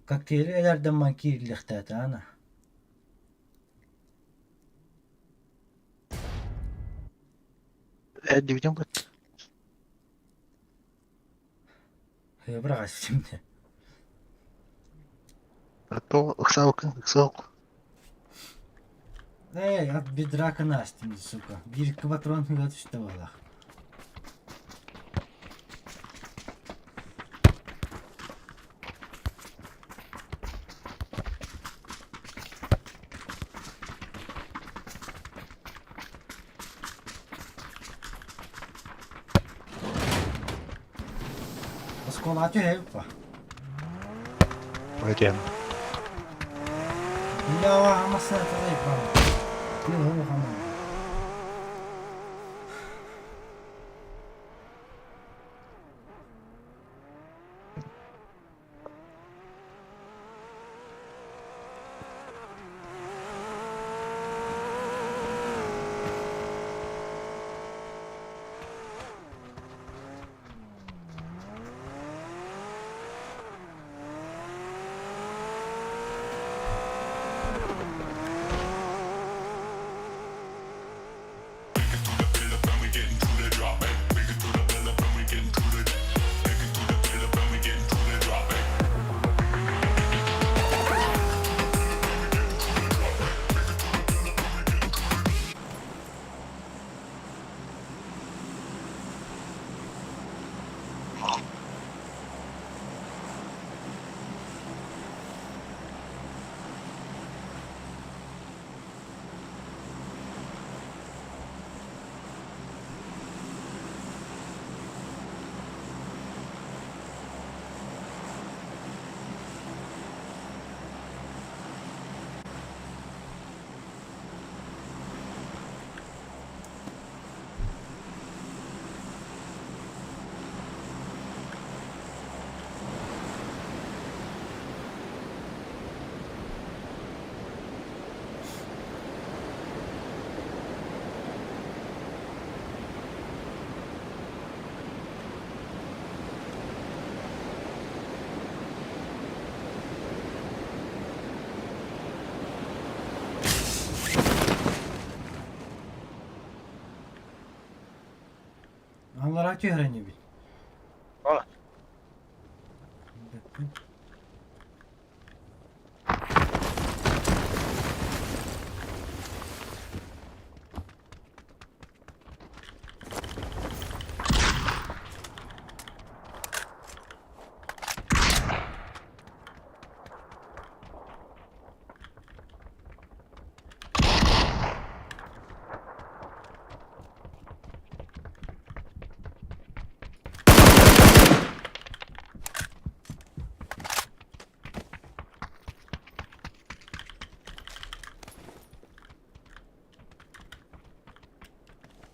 Коктейли элэрдэн ман киириллэхтээтэ ана. Эрдибитин бут. Быраҕас симде. То ыксаабыккын ыксаок. Эй, от бедра канастин, сука. Биир патрон түстэ буоллах. Оскуола түһэ па. Пойдем. Бля, масса это заебал. Аллара түһэрэн эбит. Ола.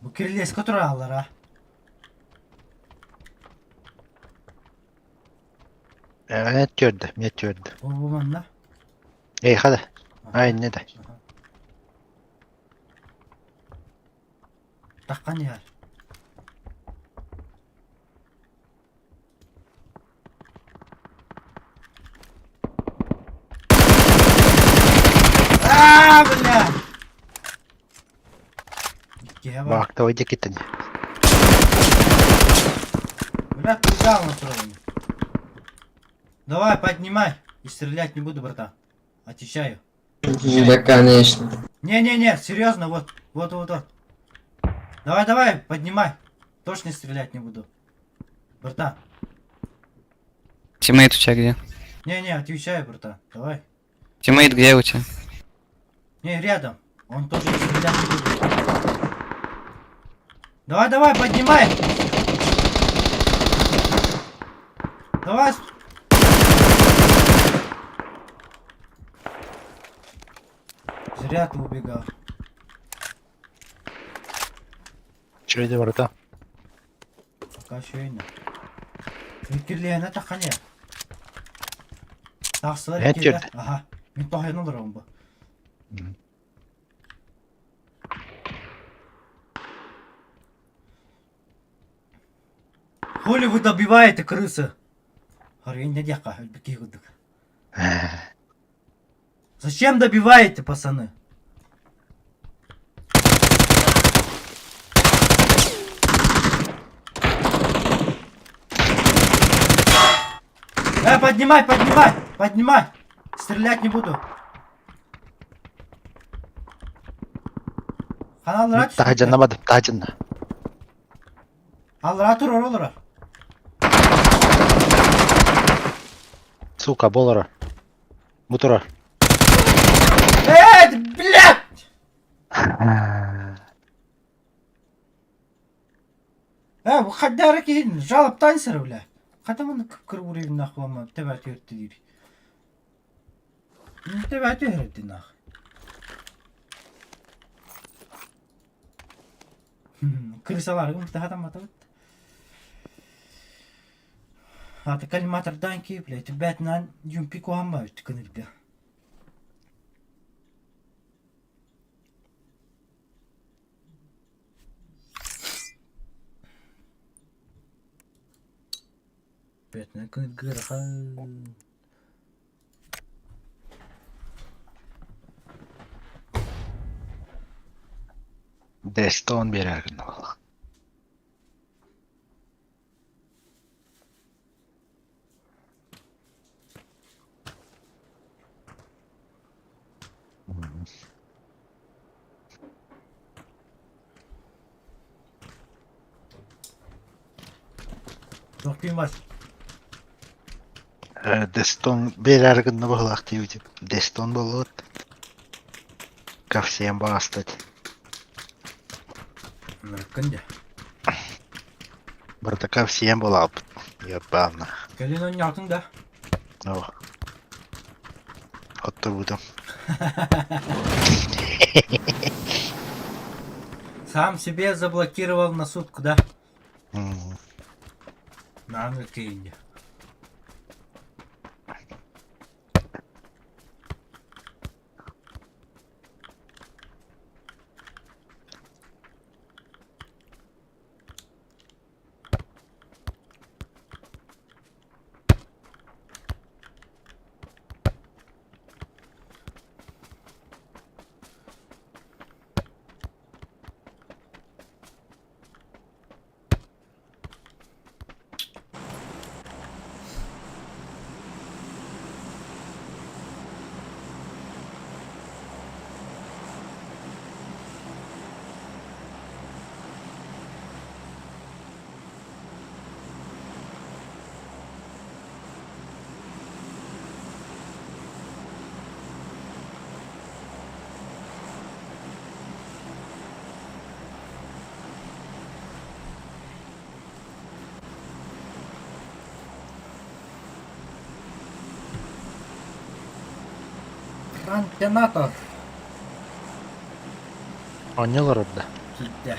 Бу кирилиэскэ турааллара. Э, төрдө, мне төрдө. Ол бу манна. Эй, хада. Ай, не да. Таххан иһэр. Аа, бля! Иккиһэ бар. Баактабай дьэкитин. Бля, куда он отправил? Давай, поднимай. И стрелять не буду, братан. Отвечаю. Да, конечно. Не-не-не, серьезно, вот, вот, вот, вот. Давай, давай, поднимай. Точно стрелять не буду. Братан. Тиммейт у тебя где? Не-не, отвечаю, братан. Давай. Тиммейт где у тебя? Не, рядом. Он тоже стрелять не будет. Давай, давай, поднимай! Давай! Зря ты убегал. Че это, братан? Пока еще и не. Викирлиэне таххане. Тахсылар Эн иккиэлэр. төрдө. Аха. Мин тоһуйан олоробун бу. Хули вы добиваете, крысы? Харыйын не диэххэ, өлбүт киһи курдук. Зачем добиваете, пацаны? Э, поднимай, поднимай, поднимай! Стрелять не буду. Ханаллара түспүттэр. Таһдьаннамадым, таһдьанна. Аллара турар олорор. Сука, болора. Бу турар. Э, блядь! Э, бу хаддара киһин жалобтан сэр, бля. Хата маны кып-кыр уровень нахуй тэбэ түөртү диир. Тэбэ түһэрди нах. Крысаларгым тахатамматабыт. Аты коллиматордан ки, блядь, бэтнан юмпи куһаммабыт кынырга. Бэтнан кыныргырахан. Дестон биэрэр гына буолла. Тохтуймас. Дестон биэрэр гына буоллах диибитим. Дестон буолуот. Ко всем бастать. Нырыккын дьэ. Барыта ко всем буолаабыт. Ебана. Кэлин онньоотуҥ да? О. Хотторбутум. Сам себе заблокировал на сутку, да? М. На киинде. Антенатор. Оонньуу олорор да? Киирдэ.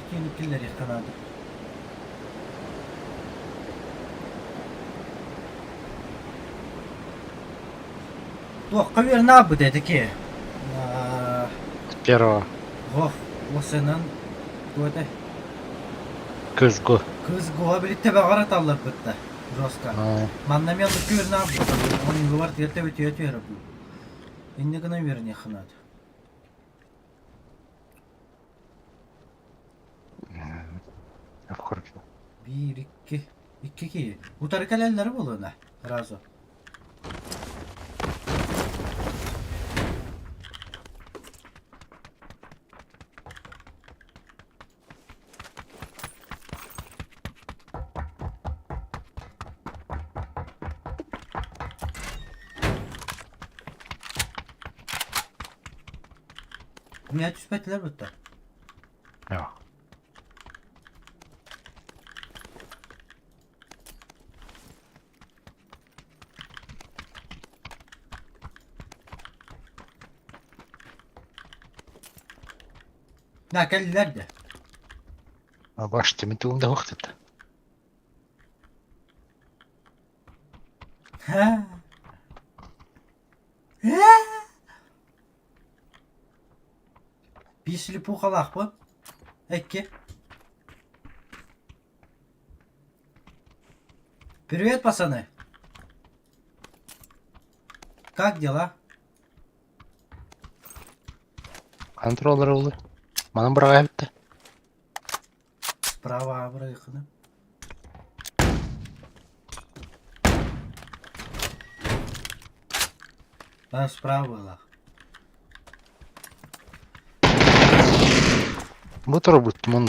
Киини киллэриэххэ наада. Туохха үөрэнэ аалбыт этики? Первого. Ох, уосанан туох этэй? Кызгу. Кызгуга билиттэ баҕар аталларбытта. Жестко. Манна мен үөрэнэ аалбыт. Оҥгулар тиэртэ бүтүө түһэр бу. Инне гына үөрэниэххэ наада. Хорошо. Биир, икки. Икки киһи. Утары кэлэллэрэ буолуона сразу. Миэхэ түспэтилэр бытта. Yok. Да, кэллилэр да. Баш тимин тугум да хуохтата. Биир слепухалаахпын. Икки. Привет, пацаны. Как дела? Контроллер oldu. Манан быраҕа эбитте. Справа абырайхына. Да, справа была. Бу турбут мун.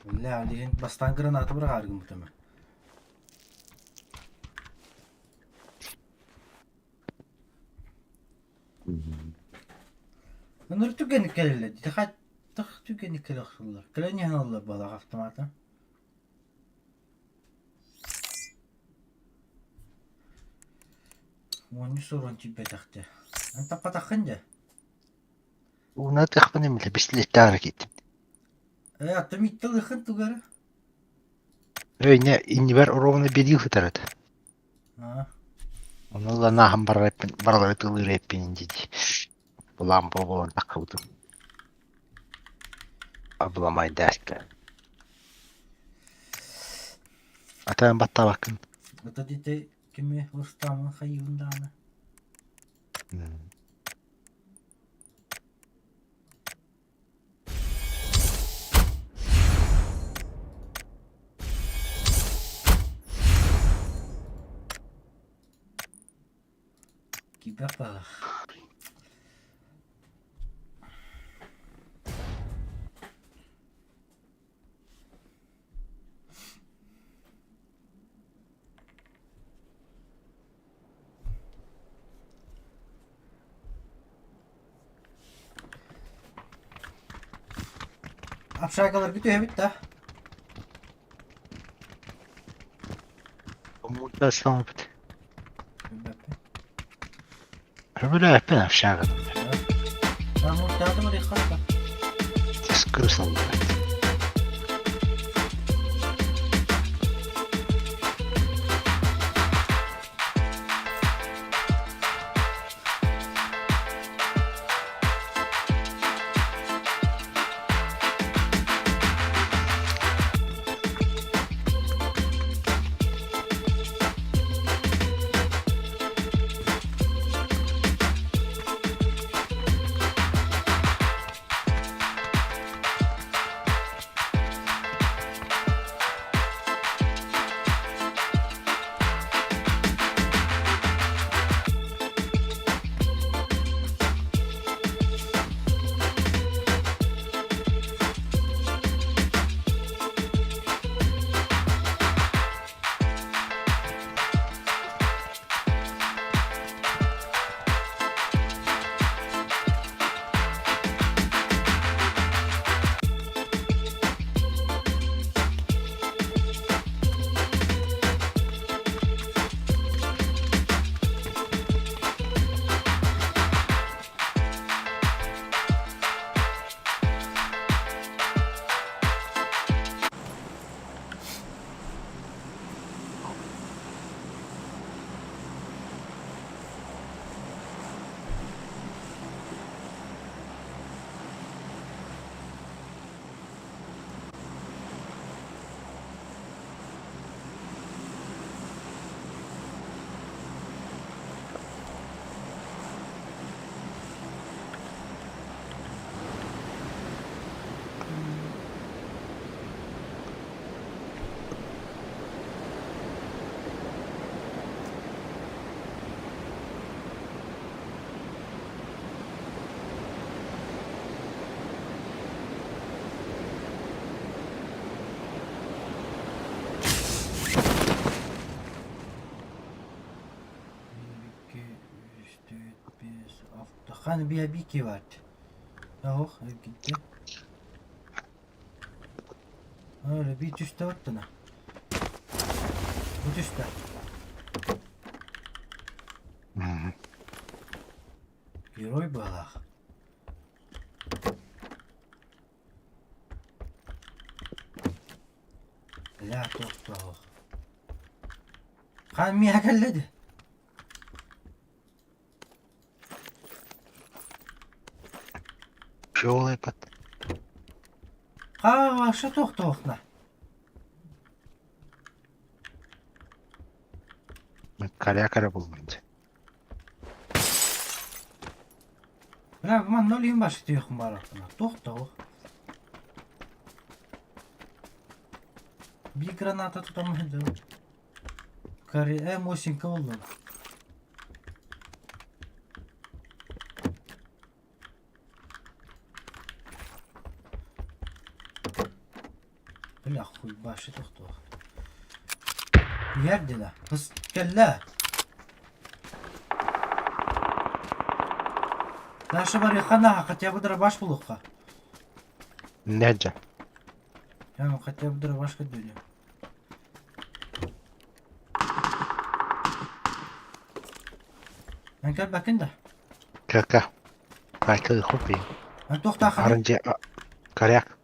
Бля, билигин бастаан граната быраҕаар гыммытым. Өнөр түгэник кэлэллэр дии. Хаттах түгэник кэлэ охсуллар. Кэлэн иһэн ыллар буолаах автомата. Уонньу суруон тиийбэтэхтэ. Эн таппатаххын дьэ. Уна тахпын эмиле бистилеттаара киттим. Э, аттым итталыхын тугары. Өйне иннибэр ровно бириил сытар этэ. Аа. Ону ылан ааһан барар баралары тылыыр эппин дии. Булампа буолан таххыбытым. Абыламайдааста. Атаан баттаабаккын. Это дите кими устамын хайыын дааны. Кибер баҕах. Общагаларга түһэбит да? Мурда Көмөлөөхпүн общага. Скрысал. Хан биэ бики бар. Ох, gitti. Öyle bir düştü attın. Bu düştü. Мгм. Герой балах. Ля тохтоох. Хан миэхэ кэллэди. Шоулайпат. Ха, тохтоохна. Коряк эрэ булбут. Бля, манна олиин башытыахын баарахпына. Тохтоох. Bir граната тутамайды. Кари, Мосинка oldu. Бля, хуй баши тохтоох. Yerdiler. Kız gel la. Даша бар хана хотя бы дробаш булукка. Нэдьэ. Я хотя бы дробаш көдөлө. Мен кел бакын да. Кэ-кэ. Кайты хупи. Мен тохта хана. Арынжа. Коряк.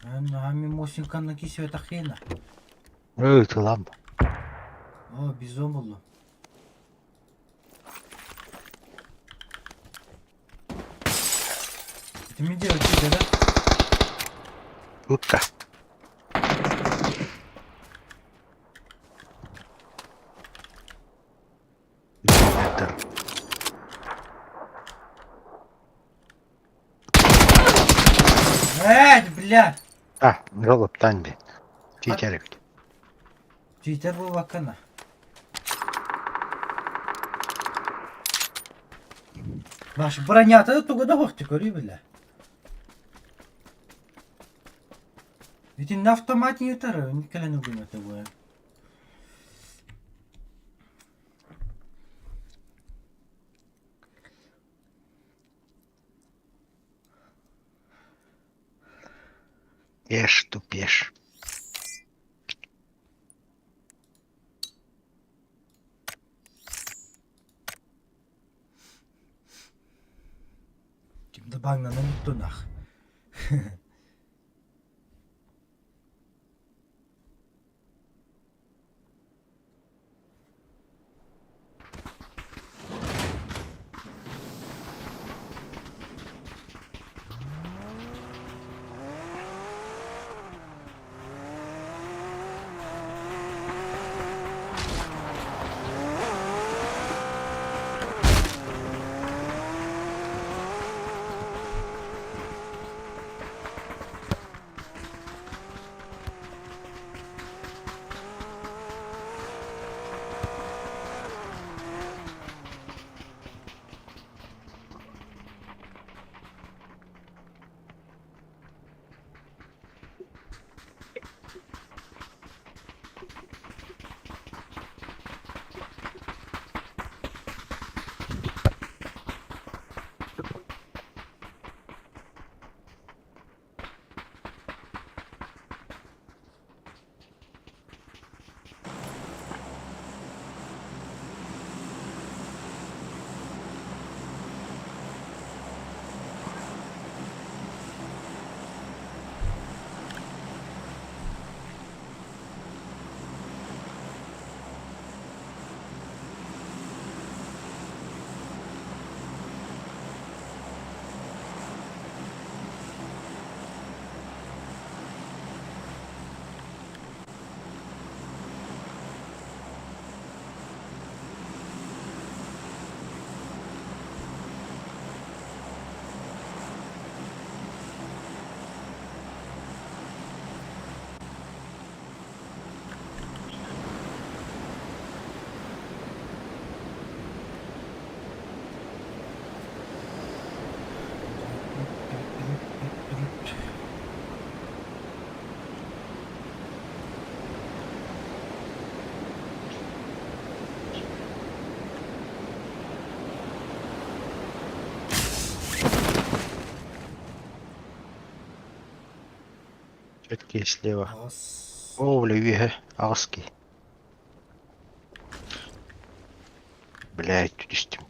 Мен хами мосинканы кисеп тахена. Ой, тылам. О, бизон булду. Ты мне делать да? Утка. Метр. Эй, бля! А, жолоп танби. Титерик. Читер бу бакана. Баш бронята тугу да хохты көрүй бля. Ведь на автомате не тары, никогда не это было. Пеш, тупеш. Кимді баңнанан үттунах. Түөрт киһи слева. Аҕыс. Оо, бля, үөһэ аҕыс киһи. Блядь, түстүм.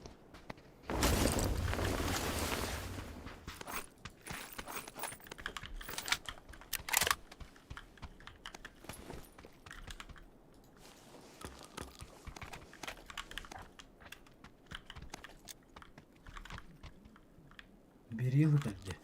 Бери ытырды.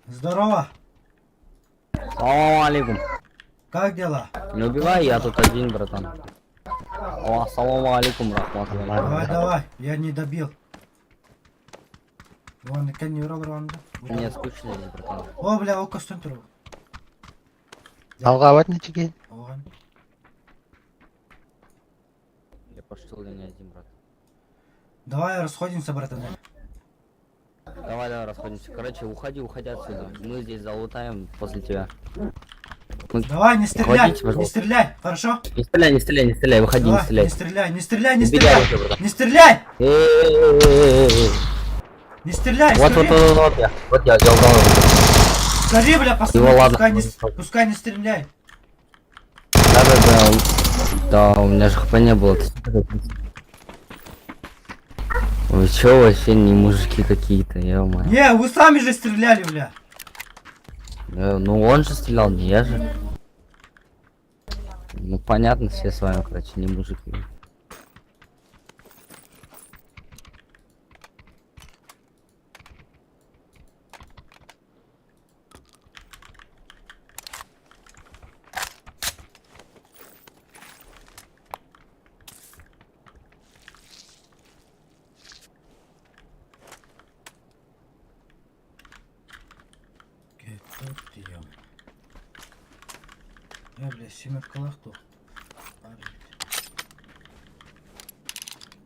Здорово! Салам алейкум. Как дела? Не убивай, я тут один, братан. О, салам алейкум, рахматуллах. Давай, давай, я не добил. Вон, каньюра раундо. Мне скучно здесь, братан. О, бля, о, костюм туру. Алҕаабат нэтигин? Оған. Я пошел, я не один, брат. Давай расходимся, братаны. Давай, давай, расходимся. Короче, уходи, уходи отсюда. Мы здесь залутаем после тебя. Давай, не стреляй, Уходите, не пожалуйста. стреляй, хорошо? Не стреляй, не стреляй, не стреляй, выходи, не Давай, стреляй. не стреляй, не стреляй, не Убегай стреляй, уже, братан. не стреляй, Эй-эй-эй-эй-эй. не стреляй, Вот, вот, скажи, вот, вот я. Вот я, я угол. скажи, бля, пацаны, Его ладно. пускай не, пускай не стреляй. Да, да, да. Да, у меня же хп не было. Ты что такой? Вы чё вообще не мужики какие-то, ё-моё. Не, вы сами же стреляли, бля. Ну он же стрелял, не я же. Ну понятно, все с вами, короче, не мужики. Кетут ем. Я, бля, семеркалах то.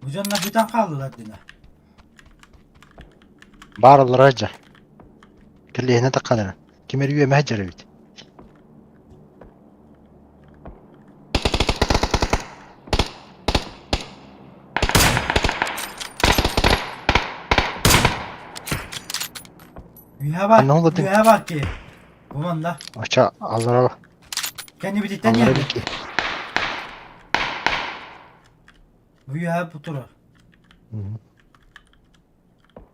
Uzun бүтән қалдылар дина. Баар олорор дьэ. Кэлиэһинэ тахханара. Ким эрэ үөмэһэ дьэр эбит. Üye bak, Anne oldu? üye bak ki. Ulan da. Оча аллара Kendi bititten аллара yerdi. бики. Üye bu tura.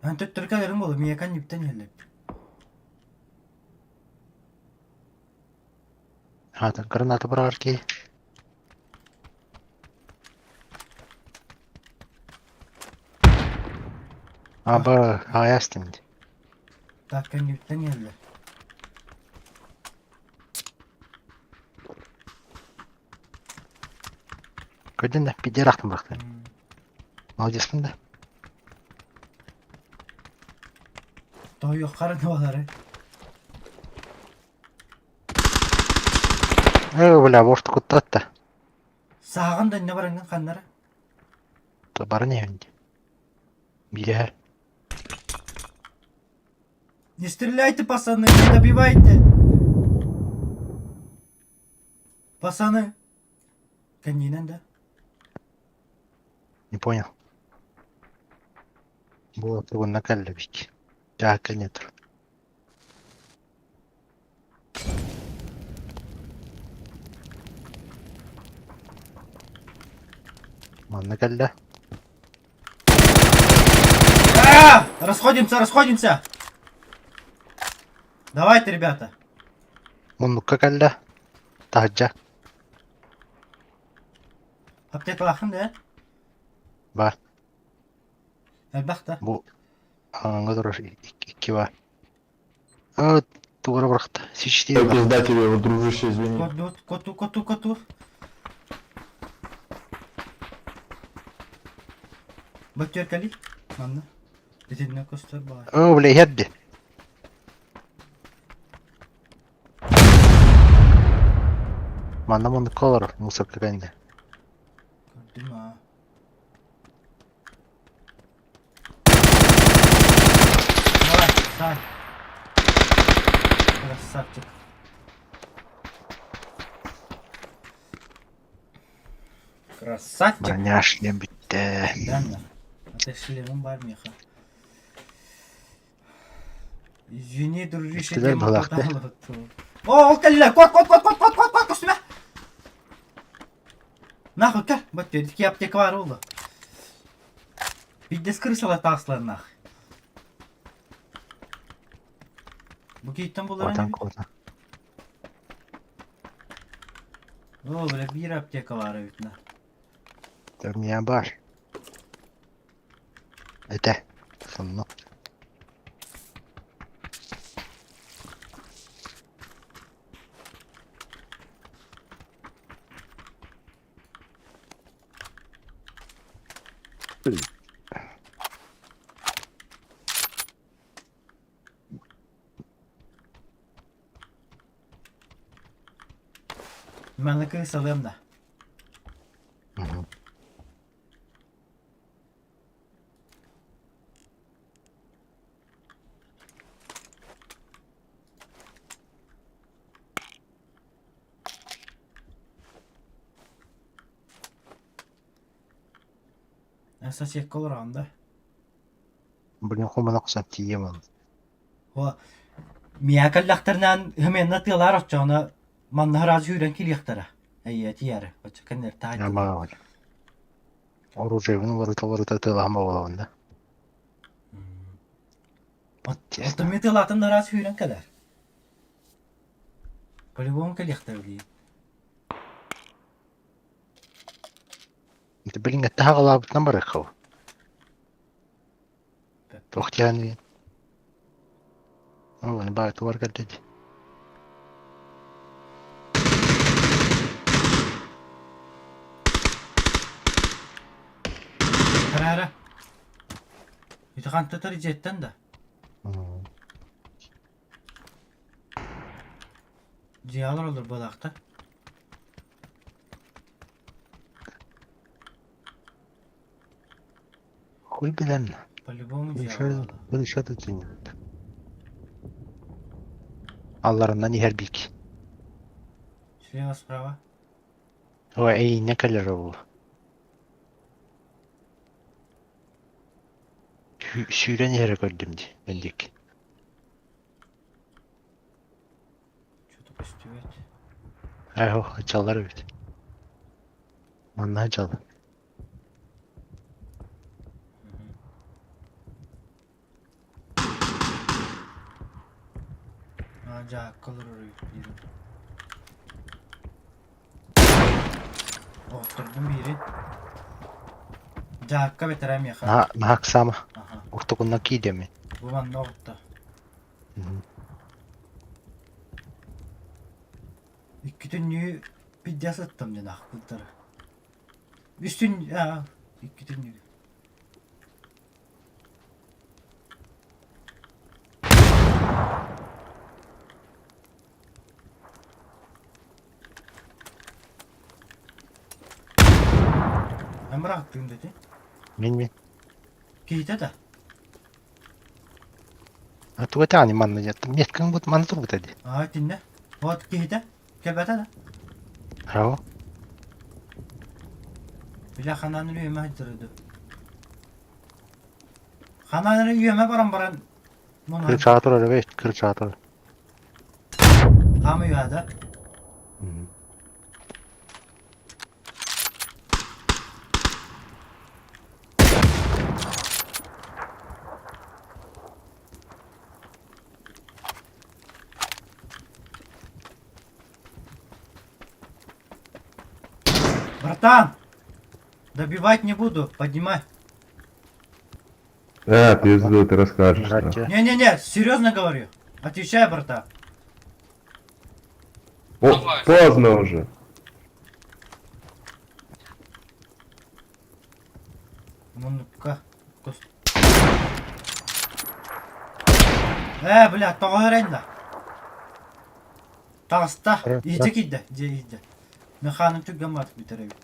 Ben töttürkelerim oğlum. Niye kendi bitten yerdi. Хата граната быраар киһи. Аба хааястым дии. Так kendi bitten yerdi. Көрдүн да пидер ахтым бырахтым. Молодецпын да. Toy yok karı duvaları. Ээ бля ворт куттатта. Sağın da ne var engin kanları? Бары не дии. Билэһэр. Не стреляйте, пацаны, не добивайте. Пацаны. Кэннинэн да. Не понял. Була тугунна кэллэбик. Дьаа кэлне тур. Манна кэллэ. А! Расходимся, расходимся! Давайте, ребята. Муннукка кэллэ. Таһырдьа. Аптекалахын да. Бар. Элбэх да. Бу аҥаҥҥа турар икки бар. Оо тугара бырахта. Сичтиир бар. Пизда тебе, вот, дружище, извини. Коту, коту, коту, коту. Бөттөркали. Манна. Итиннэ көстөр баар. Оо бля иһэр дии. Манна муннукка олорор мусорка кэннэ. Көрдүм аа. Давай, сай. Красавчик. Красавчик. Броня шлем бүттэ. Да, Это шлемым бар меха. Извини, дружище, Бүттүлэр тема балахты. тотал. О, ол кэллэ. Кот, кот, кот, кот, кот, кот, кот, көстүмэ. Нахуй, кэл. Бат, ки аптека бар олу. Пиздец крысалар таҕыстылар нах. Бу киһиттэн булар Куотан ини. куотан. О, бля, биир аптека баар эбит на. Миа бар. Этэ. Сонно. Манна кыыс алыам да. Мгм. Эн соседка олороҕун да? Блин, хомунах тиийэм ол. О, миэхэ кэллэхтэринээн һымыанна тыалаар оччоҕуна манна сразу сүүрэн киириэхтэрэ. Эйиэ тиийээри, оччо кэннигэр таайдылар. Нормально. Оружиебын уларыта-уларыта тыалаһан буолабын да. Оттон мин тыалаатым да сразу сүүрэн кэлэр. По-любому кэлиэхтэрэ билигин. Ити билин таһаҕалаабытынан барыахха. Туох диэн Оо, баай тугар кэллэ дии. Хараара. Ити хантатар дьиэттэн да? Дьиэ олороллор буолаахтар. Хуй билэн. По-любому дьиэ Еще тут нет. Алларынан иһэр бик. Слева, справа. Ой, эйине кэлэр ол. Сүүрэн иһэрэ көрдүм дии, мендик. Что-то көстүбэт. Айхо, ачаллар эбит. Манна ачал. Аа, дьаакка олорор биирин. Оҕоттордум биирин. Дьаакка бэтэрээ миэхэ. Наһаа наһаа ыксаама. Аха. Ортокунна киидэми. Бу манна оҕутта. Икки түннүү пиздец сыттым диэн аахпыттара. Үс түн аа икки түннүү. Эн быраҕыттыгын да ити? Мин мин. Киһитэ да? А туга этэҕиний манна дьэ меткаҥ бут манна турбута дии. Аа итиннэ. Вот киһитэ. Кэлбэтэ да? Браво. Бile ханан үөмэ сылдьар Ханан эрэ үөмэ баран баран мунан Кырчаҕа турар эбит, кырчаҕа турар. хаама үөһэ да? Братан! Добивать не буду, поднимай. А, пизду, ты расскажешь. нахуй. Братья. Не-не-не, серьезно говорю. Отвечай, братан. О, поздно уже. Муннукка. Кус. Э, бля, тоҕо эрэннэ? Таҕыста. Иһдьэ киирдэ, дьиэ иһдьэ. Механым түргэн баатык бүтэр эбит.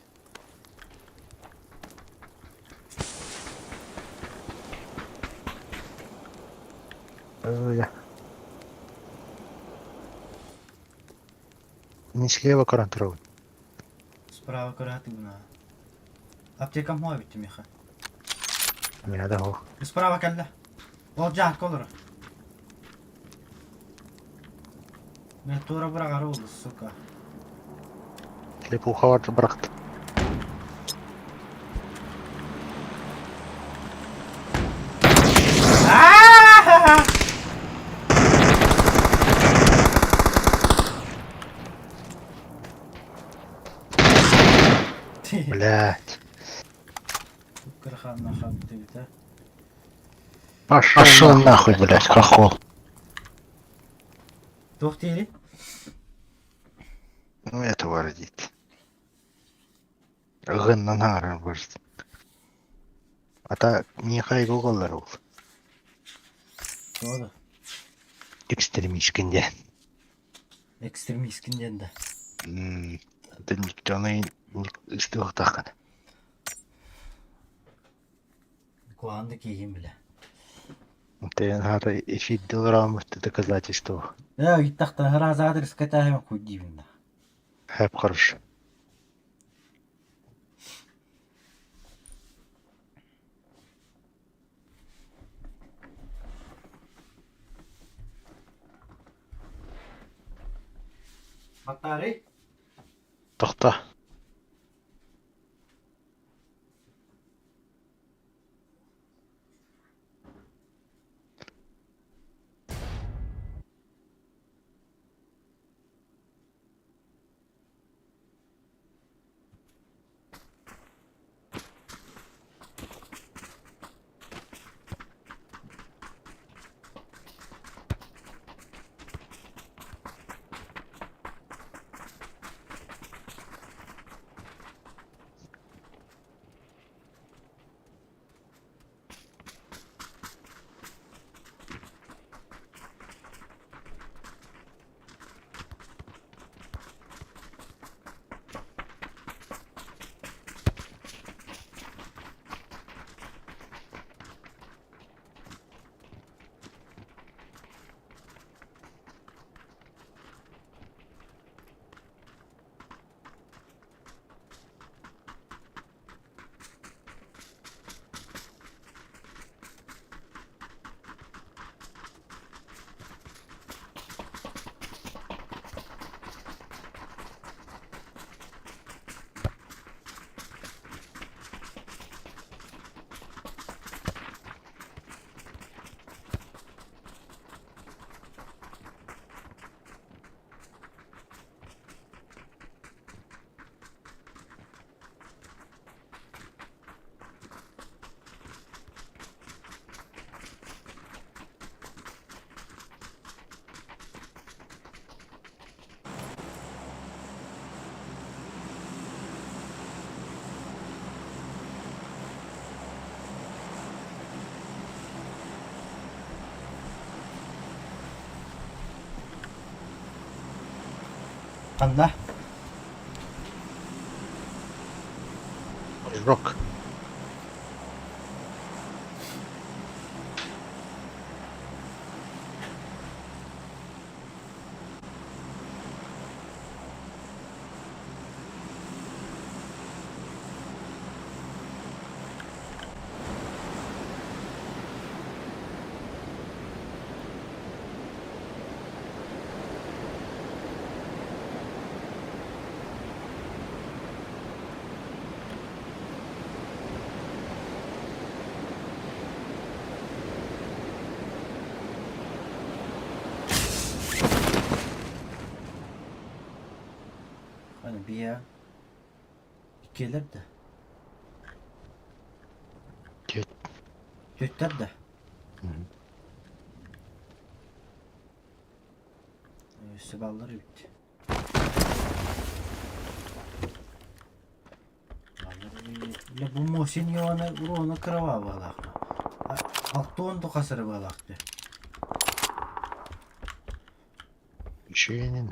Ой. Мин слева көрөн турабын. Справа көрө сатыыбын аа. Аптекам хуа бүттү миэхэ. Миэхэ да суох. Справа кэллэ. Ол дьаакка олорор. Мен туора быраҕары буолла, сука. Слепуха бырахта. Блять. Пошел, Пошел нахуй, блять, хохол. Туох диэри? Ну этого родить. Гыннан аарар бырт. Ата миэхэ голлар ол. Тоҕо? Экстремисткин диэн. Экстремисткин диэн да. Атын никто ыстыахтааххын. Куһаҕан да киһигин билэ. Ты надо эфирдил доказательство. Ээ, ыйыттахтара сразу адрес кэтээһим куй диибин да. Хэп хорошо. Батарей? Тохто. Ханна? Рок. Hani bir ya. Иккиэлэр да. Түөрт. Түөртэр да. Өссө баллар эбит. Бля, бу Мосин Ивана урона кровавалаах. Алтуон тохасыры балаахты. Үчүгэнин.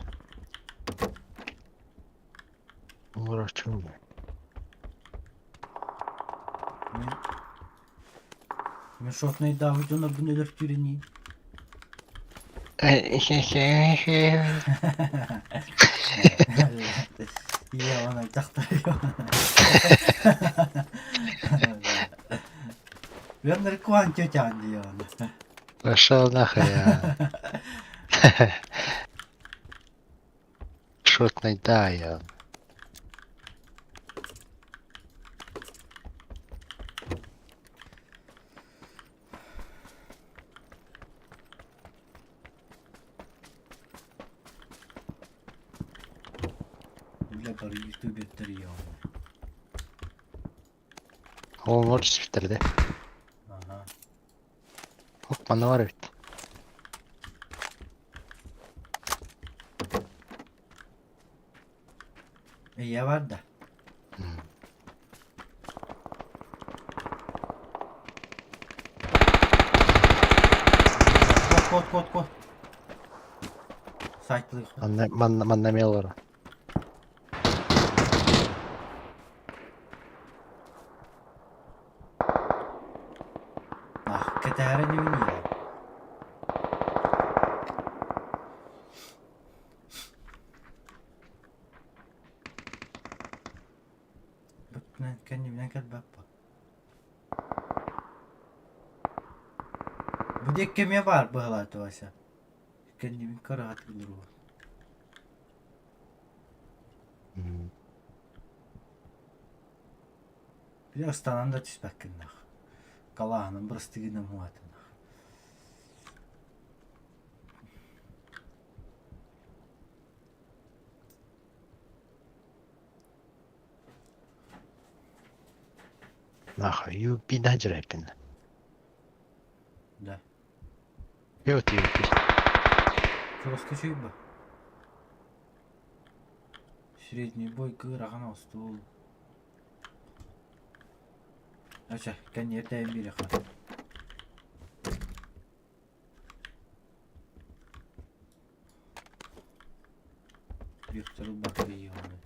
Уураччым. Мен шотный давыт онорбун өлөртүүрүнии. Ийэ дьахтар. Вернер куан тетян диэн. Пошел нахуй. Шотный да, я. Бля, бары ютубер я. Ол может битерде. Ага. Хоп, мана бар бит. Ийэ бар да. Кот, кот, кот, кот. Сайтлык. Манна манна манна мелора. Ах, кэтээрэ ньүньэ. Бүттүнэн кэннибинэн кэлбэппин. Бу диэки эмиэ баар быһалаата Вася. Кэннибин кыраҕатык олоруо. Били ыстанан да түспэккин нах. Калааһынан бырастыгынан муҥаатынах. Нахуй, юпи да жрепин. Да. Йот юпи. Чугаска чуйба. Средний бой кыырахан остуол. Ача, кэнниэтэйин биэриэххэ. Виктор Бакыйовы.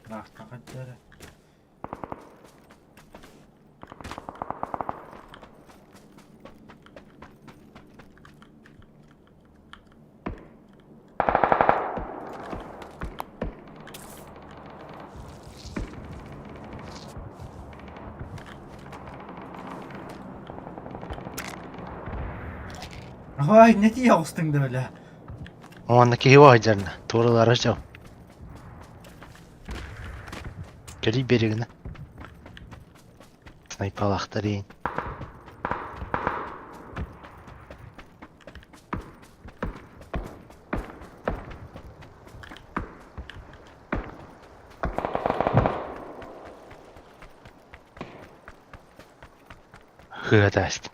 Ыраахтаҕа Ой, не тиийэ оҕустуҥ да бля. Онна киһи оһдьарна, туоралара дьон. Кэлий берегинэ. Снайпалаахтар иин. Хыатааст.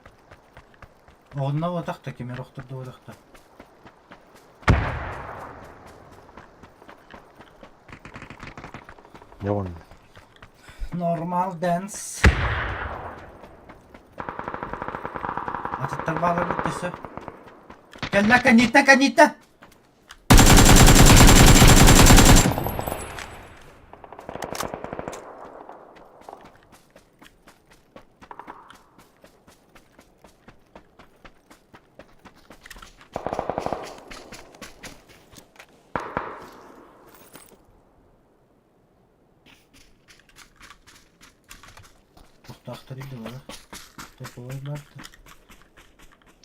Онно буотах да кимэр охтордо буотах да. Дьон. Normal dance. Атыттар баалар бүттөсө. Кэллэ канита канита. Тохтоохтор илдьэ Топовой барда.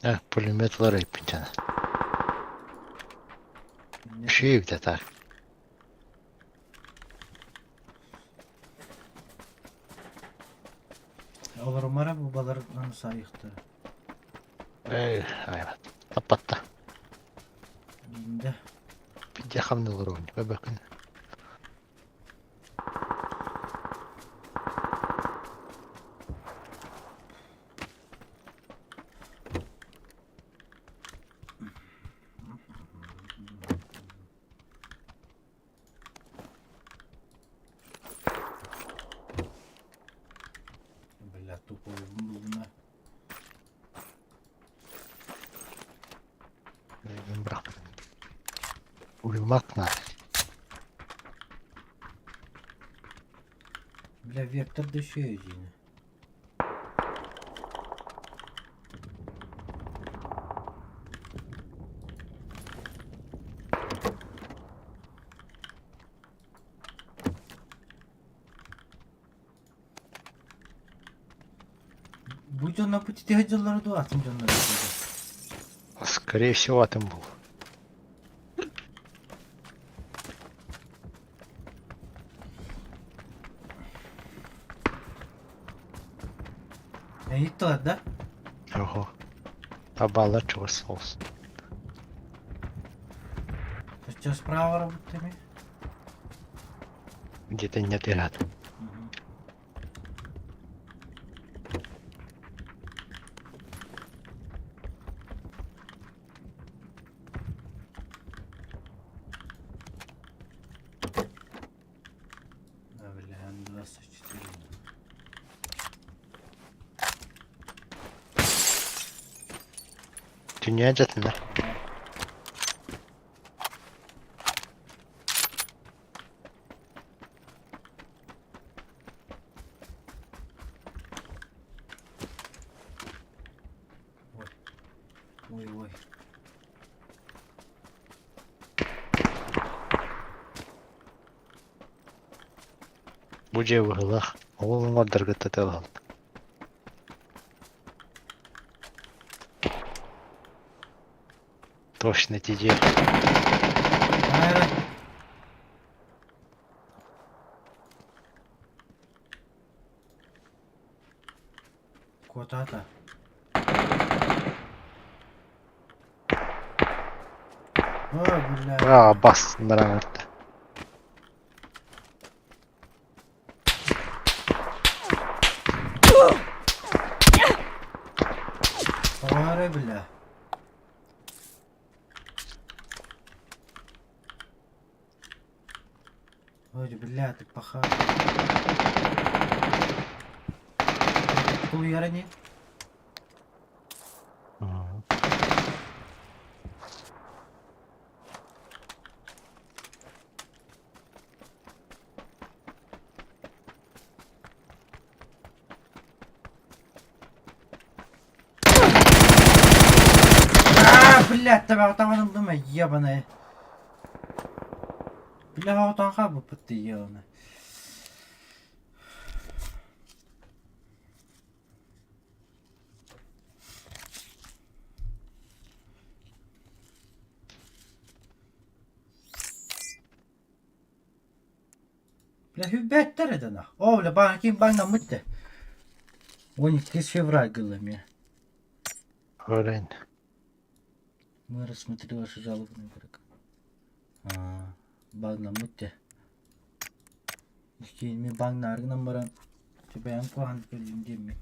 Э, пулемет лар эппин Үчүгэй эбит так. Олорумара бу балар аны сайыхтара. Эй, айбат. Таппатта. Биинде. Бидде хамны олоруун. Бөбөкүн. Uyumak надо. Бля, вектор да еще один. Бу дьонно пути дьыллары дуу атын дьоннор Скорее всего, атом был. Ыйыттылар да? Ого. Табалар чугас соус. Сейчас справа работами. Где-то нет и рядом. Да, бля, М24. Dünya cadına. Ой, ой. Бу дьиэ быһыылаах, ол уҥуордаргыт тылал. Точно ити дьиэ. Айра. Котата. Ой, бля. Аа, бастыннар аҥарда. Ой, бля. Ой, бля, ты паха. Тулуйара не? А, блядь, табаҕытаҕын ыллым ебаная. Бля, оҕотон хаалбыппыт дии ебаная. Бля, хүббэттэр этэ нах. Оо, бля, баан ким баҥнаммыт да. 12 февраль гылла Öğren. Мы рассмотрели вашу жалобу на игрока. Аа, баҥнаммыт дии. Иккиэн баҥнааргынан баран бэйэм куһаҕан көрдүм диэммин.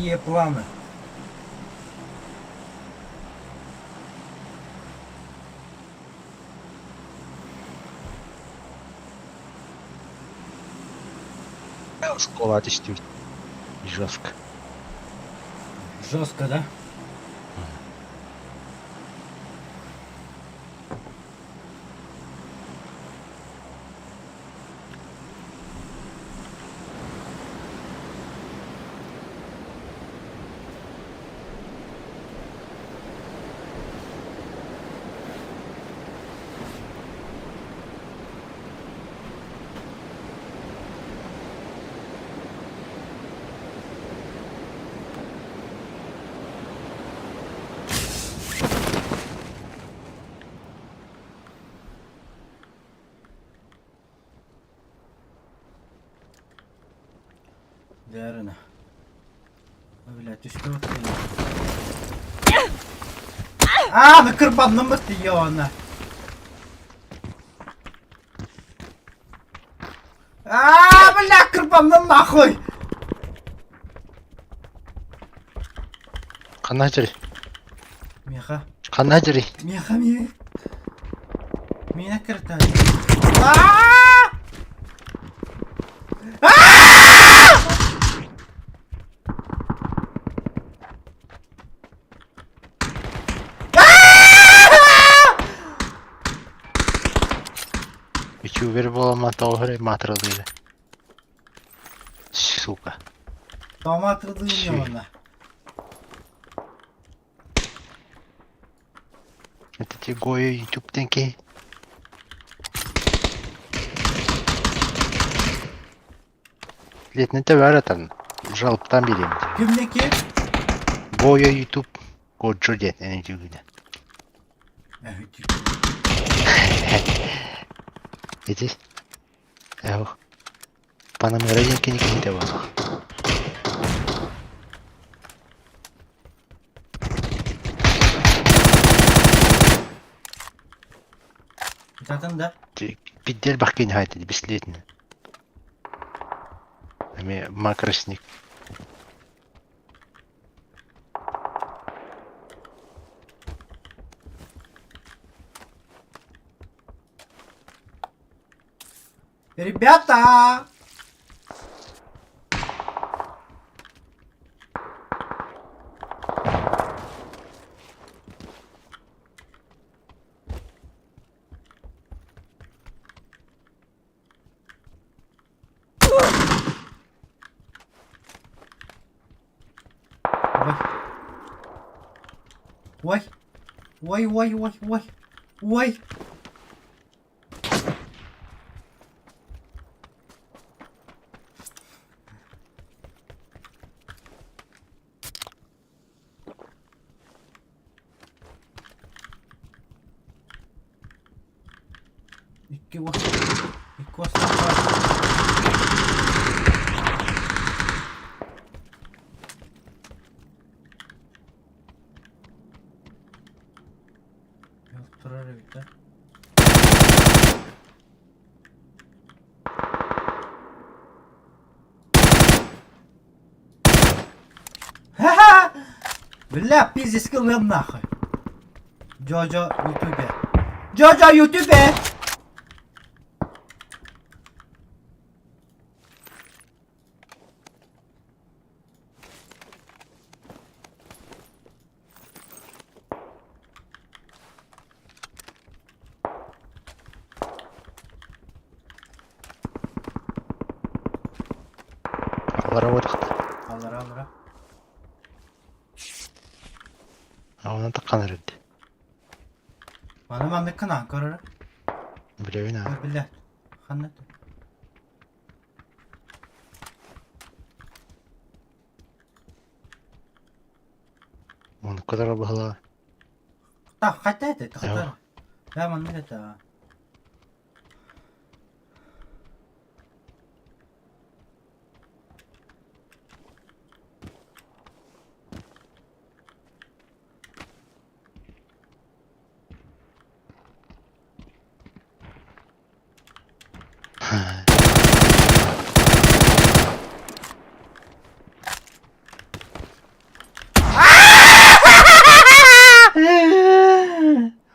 Какие планы? Школа түстүбүт. Жестко. Жестко, да? Дээрэнэ. Бля, түспэт Аа, ну кырбанныммыт ёна. Аа, бля, кырбанным нахуй! Ханна сылдьарый? Миэхэ. Ханна сылдьарый? Миэхэ миэ. Миэнэ кырта. Аа! Ютубер буоламмын тоҕо эрэ маатыралыыра. Сука. Тома атырдыын онно. Это те Гоя ютубтан киһи. Летнете баар Жалобтан биэриэм. Кимники? Гоя ютуб Годжо диэн эн үтүгүнэ. Ити. Эho. Панамера диэн кини киһитэ буолла. Ытатын да? Пиддер бахкин хайты беслетин. Эми макросник. Ребята! Ой. Ой. Ой, ой, ой, ой. Ой. Икки уос. Икки уостаах баар. Турар эбит да. Ха-ха! Бля, пиздец, ылыам нахуй. Джоджо Ютубе. Джоджо Ютубе! Аллара буолуохта. Аллара, аллара. Онон таххан эрэрди. Маны маннык кынаан көрөрө. Билэбин аа. Биллэ. Ханна? Онукка да баһылаа. Так, хотя это, это Да, маннык это.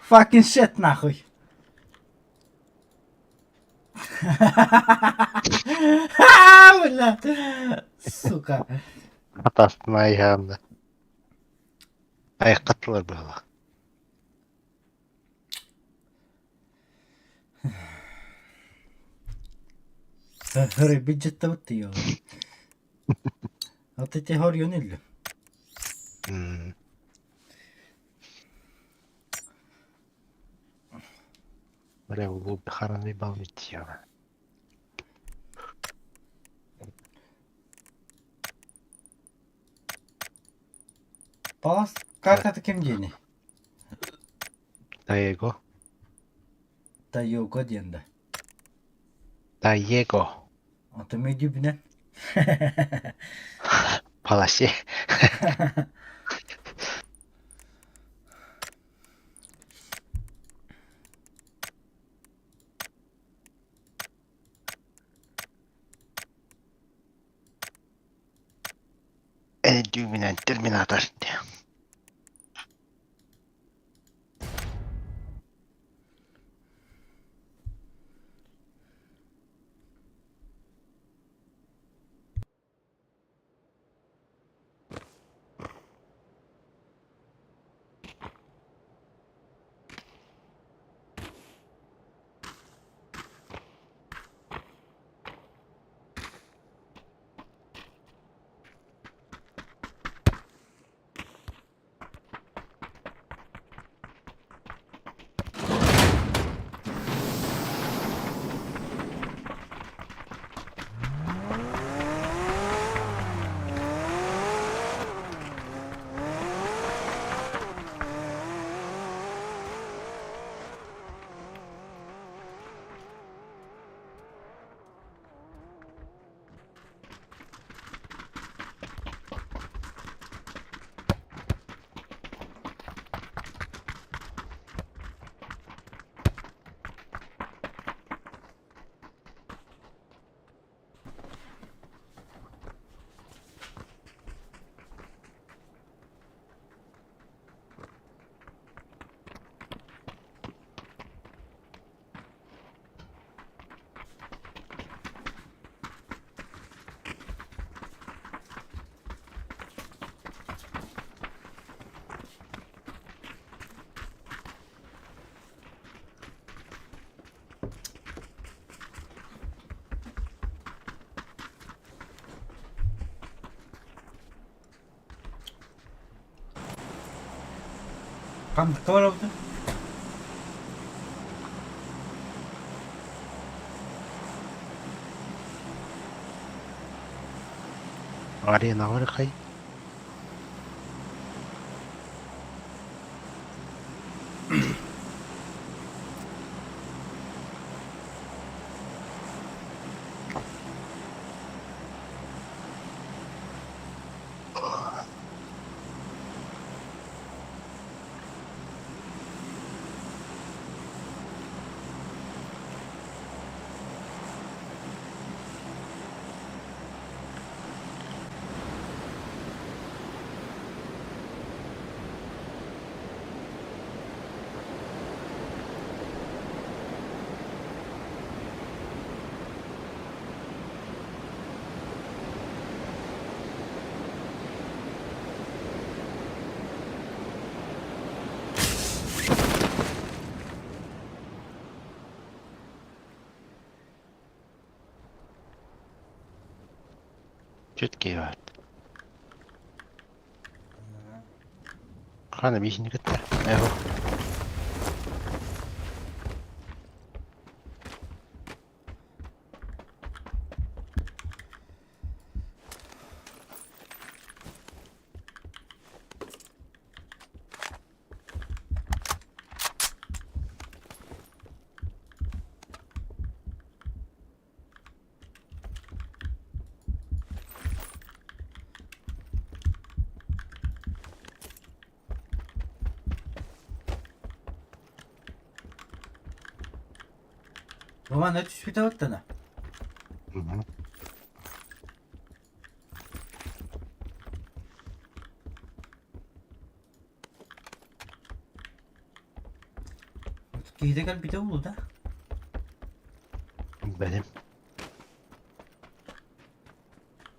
Fucking shit нахуй. Бля. Сука. Атастына айһаанда. Айыккаттылар быһалаах. Хөрөйбүт дьыттабыт тыйыла. Вот эти хорьон үллү. Бля, улуу хараны балмитьева. Палас картата ким диэни? Таего. Тайого диэн да. Таего. Ото медюбинэн. Паласе. Дүүмүнэн терминатор Ханнык барабытын? Арена барыкай. Четкий бар. Хана бихини кытта. Эхо. Роман өтүспүтэ баттана. Киһитэ кэлбитэ буолуо да? Билбэтим.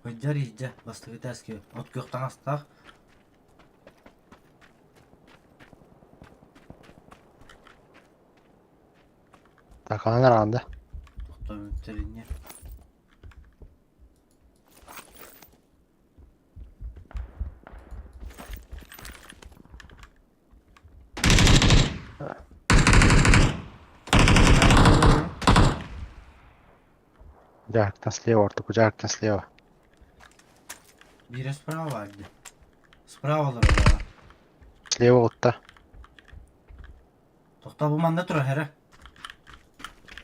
Ыдьар иһдьэ бастакы этээскэ от күөх таҥастаах Таканан араанда. Тохтообуттар инньэ. Дьаарыктан слева ортоку дьаарыктан слева. Биирэ справа баар дии. Справа олорор Слева отта. Тохтоо бу манна турар эрэ.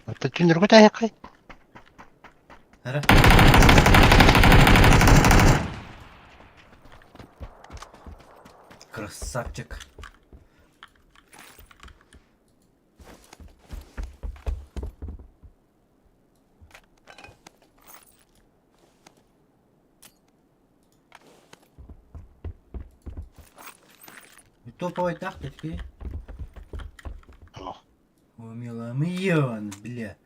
Отта түннүргү тайаккай. Эрэ. Красавчик. Топовый такие. О, милая, мы бля.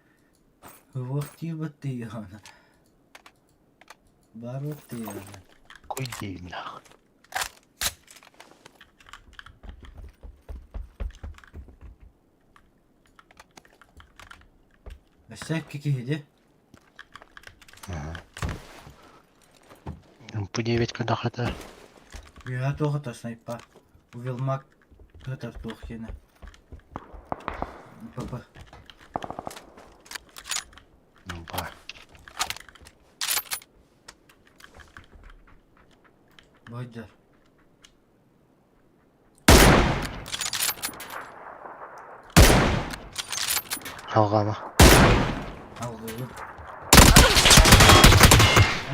Вот типа ты, она. Барут ты, она. Куйди нахуй. Өссө киһи МП9 кадахата. Үөһэ туох ата снайпа. Увелмак тыатар туох диэнэ. ПП. Ну ба. Бойдар. Алҕаама. Алгыбын.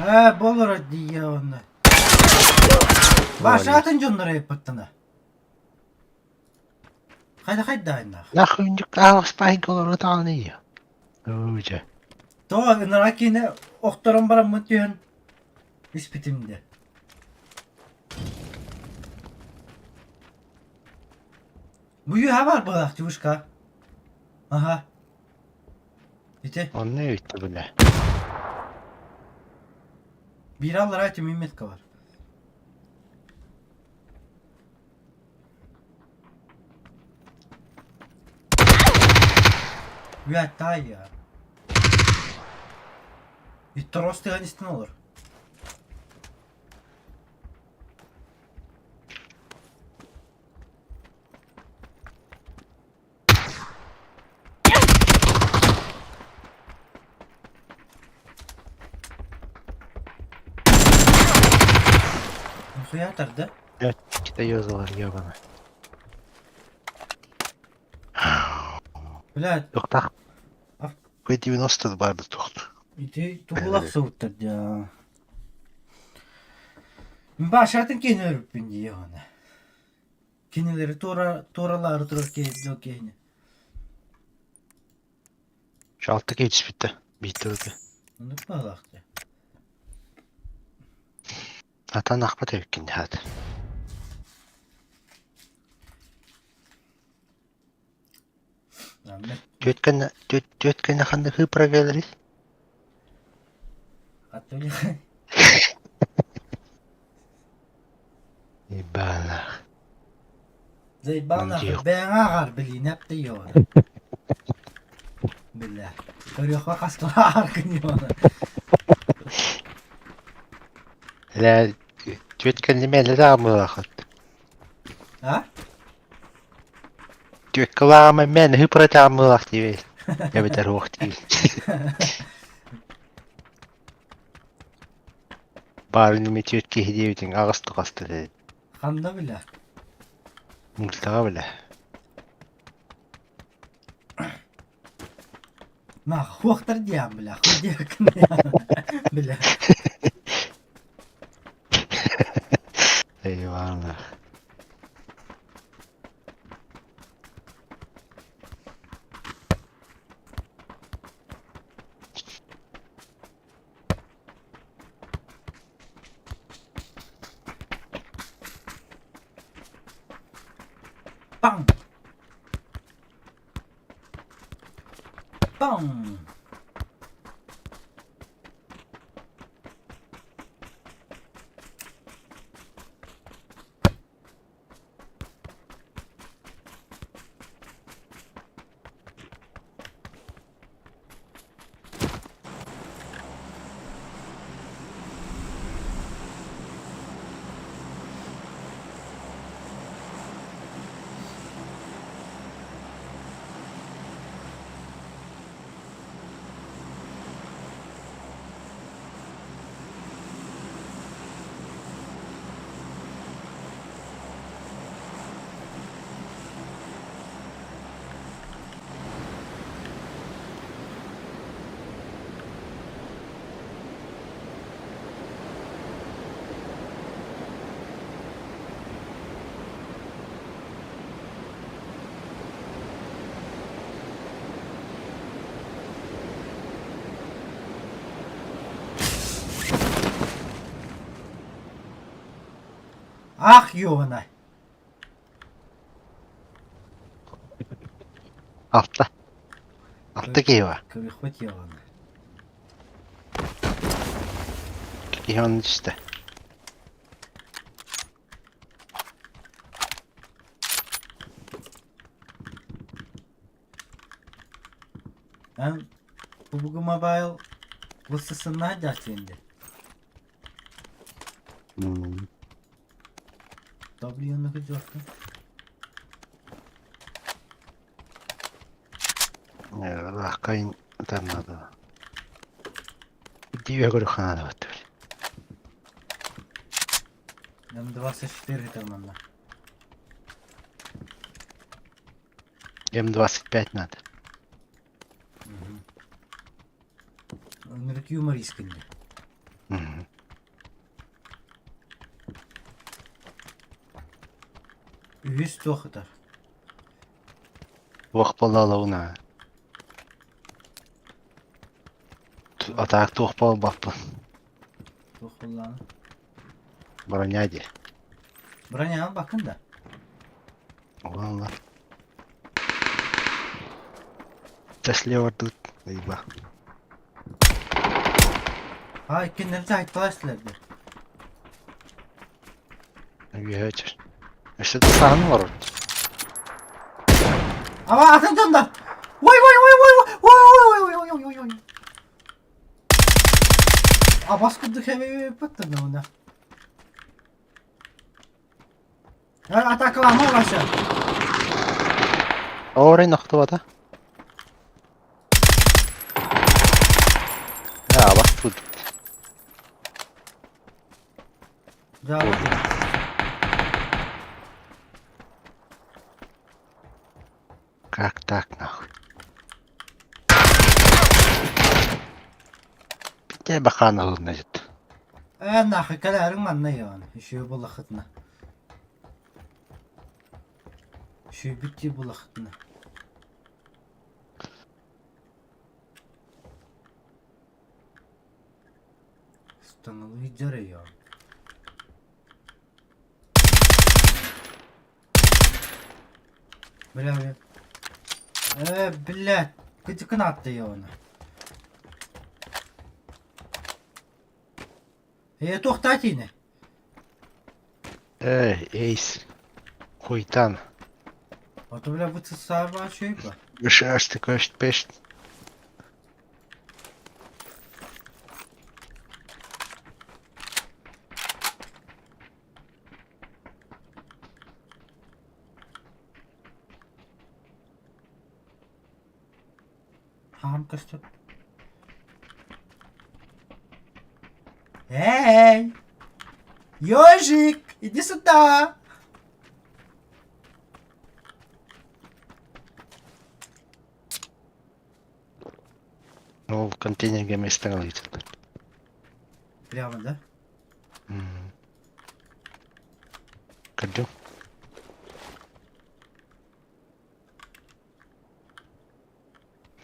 Ээ, болоро дии онно. Баша атын дьоннор айыппыттана. Хайда хайдаайнаах. Нахуй аҕаспаайга олору таҕаны ийэ. Ыы Тоҕо ыныраа киинэ охторон бараммын түһэн испитим де. Бу үөһэ баар быһыылаах девушка. Аха. Ити. Онно өйтө бile. Биир аллараа тимир метка бар. Үөттаа я. Итторос тыган истин олор. Нихуя тарда? Кита ёзалар ёбана. Блядь, Туохтаах. П-90 барды туохту. ити тугулах сылыттар дьа. Башатын киһини өлүппүн дии оны. Кинилэри туора туоралаары турар киһи дьол киһини. Алты киһи түспүттэ. Биирдэ ыты. Оннук баҕалаах дии. Атан ахпат эбиккин хаат. Түөрт кэннэ түөрт түөрт кэннэ ханнык хыыппара кэлэрий? Ебанаах. Заебал нахуй, бэйэҥ ааҕар билиинэп да ёбана. Бля. Көрүөххэ хас ааргын ёбана. Лээ түөрт кэннэ мэлэ даамылаахыт. А? Түөрт кылаама мэн хыыппара таамылаах диэбэй. Эбэтэр уох диир. Баарын эмиэ түөрт киһи диэбитиҥ аҕыс тухаста диэн. Ханна бile? Мультаҕа бile. Нах, хуохтар диэн бля, хуй диэкин бля. Eyvallah. Баҥ! Бам! Ах, ёбана! Алта. Алта киһи бар. Кыбыхпыт ёбана. Киһи онно түстэ. Эн PUBG Mobile высысынна дьааччыынды. W кыдьуохха. Лаахкайын там надо. Иди я говорю, хана вот. М24 там она. М25 надо. Өнүрүк юмор искинде. Үһүс туох ытар. Туох буолла А так туох буолбаппын. Туох буоллаҕына. Броня дии. Броняны бакын да. Валла. Тесле тут. Либо. А, иккиннэрди айттылар силэрдэр. Үөһэ Өссө да саһан олорор. Ама атын дьоннор! Ой ой ой ой ой ой ой ой ой ой ой Абас курдук эбиппит да Атакалама Вася. Орой нохтубата. Абас тут. Да. Как так нахуй? Где бахан значит? Э нахуй кэлээриҥ манна йоон. Үчүгэй буллаххытына. Үчүгэйбит дии буллаххытына. Станалыы дьарыйыам. Бля, бля. Э, блядь, кытыкын аттыйыана. Э, туохтаатиини? Эй, эйс. Хуйтан. Ото, бля, бу саба чуйба. Шашты көшт пешт. Хаам көстөр. Эй! Ёжик, иди сюда! Ол контейнерге место алыйт. Прямо, да? Көрдүм.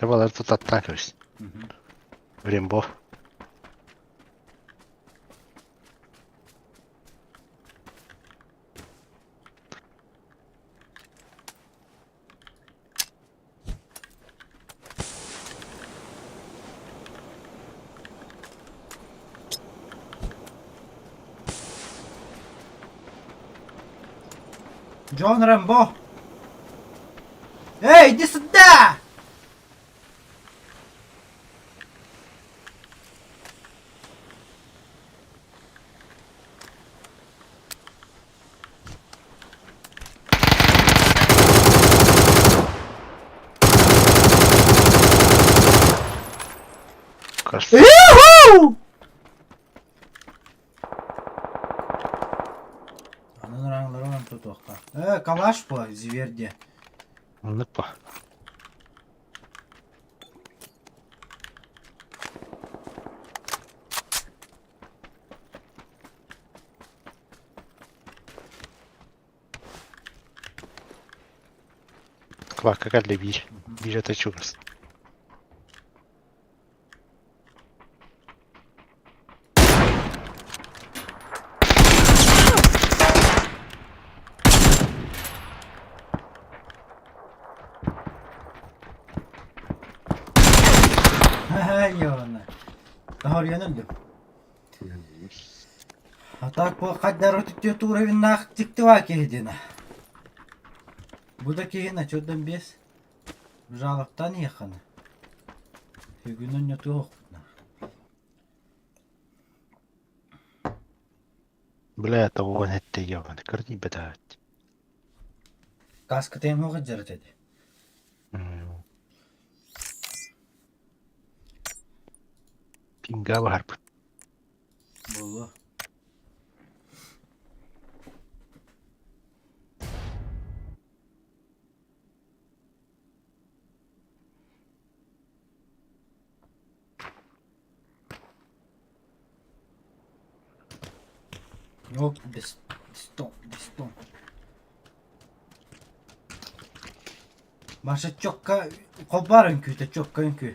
Балар тут аттан көрүс. Рембо. Джон Рэмбо! Эй, иди сюда! Красава. Анан ырааҥлары онон тутуохха. Э, калаш по зверде. Оннук по. Клакка кэллэ биир. Биир ата чугас. Ёна. Таһарыйан өлдүм. А так бу хаддар түттүө уровеннаах тиктива киһи диэн. Бу да киһи начердан бес жалоктан иэххана. Бүгүн онньотуохпутна. Бля, того этте ебаный. Кырдый бетаат. Каскытын хоҕа дьарат эти. Пинга баарбыт. Буолуо. Yok, дистон, дистон. Маша чокка холбаар үҥкүүтэ, чокка үҥкүү.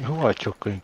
Ой, чокка.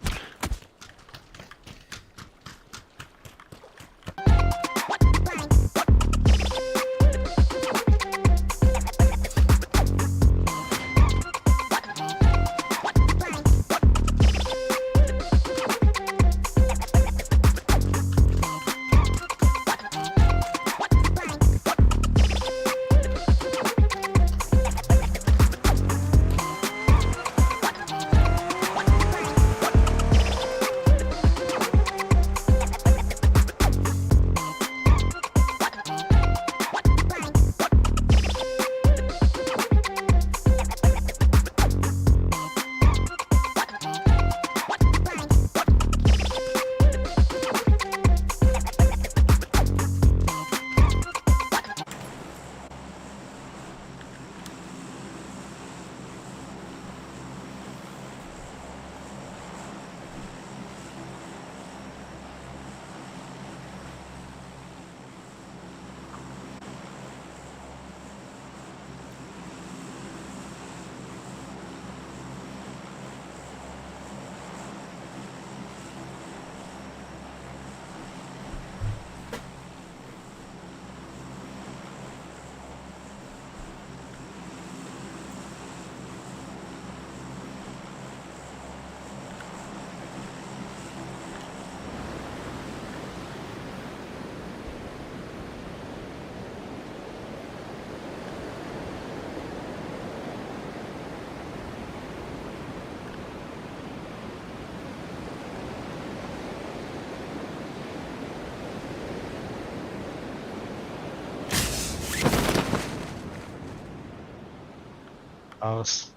Аус.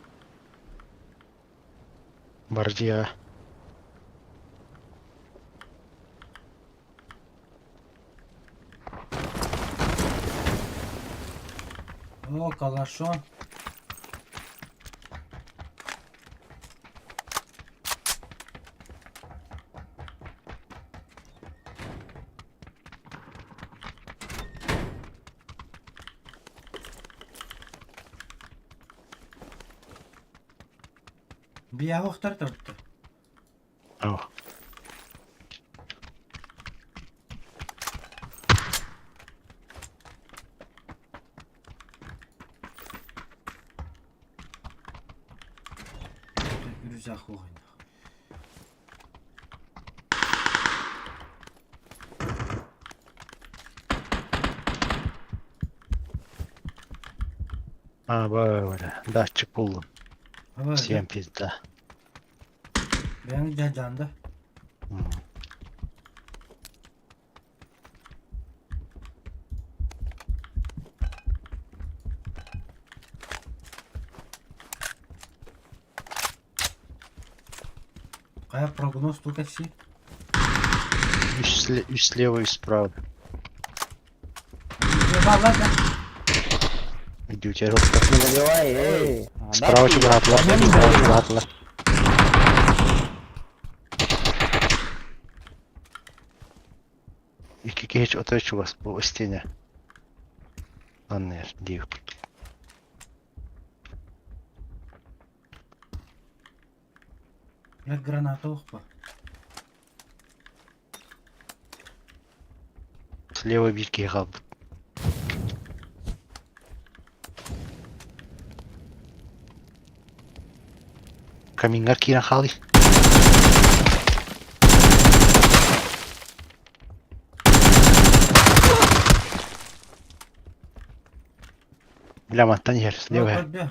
Бардия. О, калашон. Биһиэхэ охтор. О. Рюкзак оҕонньор. А, бля, датчик буллум. Всем пизда. Бэйэҥ дьаһдьаанда. Хайа прогноз ту кэпсии? Үс слева, үс справа. Бааллар да. Идите, Справа чугаһаатылар, справа чугаһаатылар. Икки киһи отой чугас бу стене. Аннер диир курдук. Блядь, граната охпа. Слева биир киһи хаалбыт. Камиҥҥар киирэн хаалый. Бля, мантан иһэр, слева иһэр.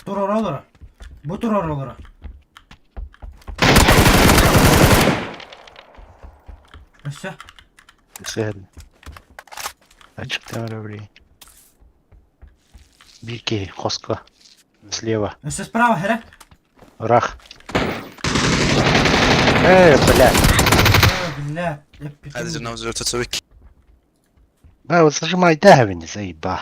Туруора олоро. Бу туруора олоро. Өссө. Өссө Ачыктан эрэ блин. Биир киһи хоско. Слева. Өссө справа, эрэ. Ыраах. Э, блядь. Э, бля, эппитим. Да, вот зажимай, да, не заеба.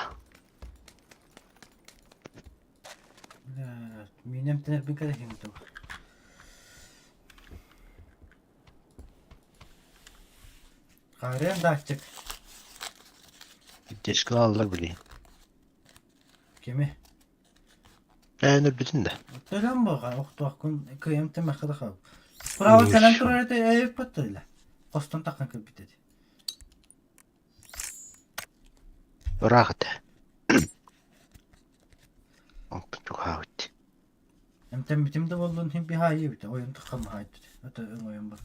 Бля, минем тенербин кэдэһиҥ туг. Хаарыан датчик. Дечканы аллар, блин. Кими? Ээ, бүтүн да. Төлөн буга охтуохкун кыйым тэмэхэ да хал. Справа кэлэн турар этэ эйиппэт Хостон таххан кэлбит этэ. Ыраах этэ. Онтон чугаһаабыт. Эмтэммитим да буоллун иһин биһаайыы эбитэ ойон таххан баһаайдыт. Ата өҥөйөн бар.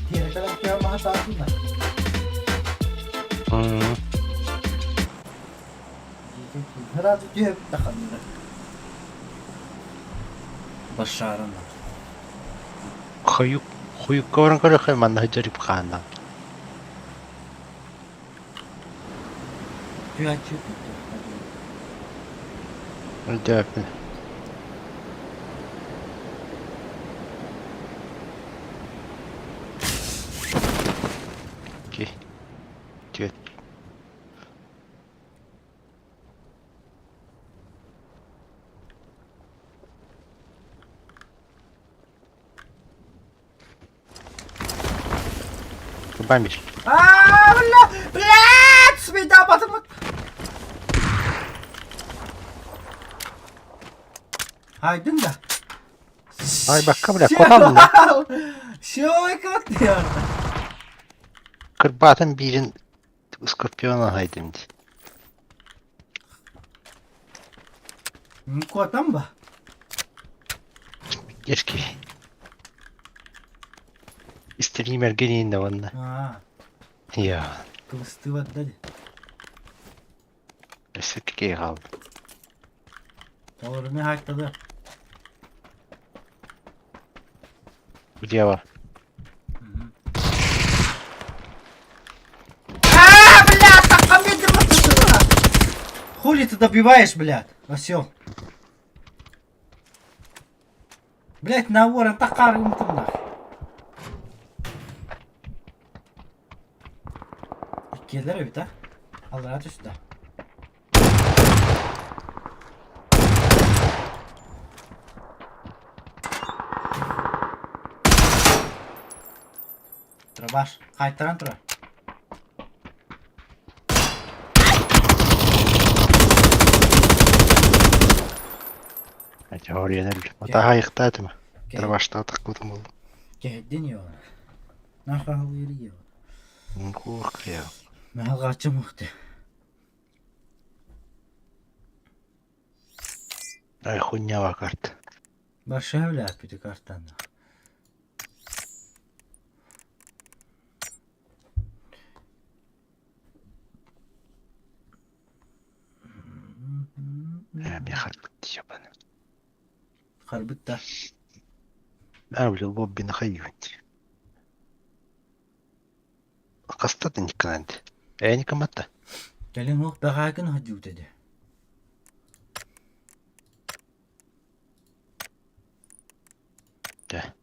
Тиэрэ кэлэн маһа таатынна. Сразу түһэбит да ханныгар. Башарана. Хойук, хуйукка баран көрөххө манна сылдьар хааннаан. Түһээччи Өйдөөппүн. Окей. Түөт. Бамбич. Аа, бля, блядь, смейда батымыт. Айдың да. Айбакка, бля, куотан да. Шевой кот Кырбаатын биирин Скорпион аһайдым дии. Куотан ба? Дерки. Стримерге ииннэ уонна. Аа, Я. кыбыстыбат да дии. Өссө кикей хаалбыт. Толоруну хаайтады. Где А, блядь, так ко мне Хули ты добиваешь, блядь, осел? Блядь, на ворон такар нах. Иккиэлэр эбит а? Аллара түстэ. Дробаш, хайтаран турар. Атаһайыктаатыма. Дробаштаатах кутум буолла. Кэһэрдин йоо. Нахалыыр йоо. Куох кыйа. Махалгааччы мухты. Ай хуйня карта. Большая бля, картан. Э, харбыт ебаный. Харбыт да. А, бля, лобби нахаюнь. Кастаты никанант. Э, никаматта. Кэлин уох бэҕээгин сылдьыбыт этэ. Да.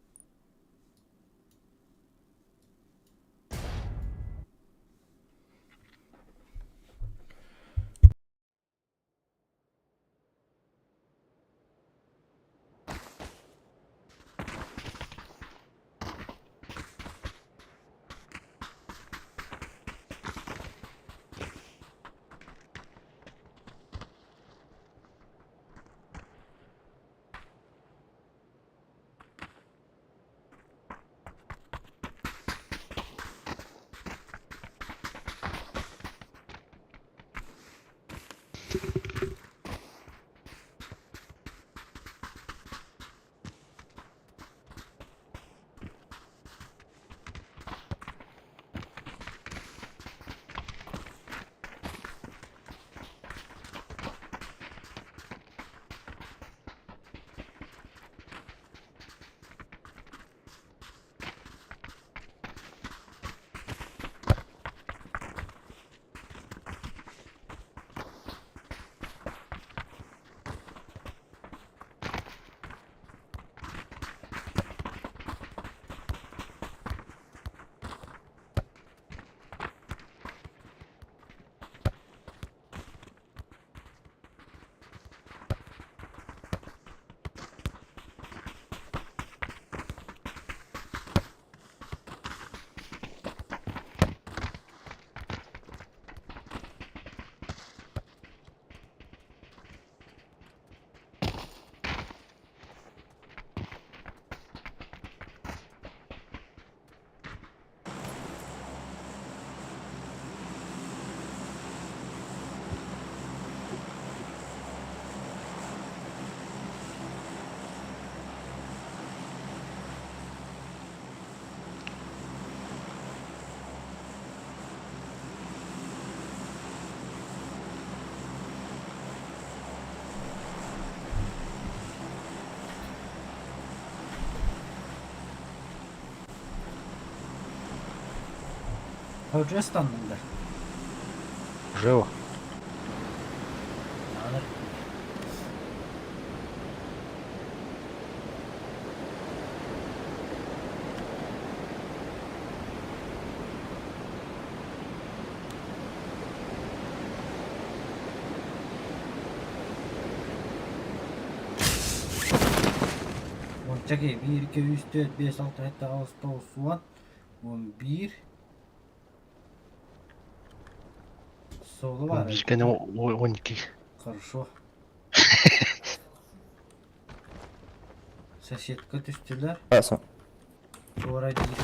Уже станныңдар. Живо. Ончаки 1, 2, 3, 4, 5, 6, 7, 8, 9, 10, 11. Солу бар. Бишкене 12. Хорошо. Соседка түстүлэр. Туора дии.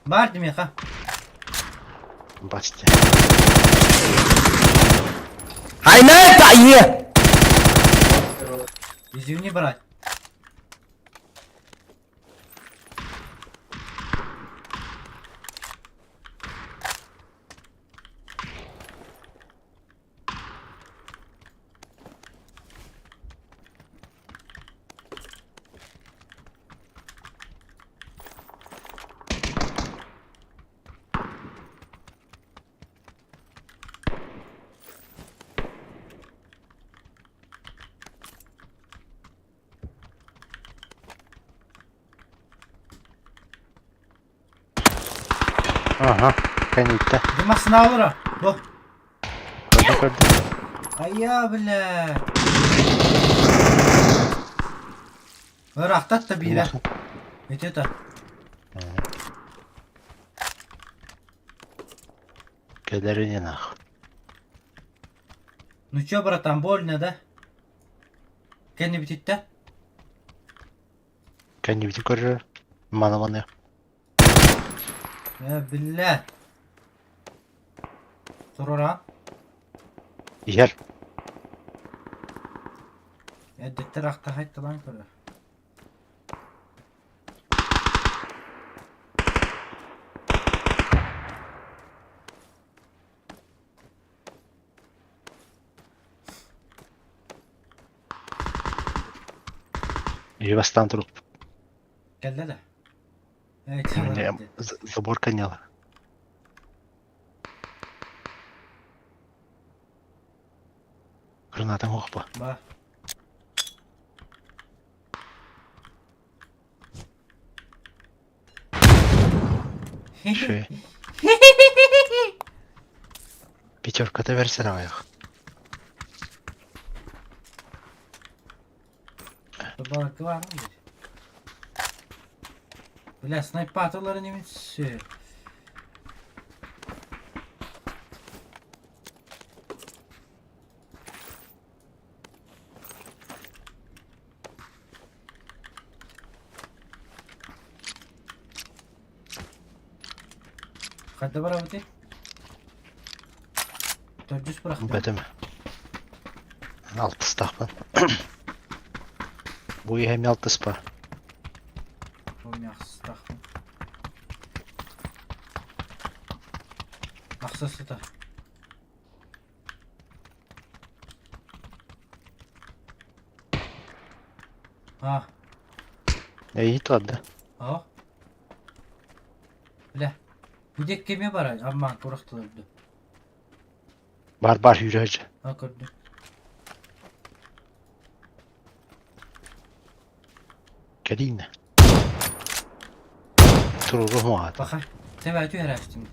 Бар димиэхэ. Басти. Извини, брат. Ага, кэнниттэ. Димасынаалара. Бу. Көрдüm көрдüm. Айа, бля. Ыраахтат да биирэ. Ити это. Кэлэринин ах. Ну чё, братан, больно, да? Кэннибититтэ? Кэннибити көрөр. Мана маны. Э, биллэ. Турара. Иһэр. Эрдэттэр ахтахайтталаан көрөр. Или бастаан туруп. Кэллэ да? Забор коняла. Граната мохпа. Ба. Ши. Пятерка-то версия аях. Бля, снайпаторлары немесе. Хайда барабытый? Төрдүс бырахтым. Бөтөм. Алтыстахпын. Бу иһэми алтыспа. Бу ахсыстахпын. Ахса сыта. А. Эйи туадда. А? Бля. Бүдек кеме бар, амман турахтыларды. Бар бар хүрэж. А көрдүм. Кэлиинэ. Туруру хуаат. Баха. Тэбэ түһэрээстим.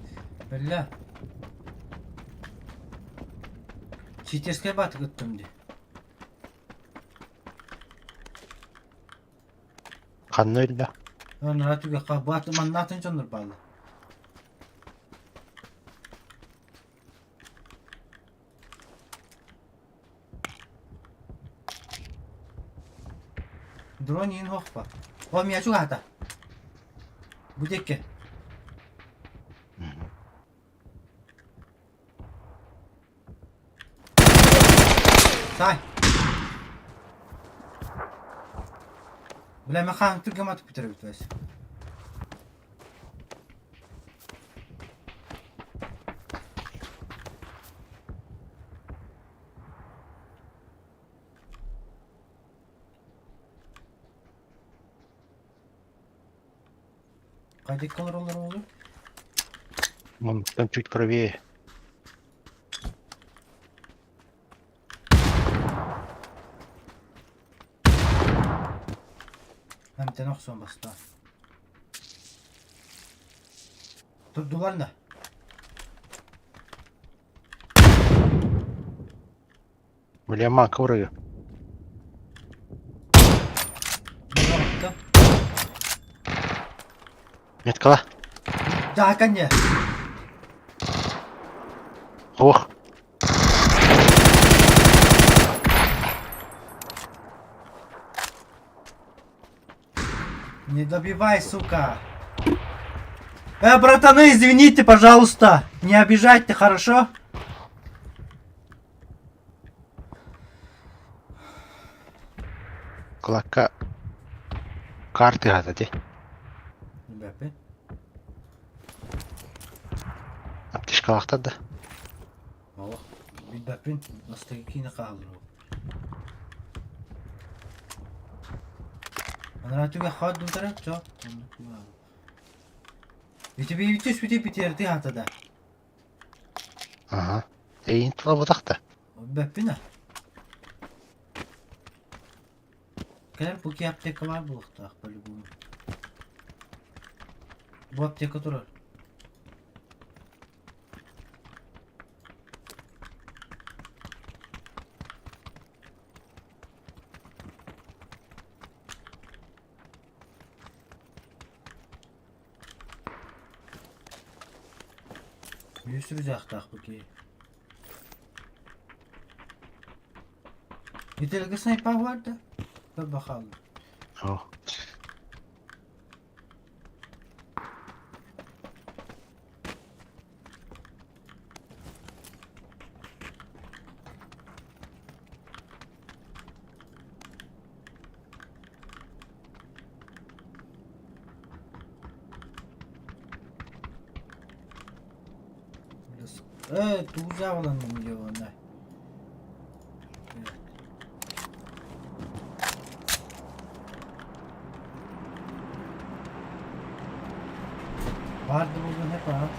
Бля. Читерскэй батыгыттым ди. Ханна өллө? Онора түгэххэ бу манна атын дьоннор бааллар. Дрон иин хохпа. О, мия чугаата. Бу диэкки. Тай. Бля, мен хаан түргем атып бүтер эбит Хайдик олороллор буолуй? Мунтан чуть правее. Эмтэн охсон бастаан. Турдулар да. Бля, мака урыгы. Меткала. Да, конечно. Ох. Не добивай, сука. Братаны, извините, пожалуйста. Не обижайте, хорошо? Кулакка карты хата ти. Бэпи. Аптечкалаахтар да. Олох. Билбэппин. Бастакы киинэ хаалыр ол. Анараа түгэх хооддутара, чо. Ити түспүтү бүтэрти хата да. Аха. Эйин тула бутахта. Бэппин а. Кэлэр бу ки аптека баар буолуохтаах по-любому. Бу аптека турар. Үс рюкзактаах бу киһи. Итилгэ снайпа бар да? Бахал. О. Тугу дьааланным диэҕинэ. Баар да буолуон сөп аа.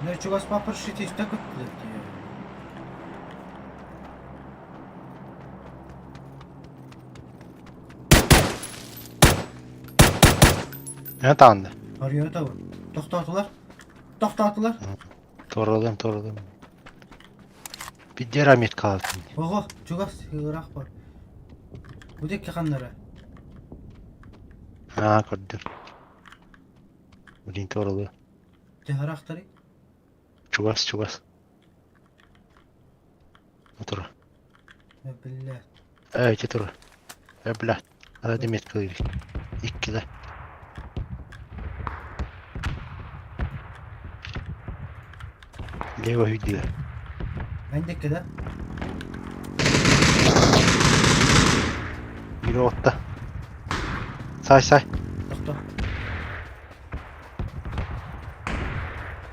Дьэ чугас папыршит истэ көттүлэр дии. Ne таанды? Арыйа табы. Тохтоотулар. Тохтоотулар. Туоралыам, туоралыам. Биддер аметкалатын. Оҕо, чугас ыраах бар. Бу диэки ханнара. Аа, көрдүм. Блин, туоралыа. Төһө Чугас, чугас. Тура. Биллэ. Э, ити тура. Э, бля. Ада меткалыыр. Иккилэ. Лево үйдүлэр. Эн диэки да? Бири отта. Сай, сай. Тохто.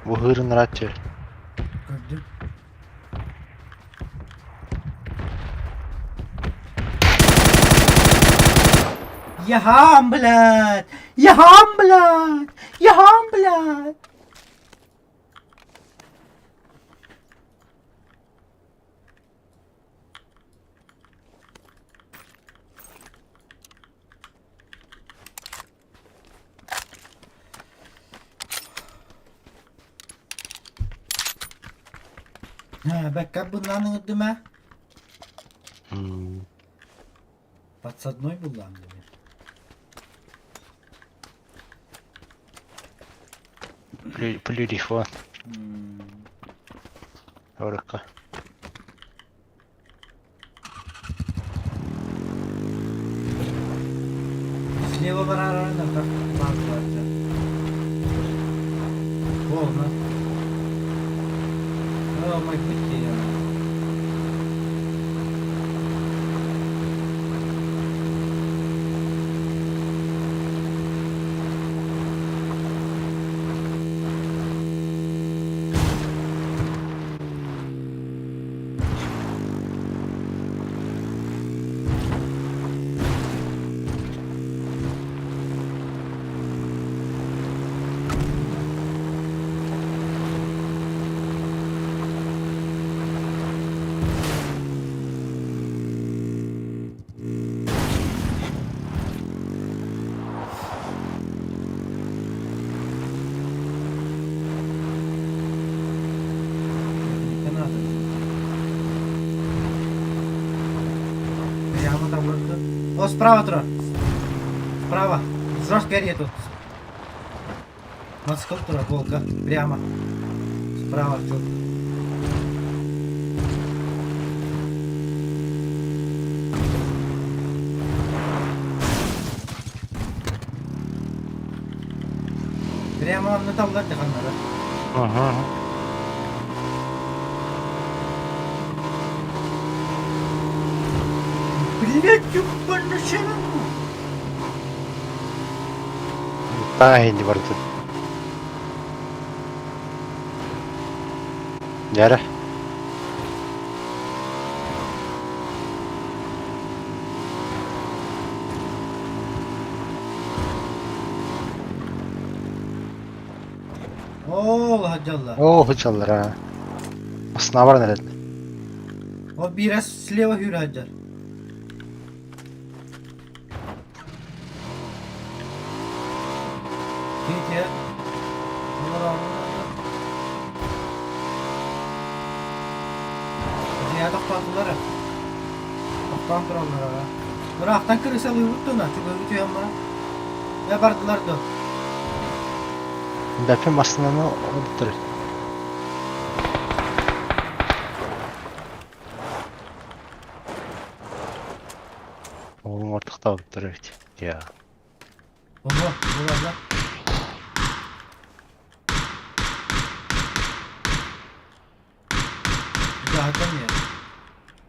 Бу хыырын ырааччы. Көрдүм. Яхам, блядь! Яхам, блядь! Яхам, блядь! Бэккэ буннан ыҥырдым ээ. Подсадной буллаан диэн. Плюрифон. Орукка. Слева барарарына так бар бар. Полно. О, мой пути. Не надо. Прямо там вот. О, справа тро. Справа. Жестко тут. Мотоцикл турар Волга. Прямо. Справа Артур. Прямо онно таллар дьаханнара. Ага. Блять, ёбаный шерон! Таа инди бардын. Дьэрэ. Оо, сылдьаллар. Оо, сылдьаллар аа. Массыына баран эрэллэр. Ол биирэ слева сүүрэ сылдьар. Тиитиэ. Дьиэ тохтоотулар. Тохтоон тураллар аҕа. Ыраахтан кырыысалыыбыт туна, чугаһыы түһэн баран. Э бардылар дуо? Бэппин массыынаны ылбыттар. Оҕолорун ортохтообуттар эбит. Я. Ого, булаллар. Дьаһатан иһэр.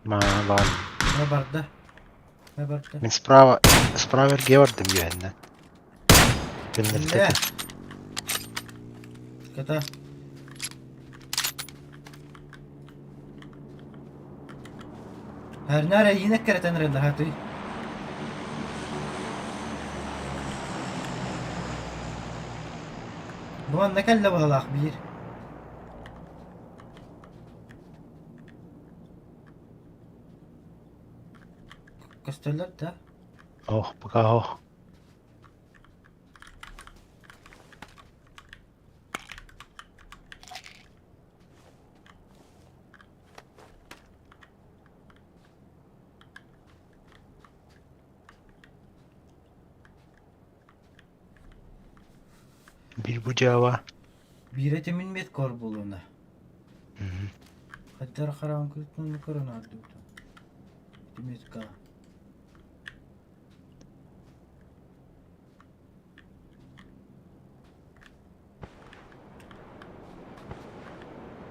Ма баар. Э барда. Э барда. Мин справа справа эргийэ бардым үөһэннэн. Иннэ. Ката. Эрнар эйиин эккирэтэн эрэллэр хатый. Бу манна кэллэ быһалаах биир. Көстөллөр да? Ох, пока ох. Биир бу дьыала. Биирэ тимин кор буолуона. Хаддар хараҕын кырыттан көрөн аардыбыта. Тимирка.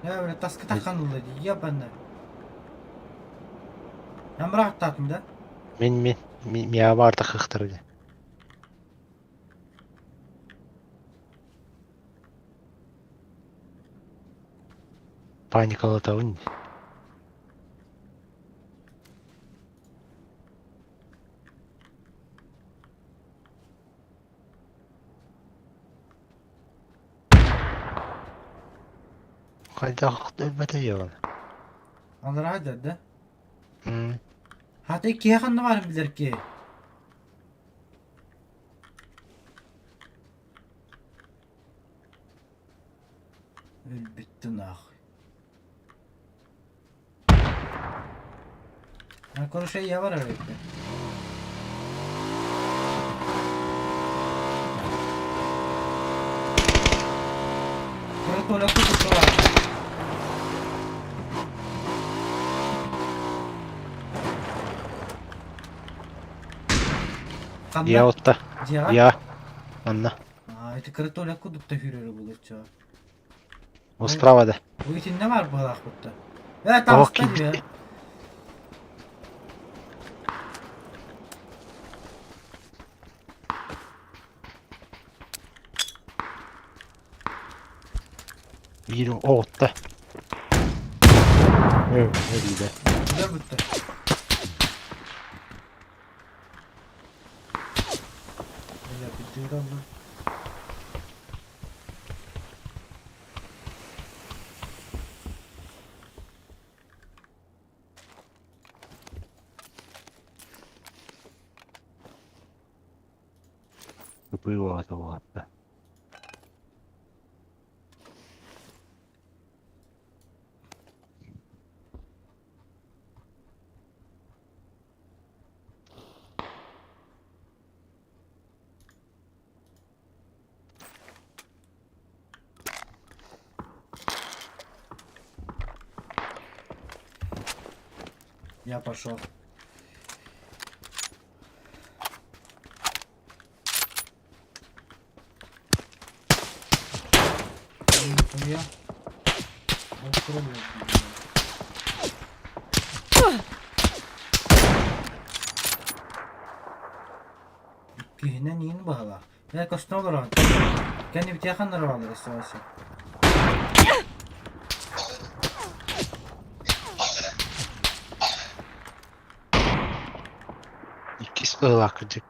Я бля, таска таххан ылла дии, ебана. Эн быраҕаттаатым да? Мин мин ми миэхэ баар тахыахтара дии. Паникалатабын дии. Хайдах өлбөтөй ол? Аллараа да? Хата киһи ханна баарын билэр киһи. Өлбүттүн нахуй. Ha konuşayı var herhalde. Протоля кутукталар. Ханна? Я отта. Дьиэҕэ? Я. Манна. Аа, ити кыра кудукта хүрөрө булуччу. Ол справа да. Бу итиннэ баар быһалаахпытта. Э, таҕыста дии. Биир оҕутта. Өлүүдэ. Өлбүттэр. Бля, бүттүр алла. Было ладно. Я пошел. Нихуя. Киһинэн иин баһылаах. Ээ көстөн олороҕун. Кэннибитиэхэ ханнарабаллар өссө Иккис быһыылаах кырдьык.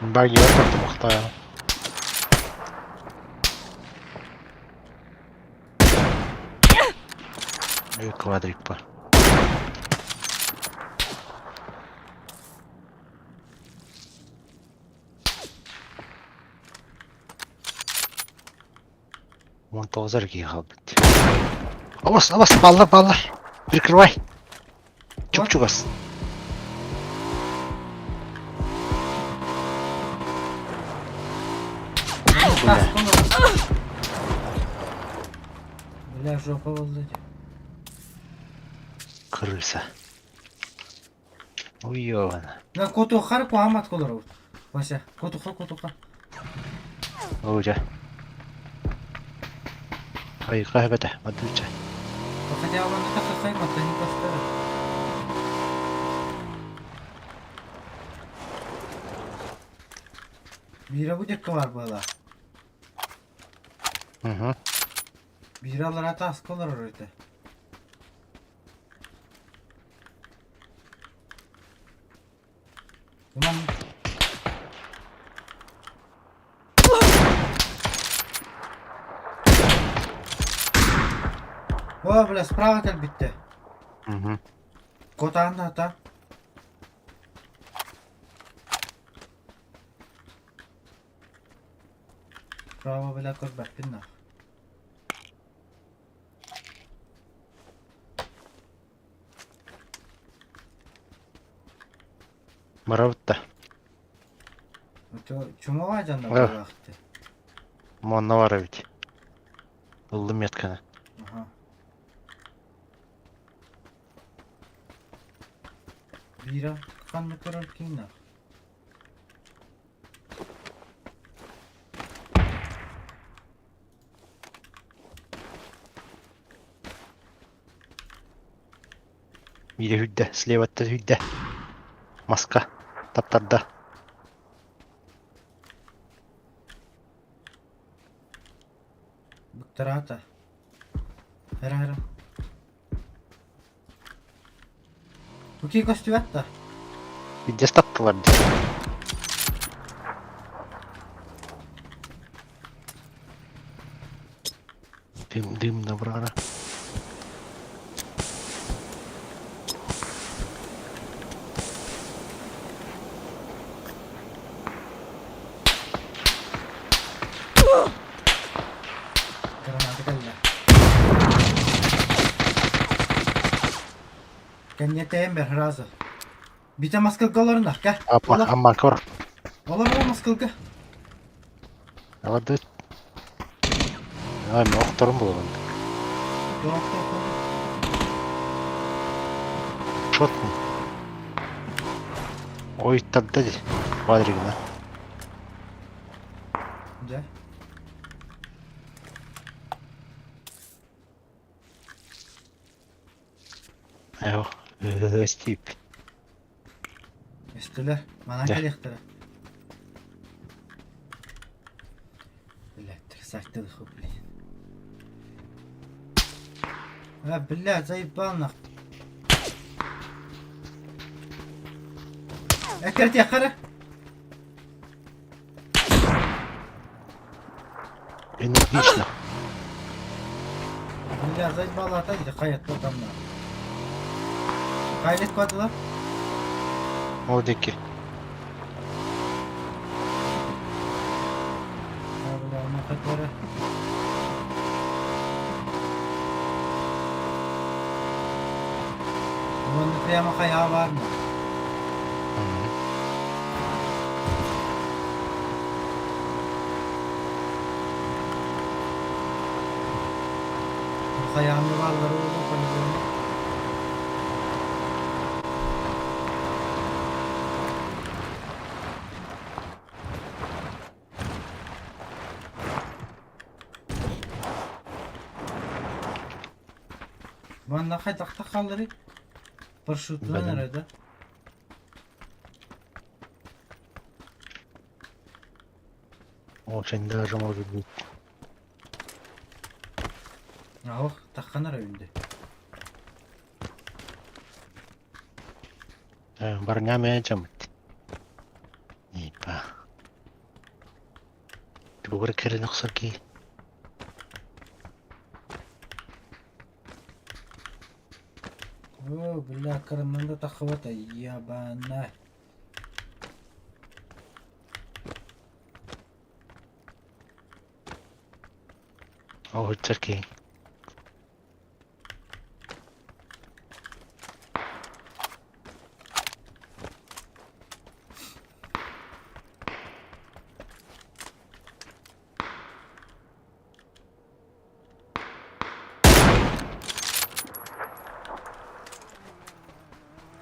Баги бар Квадрик бар. 19 эргийэ хаалбыт. Абас, абас, баллар, баллар. Прикрывай. Чуп-чугас. Бля, жопа буолла дии. Крыса. Уёбана. На кутухар куамат колоров. Вася, кутуха, кутуха. Оужа. Айга эбэтэ, мадыча. Хотя он это хахай, не поставил. Биирэ бу диэкки баар буола. Угу. Биирэ аллара тааска олорор этэ. Туман. О, бля, справа кэлбиттэ. Угу. Котаан ата. Справа, бля, көрбөппүн нах. Барабыт да. Чумовай дьонно буолаахты. Манна бар эбит. Ыллым метканы. Аха. Биирэ ханна көрөр киинах. Биирэ үрдэ, слеваттан үрдэ. Маска таптарда. Буктараата. Эрэ эрэ. Бу көстүбэт да. Видес таптылар дии. Дым, дым набрала. Граната кэллэ. Кэнниэтэйэн бэр сразу. Битэ маскылга олорунар, кэ. Апа, Олор, амма кор. олор ол маскылга. Аларды. Ай, мен охторум булабын. Тоқ, тоқ, тоқ. Шотный. Ой, тогда здесь. Квадригна. Дьэ. Эо, стип. Өстүлэр. Манан Дьэ. кэлиэхтэрэ. Блядь, трясать блин. А, блядь, заебал нах. Эккирэтиэххэ эрэ. Энергично. Бля, заебал ата дии хайатта тамна. Кайлет куатылар? Ол диэки. А, бля, ну который. Уонна прямо хайаа баар ма? Хайааны бааллары буолуо полигону. Манна хайдахта хаалларый? Парашютунан Бэлэм. эрэ да? Очень даже может быть. Аох, таххан эрэ үнде. Барня мэджамыт. Ипа. Тугур кэрин охсор ки. О, бля, кырымнан да таххыбата, ебана. Оһуччар ки.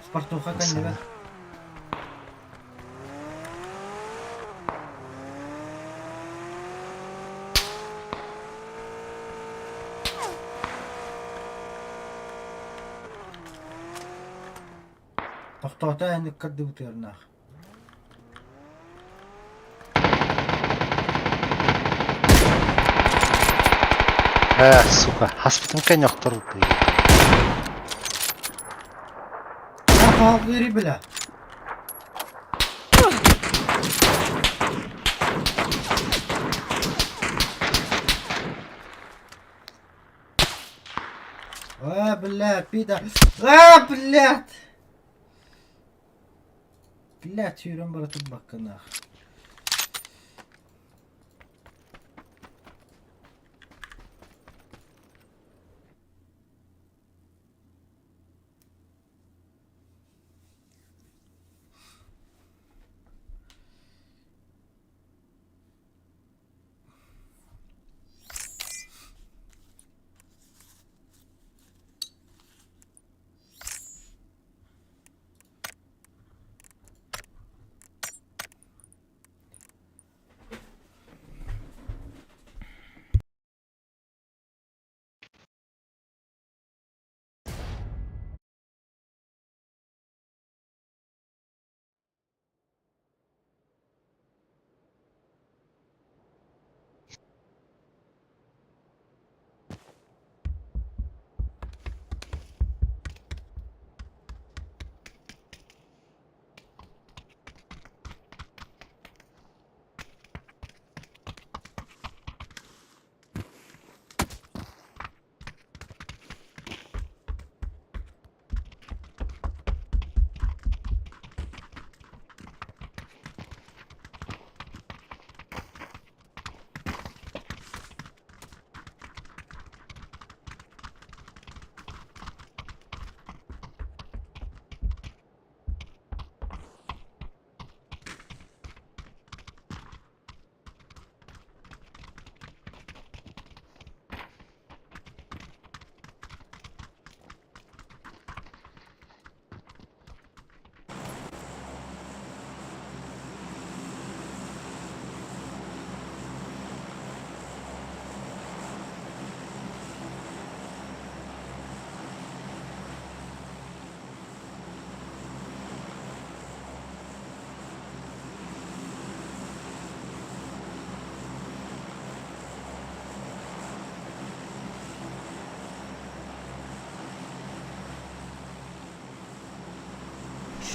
Спортуха кэннибэр. Тохтоото эн ыккардыбытыарнаах. Э, сука, хаспытын кэннэ охторбут. Хаалгыыры бля. А, бля, пида. А, блядь! Блядь, сүүрэн бара турбаккынаах.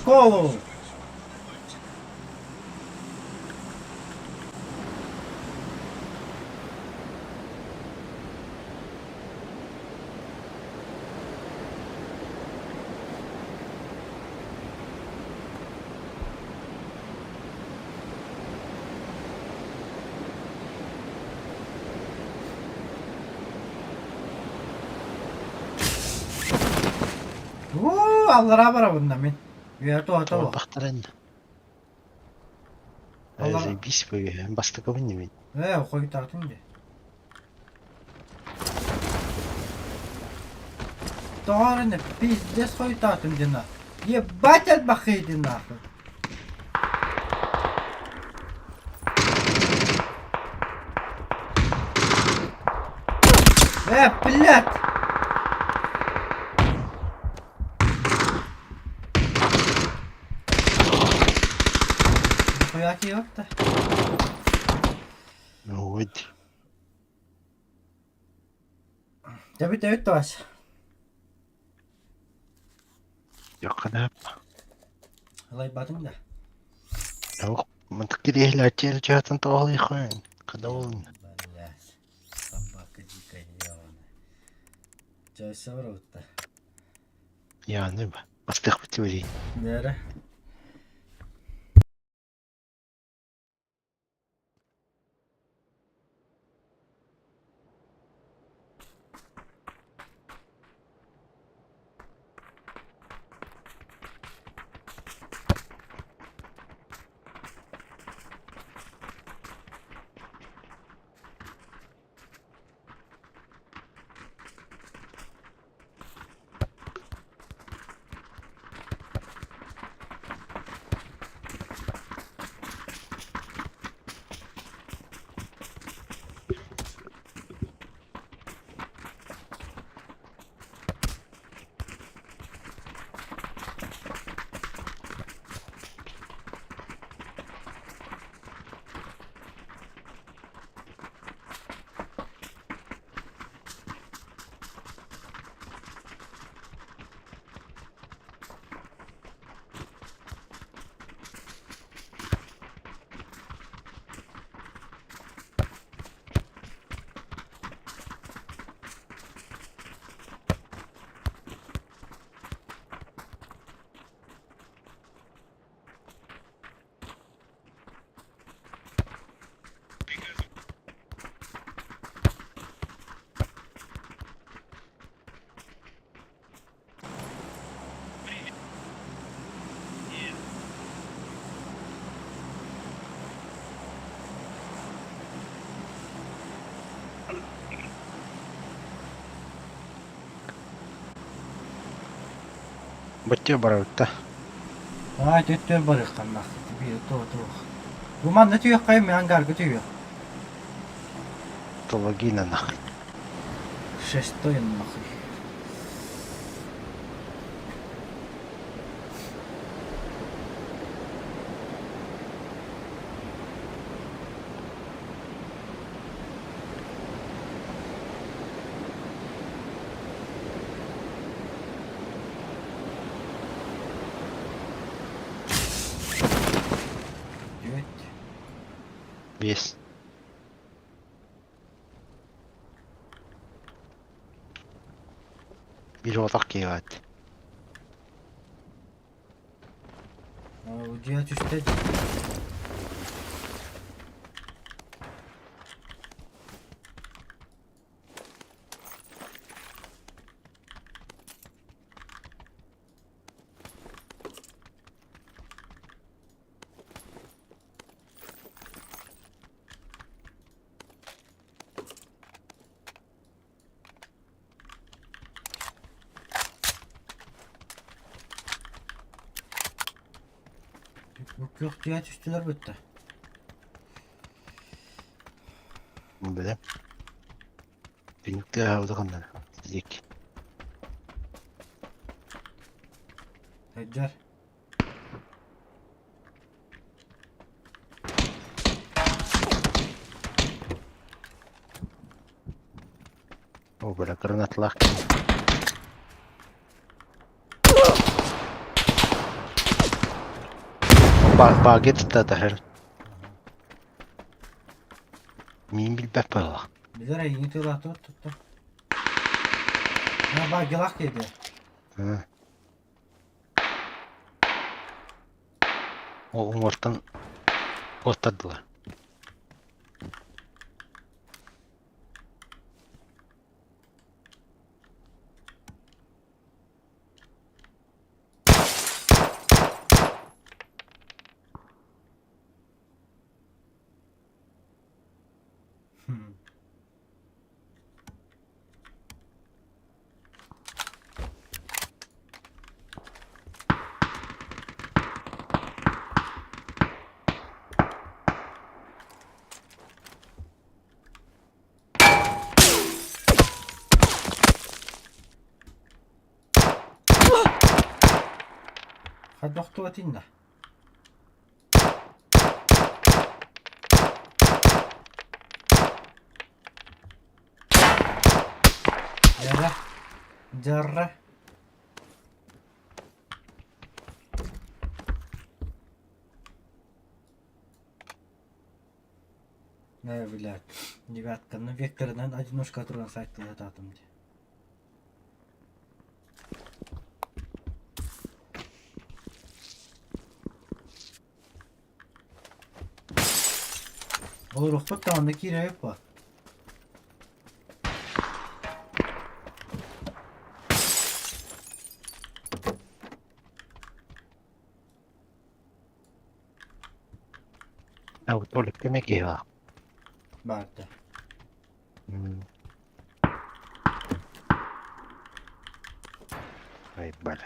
Школу! Уу, аллараа барабын да мин. Үөһэ туһата олох. Туорбахтарын. Аллара. Заебись вы, бастакыбын мин. Ээ, хойутаатын дии. Тоҕо эрэ пиздец хойутаатым дии на. Ебать элбэхий дии нахуй. Э, блядь! Нихуя ёпта. Вот. Тэбит эбит Вася. Якынап. Ылайбатыҥ да. Yok. Мантык кириэһилээччи чаһатын тоҕолуйхуйун. Када болун. Блядь. Собака дикая ебаная. Чайса барыбытта. Яны ба. Бастык бит Нэрэ. Бачча барабытта. Аа, төттөр барыаххан нахуй. Биир то туох. Бу манна түһүөххэ мен ангарга түһүөх. Тологина нахуй. Шестой нахуй. Түөрт. Биэс. Биир отох киэҕэт. Дьиэ түстэ. Бу күөх дьиэ түстүлэр бүттэ. Билем. Түнүктэ аһабыта Дик. Эдьэр. О, бля, гранатлах. Багет татар. Мин билбэт буолла. Билэр эйигин тылаатыбыт тутта. На багилах диэди. Ол уҥуортан оттардылар. Хайдах туотинна? Дьара. Дьара. Э, блядь. Девятка. Ну, векторынан одиночка туран сайттылататым дии. Олоруохпут даҕаны киирэбит буо. А вот Толик ты мекига. Баарда. Ай, блин.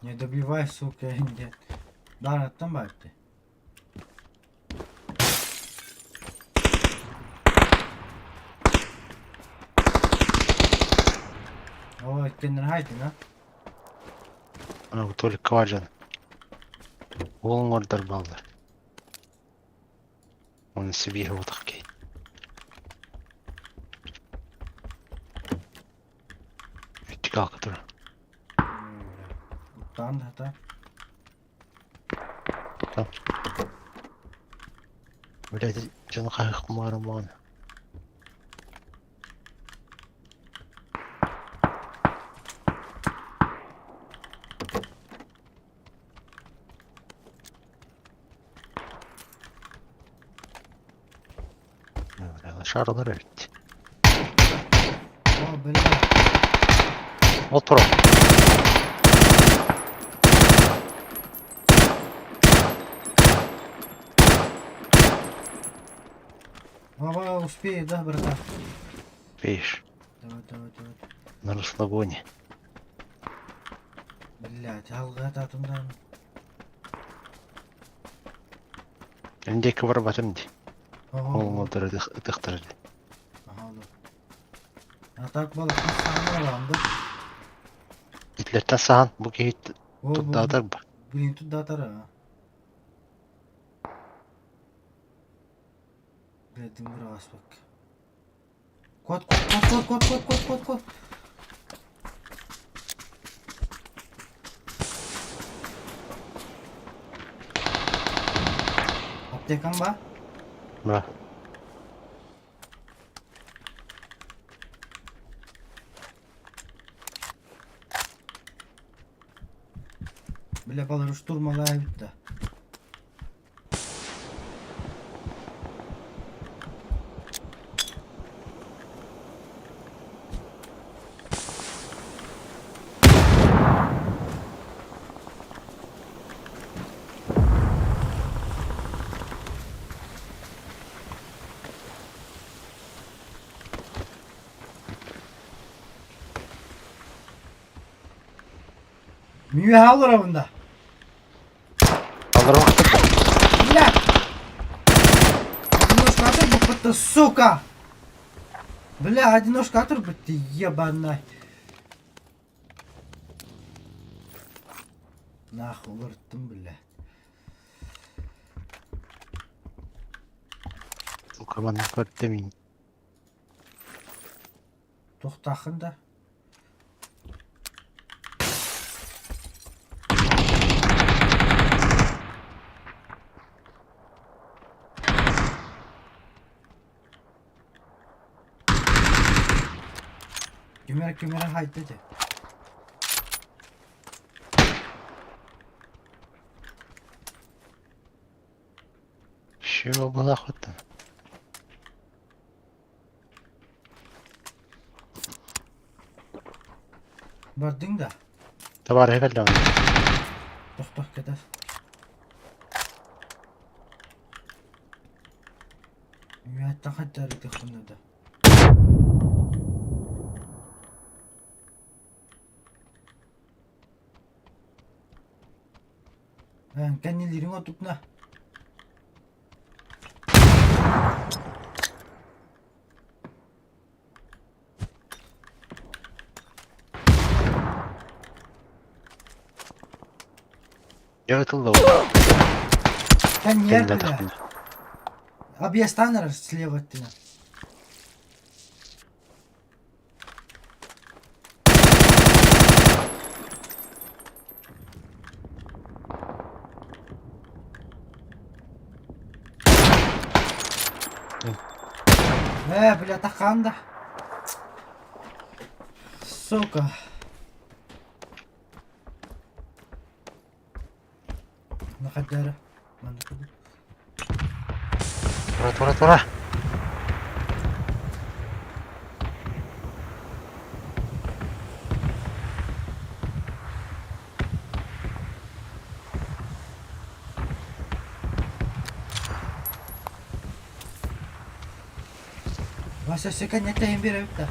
Не добивай, сука, нет. Баараттан баарты. Оо, иккиэннэрэ хаайдын а? А вот Толик Кваджан. Уолун ордор баллар. Он себе его такие. Итикалка тура. Уттаан да Блядь, дьон хаһых маарымаан. Шарылар эбит. О, бля. Ол тура. Вова, успею, да, братан? Видишь, Давай, давай, давай. на расслабоне. Блядь, алгататымдан. Индейка барбатым ди. Ого. Ол олдор ытыктар ди. Ага, А так балык саһан аламды. Итлертен сахан бу киһи О, бу туттаатар ба. блин туттаатар а. Блядь, дым быраҕаспакка. Кот, кот, кот, кот, кот, кот, кот, кот. Аптекаң ба? Ба. Бля, балары штурмалай битте. Мүө олоробун да. Аллар вакыт. Бля! Одиночка атыр сука! Бля, одиночка атыр ты ебаный. Нахуй уларыттым, бля. Сука, манна көрдө мин. Тохтахын да. Кимere кимere haydi de. Чего была охота? Бардың да. Товар хекалла. Тохтох кэтас. Үөттэн хаттары тихунна да. Кэннилириҥ отукна. Я ытылла Кэнниэр Кэннэ бля. тахпына. Объезтан эрэр слева өттүнэн. Бля, таханда. Сука. Нахадара. Тура, тура, тура. Вася секоннетейин биэрэбит да.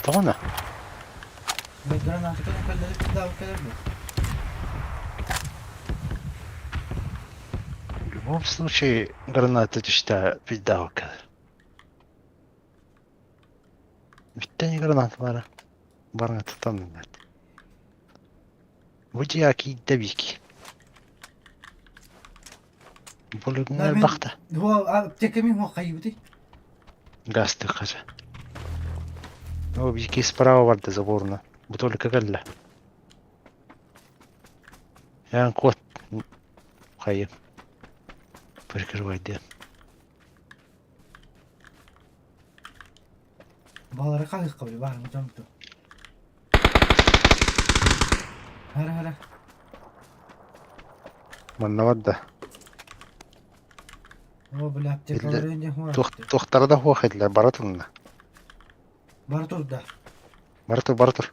Тоҕо Гранатыканы кэллэрик да кэлэр В любом случае граната түстэ пизда кэлэр. Бүттэн граната бара. Барыңа тутан Бу дьиэ киирдэ бики. Булугунар бахта. Аптека мин хайыбыты. Газ тыккача. О, бики справа барда заборна. Бу только кэллэ. Ян кот. Хайы. Прикрывай диэн. Балары хаһыахха били баарын дьомту. Хара хара. Манна барда. О, бля, аптекалары не хуа. Туохтара да хуох этилэр бара турна. Бара турда. Бара тур, бара тур.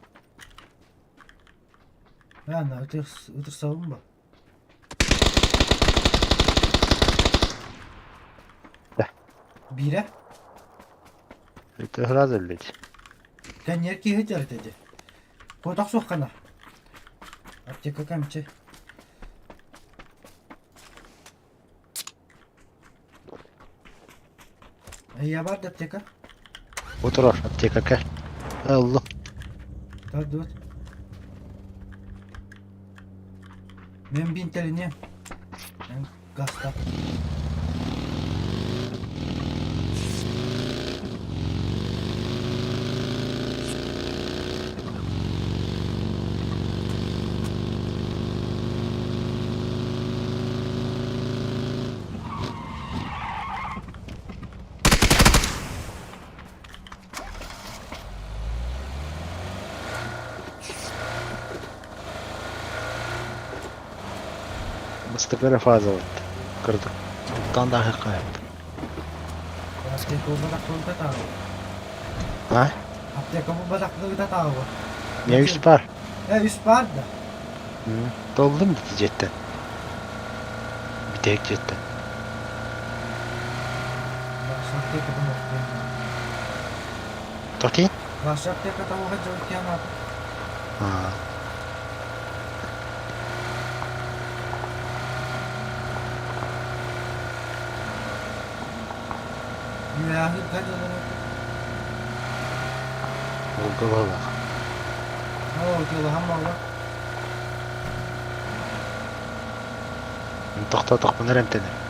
Ана, ытырсабын ба. Да. Биирэ. Это сразу, блядь. Кэнниэр киһи дьарыт Куотах суоххана. Аптека кэмчи. Я бар да аптека. Утурар аптека кэл. Алло. Тардыбыт. Мен бинтелине. Мен гаста. Мастакара фаза вот. Кырдык. Оттан да хакайып. Аптека бадак тагы. А? Аптека бу бадак тагы. Не үс бар. Үс бар да. Толдум бити жеттен. Битек жеттен. Баш аптека бу. Тоти? Баш аптека тавыга жабыт А. Юяхы кадалары. Oldu valla. О, дело хаммала. Тохто эмтенер.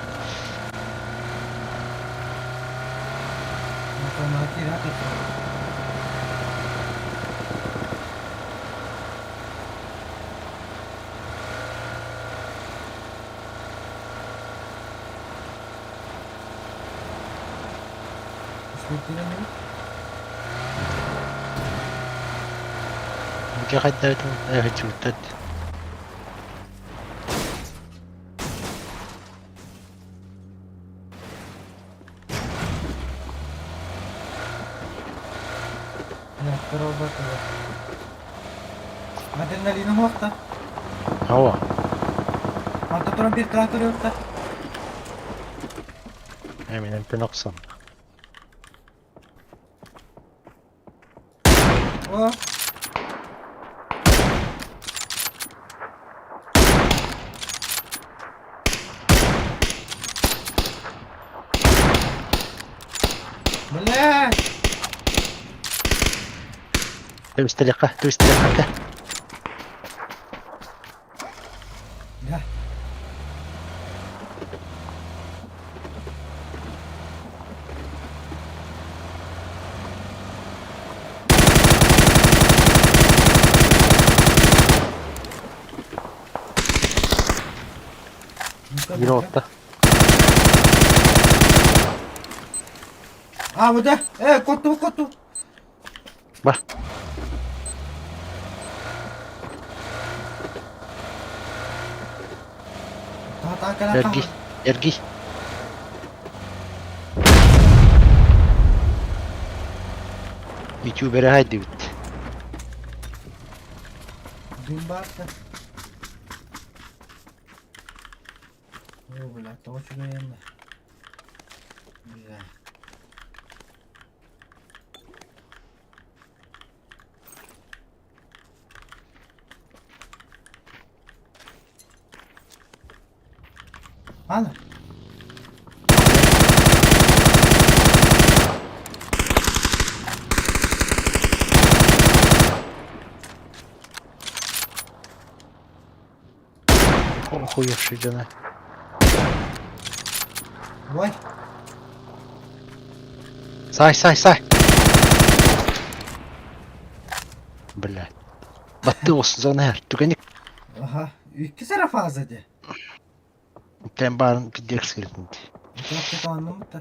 Хайдайтын эхчүттэт. Я второго. Адреналин хуакта. Ава. Манта туран бир трактор юкта. Эмин эмтен оксон. О. Блядь! Түбүстэлэххэ, түбүстэлэххэ. Да. Ну-ка, Биир ну-ка. отта. А, вот да. Коту, коту. Бар. Эргий, эргий. Ютубера хайдыбыт. Дымбарта. О, бля, то очень военно. Бля. Ана. Охуевший жена. Ой. Сай, сай, сай. Бля. Батты olsun зона her. Түгеник Аха. Икки сара фаза де. тен барын пиздец кирдин. Çok anlamı da.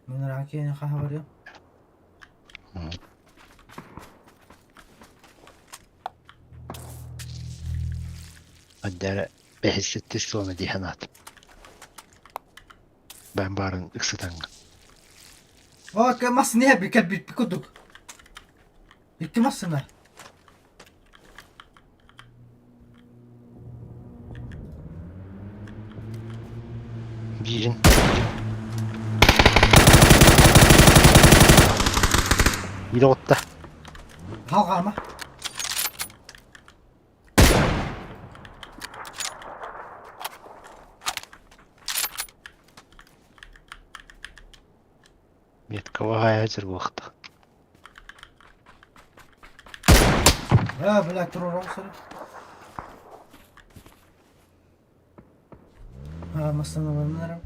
Мен ракені қаға барыам. Аддара бэһиссэтти суона диһанаат. Бэн барын ыксытанга. О, мас не би кел бит кудук. Икки масына. Биирин. Биир отта. Халғама. Меткова хазыр буохта. А, бля, турурам соры. А, масына бармынарам.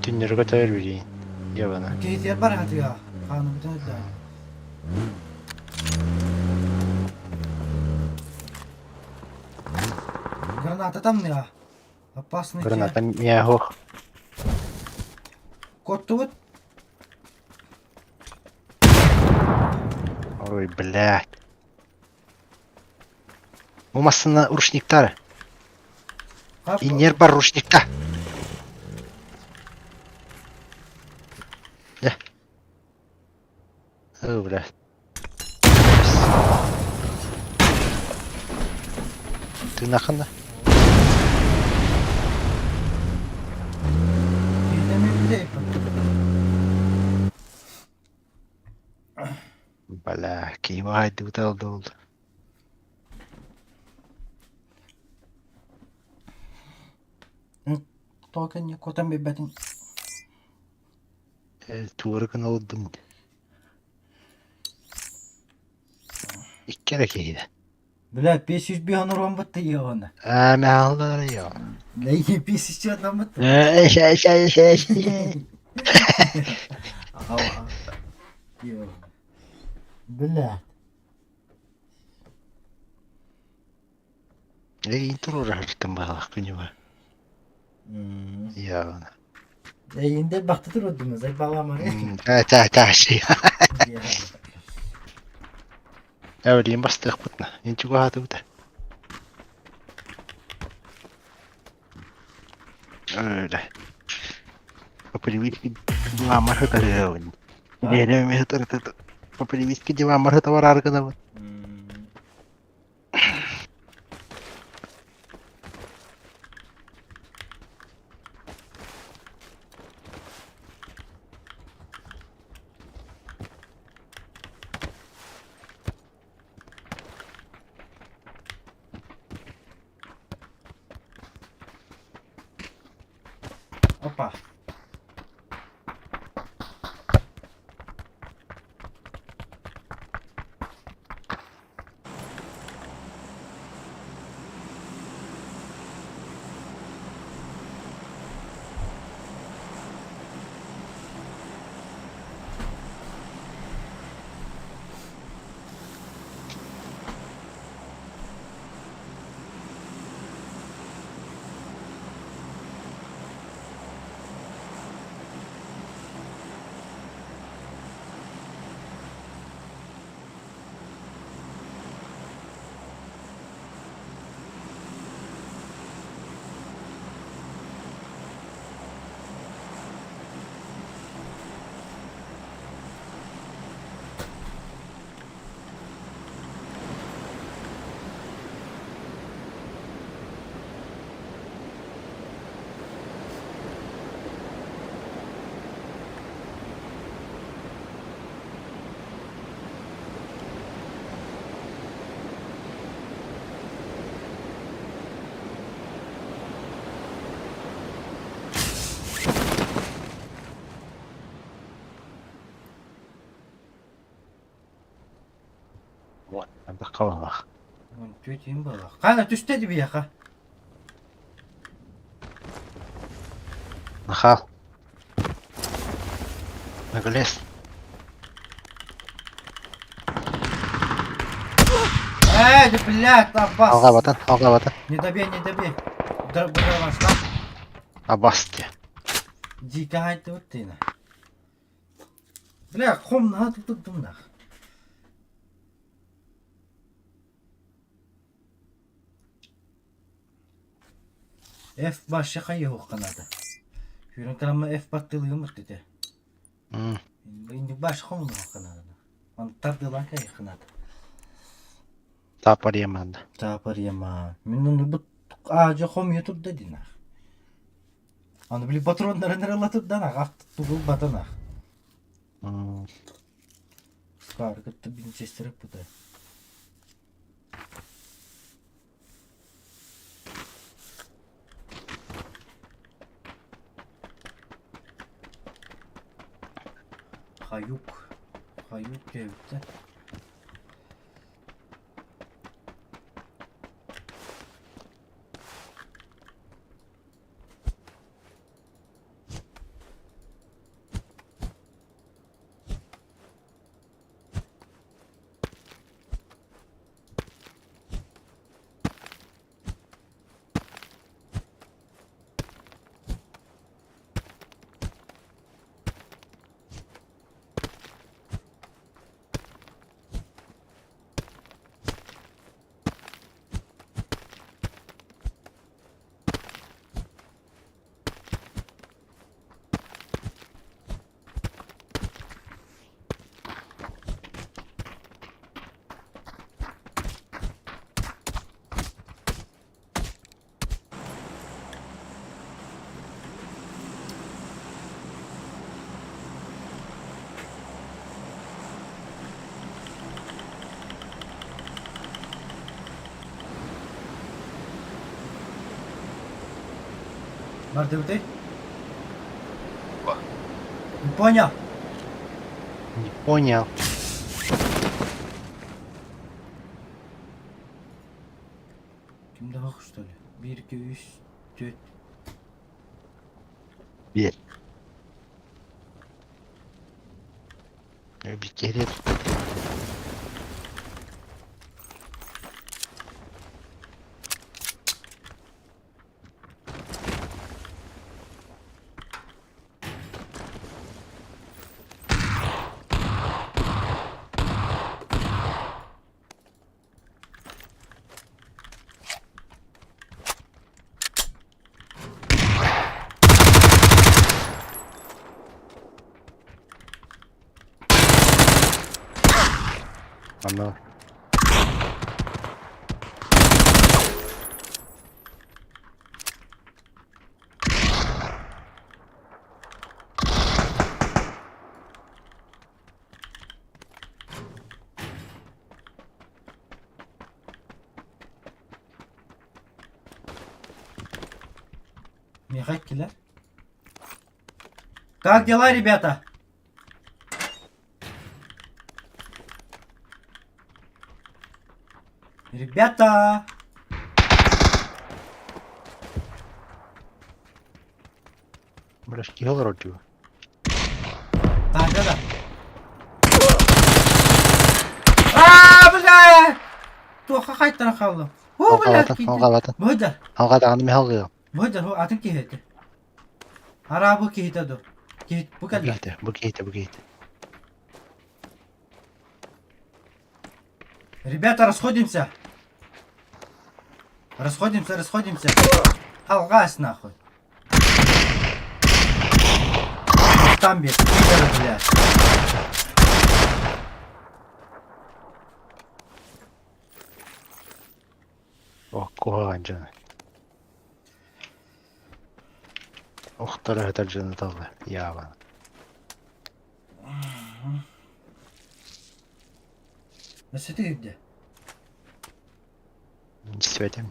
Түннөргө төр билейин. Ябана. Кейтер бар хатыга. Қаны бүтін өтті. Граната там не Опасный. Граната мяхох. Кот тут. Ой, блядь. Умасына рушниктары. Инер бар рушникта. Да. О, блядь. Ты нахана? Бля, кима дутал дол. Токен котан бебетин. Туыргын олдум. Иккere кейде. Бля, 500 бихануран бытты егона. А, мә я. Бля, 500 адам бытты. Шай, шай, шай, шай. Бля. Эй, турура хартым балах күнү Я. Эйинде бакты турудумuz. Ай балам Та та та ши. Әвелин бастык бутна. Инчи гухаты бута. Öyle. По привычке дела маршрута Не, не, это по привычке дела маршрута вараргана. Опа. Вот, элбэх. 14 им буолла. Хана түстэ ди биһиэхэ. Нахал. Наглец. Эй, да блядь, Аббас. Алҕабатын, алҕабатын. Не добей, не добей. Дробаш, Абас дии. Дико айтты тына. Бля, хом на тут тут нах. F башша хайы канада. Хүрен карама F баттылыгым ыртыты. Инди баш хом канада. Он тардылан кай канада. Тапар яманда. Тапар яма. Мен бу ажы хом ютубда динах. Аны били патроннарын ырылатып да нах, тугул батанах. Скар кытты винчестер пута. Хаюк. Хаюк кебитте. Бардыбыты? Не понял. Не понял. Ким да что ли? 1, 2, 3, 4. Bir. Bir kere Anladım. Михакилер. Как дела, ребята? Ребята! Бля, киһи олорор. Так, да, да. А, бля! Туха хайтара халлы. О, бля, Алҕабатын, алҕабатын. Быдар, Алҕадаҕаны мин алҕыам. быдар, атын киһити. Ара бу киһите ду. Киһит бу Бу кэллэ. киһитэ, бу киһитэ, бу киһитэ. Ребята, расходимся. Расходимся, расходимся. Алгас нахуй. Там бед, пидоры, блядь. О, куһаҕан дьоно. Охторо сытар дьону талла. Яабан. Nasıl где? Светим.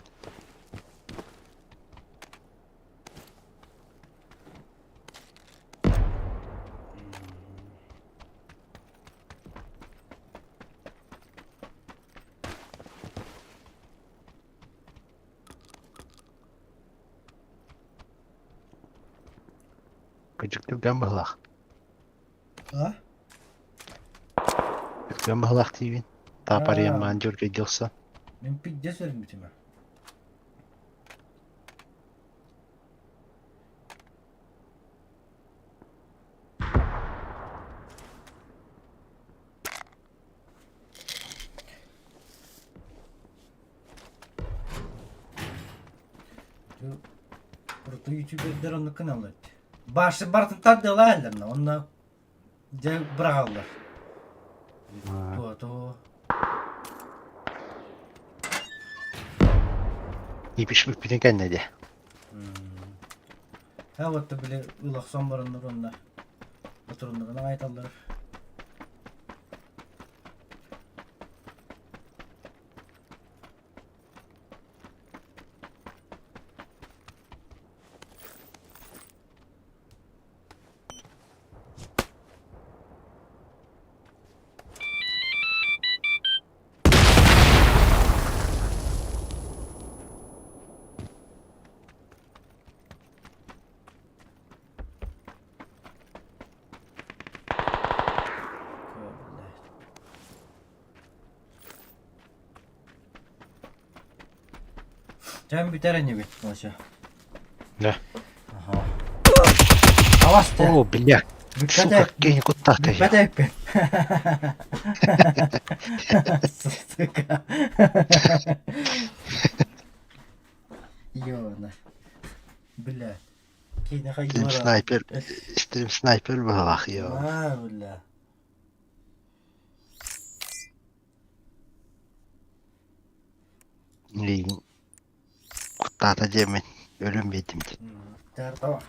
Кыдьык түргэн быһылаах. А? Түргэн быһылаах диибин. Таапарыйаммаан дьөргөйдө охсон. Мин пиздец өлбүтүм. Крутой ютубердер оннук гыналлар. Башы бартын тардыалааллар онно дьэ быраҕаллар. То-то. Ипишпиппитин кэннэ дии. Ха вот били ылахсан бараннар онно отуруннарына айталлар. Чэм бүтэр инибит, Ося. Да. Аха. Авасты. О, бля, сука, кини куттаата я. Бүппэтэппин. Сука. Ёна. Бля. Кини Стрим хайдара. снайпер, стрим снайпер быһалаах йоо. А, бля. Миигин куттаата диэммин өлөн биэрдим дии. Тартава.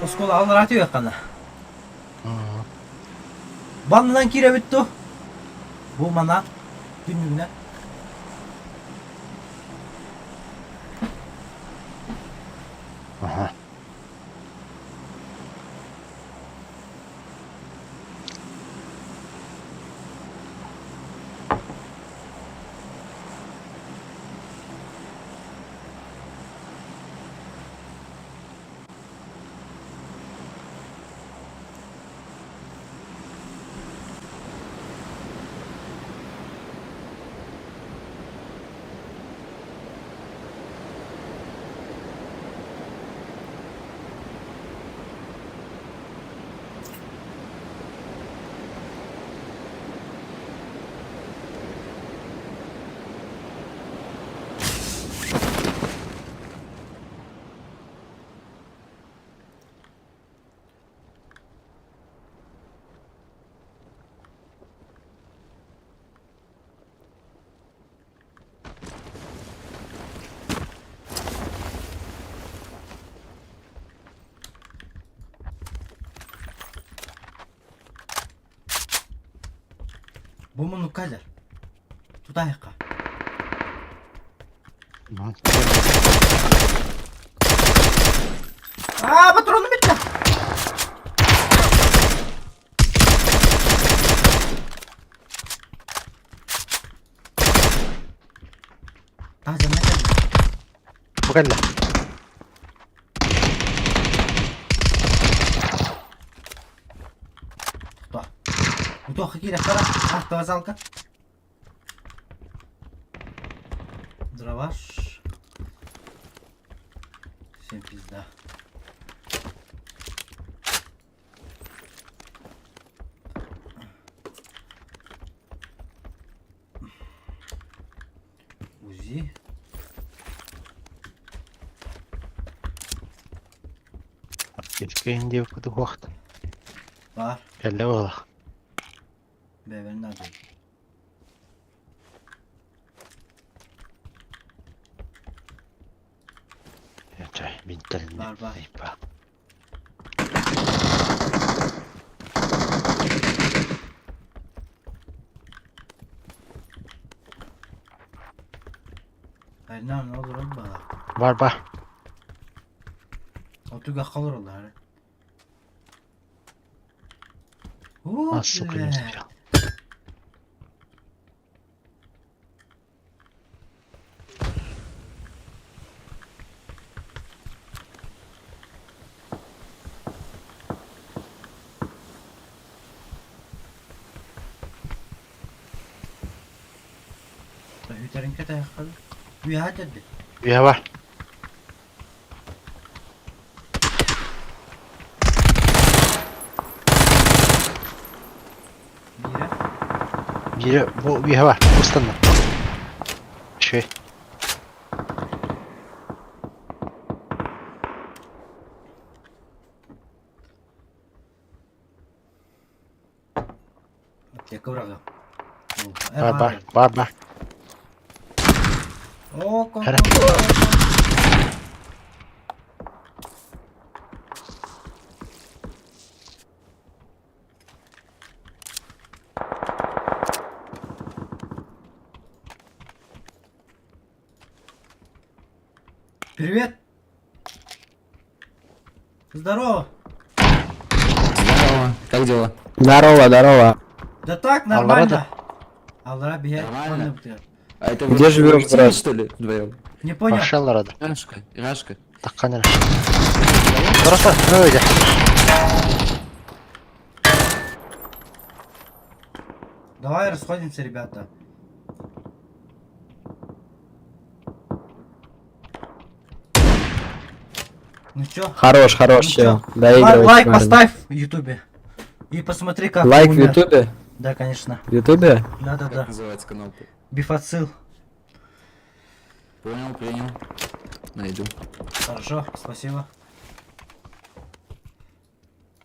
Оскуола аллараа түһүөххэ Баннынан киирэбит дуу? Бу мана түннүгүнэн. Аха. Бу муннукка кэлэр. Тутаайахха. Аа, патрону бүттэ! Таһдьанна кэллэ. Бу кэллэ. Тохтоо. Утуохха киирэххэ Автовая залка. Дроваш. Всем пизда. УЗИ. Аптечка диэбит кутуһуохт. Бар. Кэллэ буолах. Бэйэбэр наада. Чай, бинтэлиннэ. Бар, бар. Айнан олорор баҕа. Бар бар. Отугахха олороллор. А, сука, не успел. Үтэрин кэтэһэххэ Үөһэ төрдө. Үөһэ бар. Биирэ. Биирэ бу үөһэ бар. Устанна. Үчүгэй. Аптека быраҕыам. Бар бар бар бар. О, ко, Хара. Привет. Здорово. Здорово, как дела? Здорово, здорово. Да так, нормально. Аллара бия. Нормально. А это Где вы живешь, улетели, брат? что ли, вдвоем? Не понял. Пошел рада. Рашка, Рашка. Таккан эрэ. Просто өйдө. Давай расходимся, ребята. Ну чё? Хорош, хорош, Ну чел. чё? Лайк, Доигрывай. лайк парень. поставь в Ютубе. И посмотри, как Лайк в умер. Ютубе? Да, конечно. В Ютубе? Да-да-да. Как называется канал? Бифацил. Понял, принял. Найду. Хорошо, спасибо.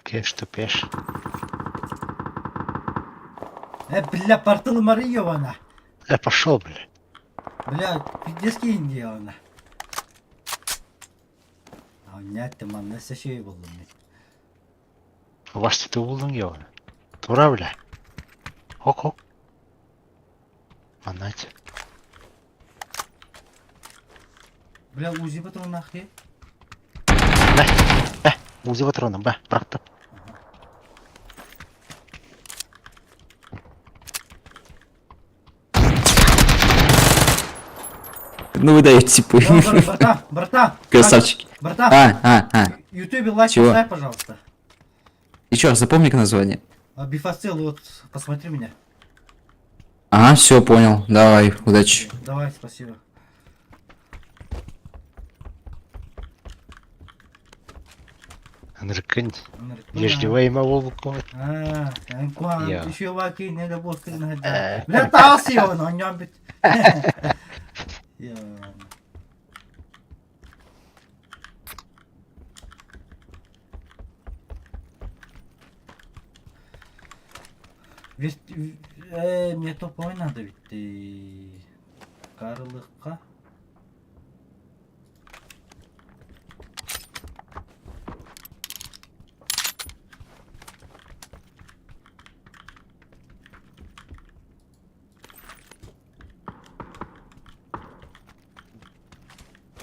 Кеш тупеш. Бля, портал Марьевана. Пошел, бля. Бля, пиздец Индиана. А нет, ты манна сәшей булдым мин. Власти булдың ебана. Тура, бля. Хок-хок. Манать. Бля, УЗИ патрон нахуй. Бә, бә, УЗИ патроны, бә, бырахтым. Ну вы даете, типа. Братан, братан. Красавчики. Братан. А. В Ютубе лайк Чего? поставь, пожалуйста. Еще раз запомни-ка название. А, Бифацил, вот, посмотри меня. Ага, все, понял. Давай, удачи. Давай, спасибо. Ныркын. Он говорит, ну Еждевай ма болбукку. да. А, анкуан, Я. еще ваки, не да бог ты Бля, тался его, но он бит. Я. Мне топовый надо ведь ты. Карлыка.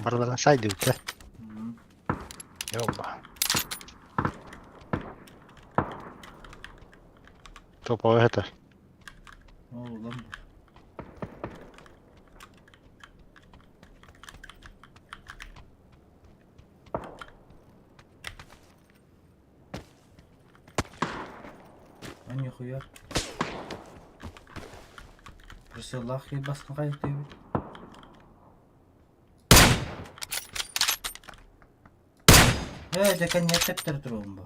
Барыларын сайдыбыта. Ёба. Топовый это. Ол улам бу. А нихуя. Присылах ебасın кайтты. Э, дьэ кэннигэр тэптэрэ туруом бу.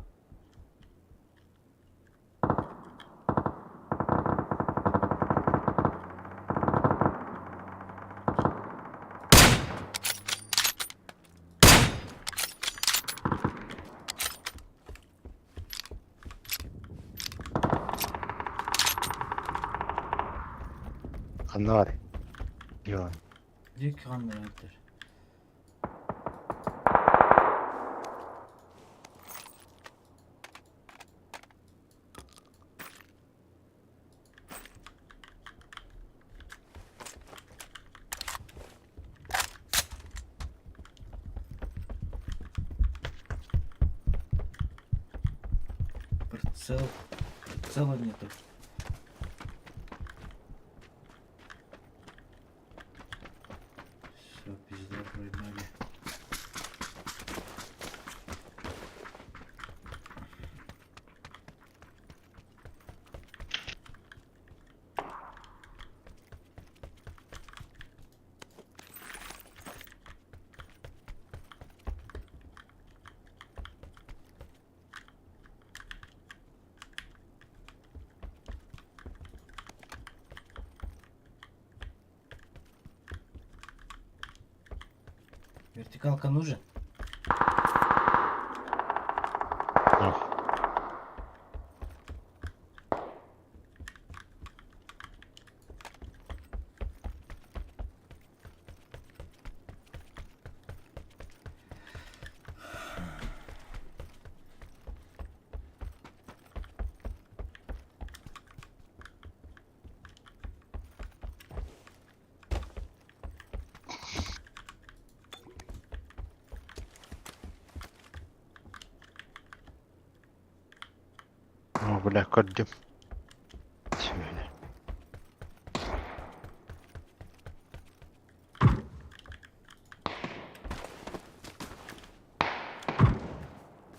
Ханна бар? Йо. Диэки ханна эбиттэр. Прицел. Прицела нету. Все, пизда, проебали. Вертикалка нужен? Ох. О, бля, көрдүм. Сүөһү.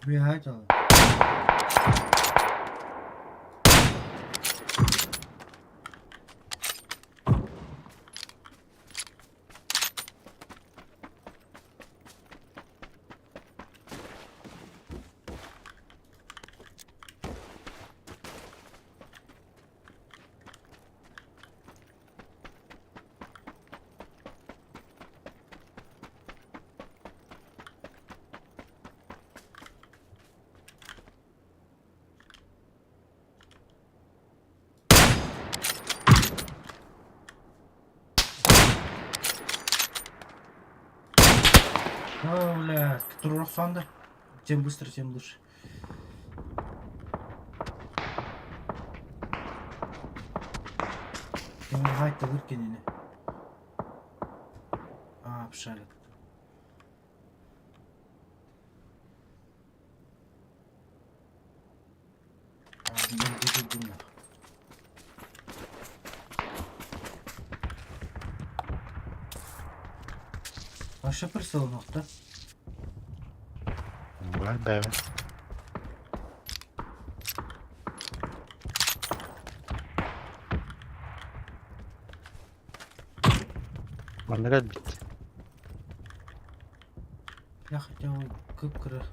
Бегать ал. О, бля, Турухсанды. Чем быстро, тем лучше. Кем выкинули. А, обшарят. А, блин, где тут нахуй. Вообще прицел да? Бар бэбэ. Манна кэлбит. Я хотел кып-кыра.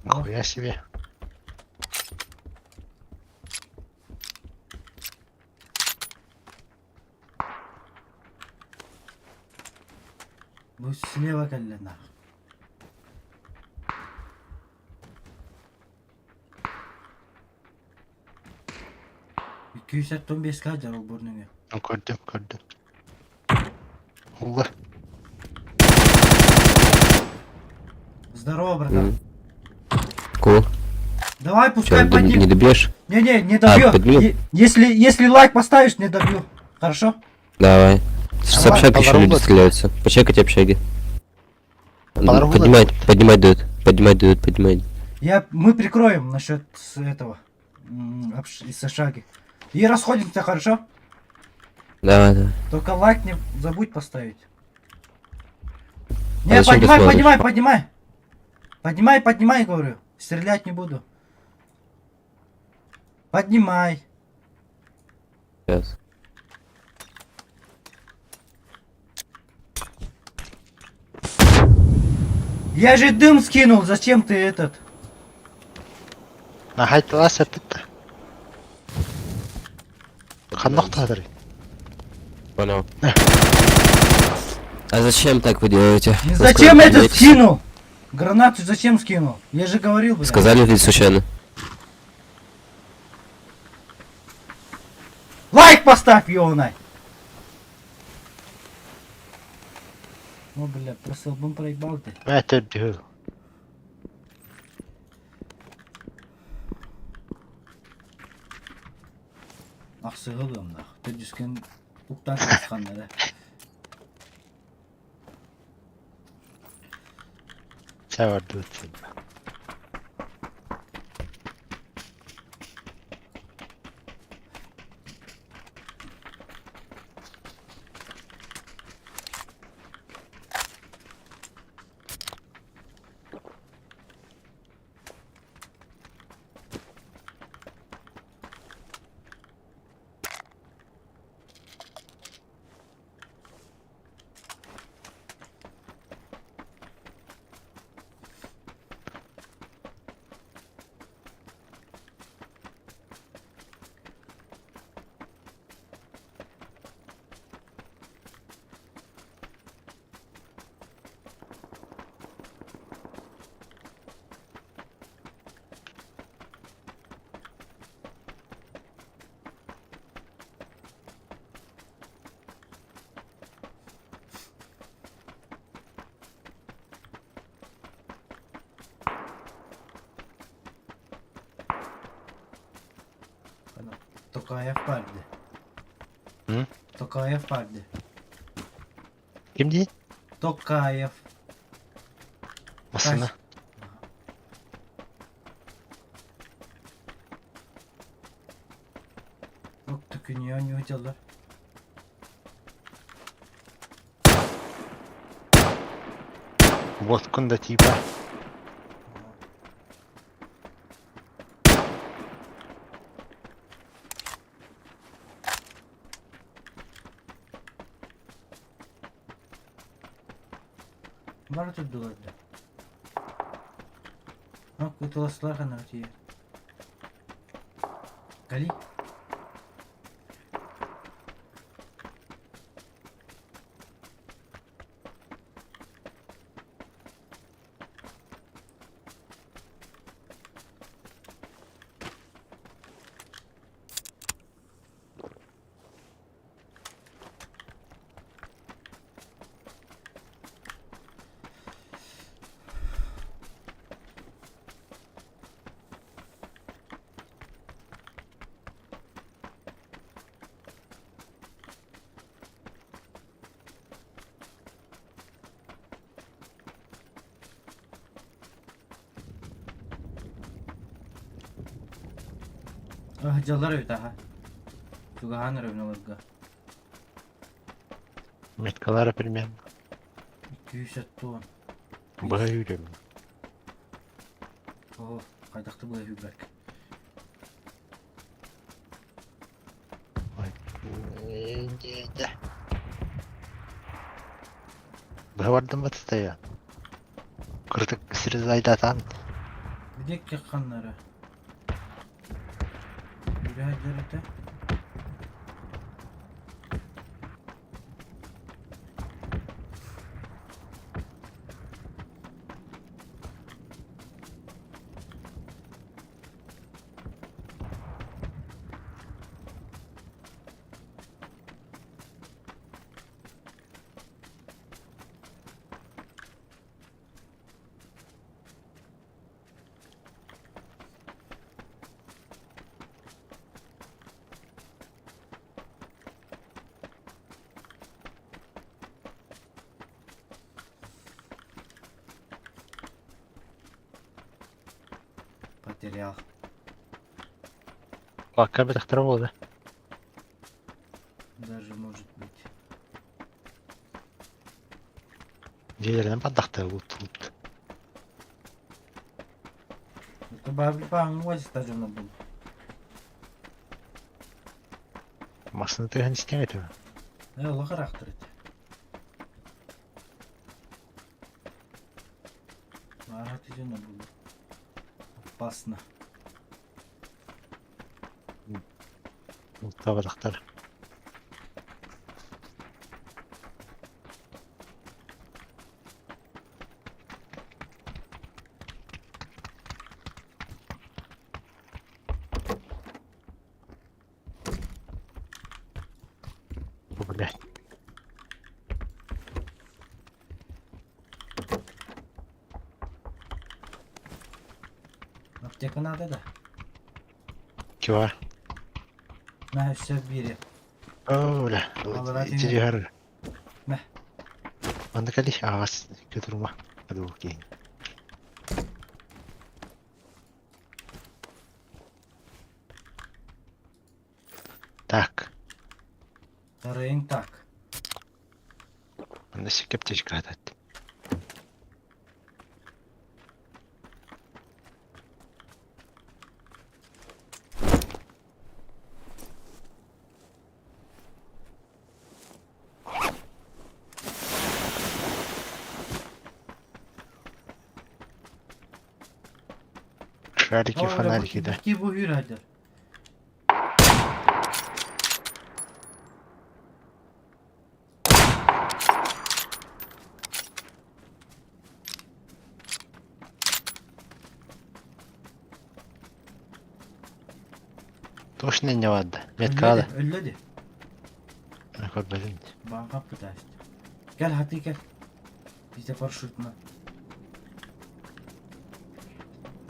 Нихуя себе. Бу слева кэллэ нах. 275 ка дьарыл бурнуҥа. Көрдүм, көрдүм. Улла. Здорово, братан. Ку. Давай, пускай Чё, подним. не добьешь? Не-не, не добью. А, подбил? Если лайк поставишь, не добью. Хорошо? Давай. С Давай, общаги еще люди Паварубы. стреляются. Почекайте общаги. Паварубы. Поднимать, поднимать дают. Поднимать дают, поднимать. Мы прикроем насчет этого. Из общаги. И расходимся, хорошо? Давай, давай. Только лайк не забудь поставить. Не, А зачем ты поднимай, смотришь? поднимай, поднимай. Поднимай, поднимай, говорю. Стрелять не буду. Поднимай. Сейчас. Я же дым скинул, зачем ты этот? Нахайталас эппит. Ханнах таһдыр. Понял. А зачем так вы делаете? Не Вы зачем скоро этот подниметесь. скинул? Гранату зачем скинул? Я же говорил, блядь. Сказали ли случайно? Лайк поставь, ёнай! О, бля, просто лбом проебал ты. Это бил. Ахсыгылым нах. Ты түскен уктан чыкканнары. Сәвәрді. Токаев барды. М? Токаев барды. Ким дии? Токаев. Масына. Yok tükünüyor, ne hocalar. Вот кунда типа. Бар турдулар да. Bak kutulaslar kana öteye. Gali. Дьаллар эбит аха. Чугаһаан өрөбүн Меткалара примерно. 210. Быһа Оо, хайдахты була хүбэк. Быһа бардым батыстая. Кыртык срезайдатан. Где кеханнары? Үрәдәрдә. Материал. Бакка бэтахтара буолла. Даже может быть. Дьиэлэринэн бардахтара буолтулут. Это бабли паҥ стадиона был. Массыына тыаһын истиэҥ этэ. Э, харахтар этэ. Ага, ты был. Опасно. Табадахтар. О, блядь. Аптека надо, да? Чего? На, все в мире. О, бля. Аллара Телегар. Мә. Манна кали аас көтүрүмэ. Аду киин. Так, Тарайын так. манна сикке аптечка хатат. Шарики, фонарики, да. Ки бу хүрәдер. Точно не ладно. Метка да. Өллөдü. Көрбөтүм. Банка пытаюсь. Gel hadi gel. Bizde парашютна.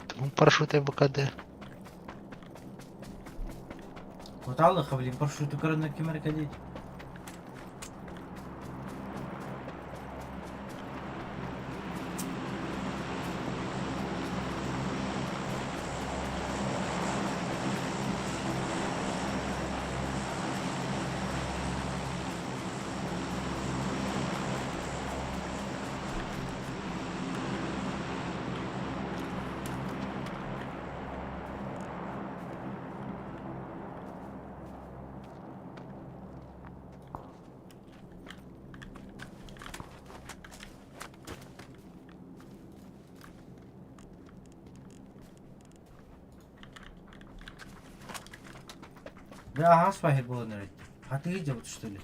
Тум парашют БКД. Коталы блин, парашюту көрөнө ким эркелейт. Да, ага, свахи было нарыть. А ты идет, что ли?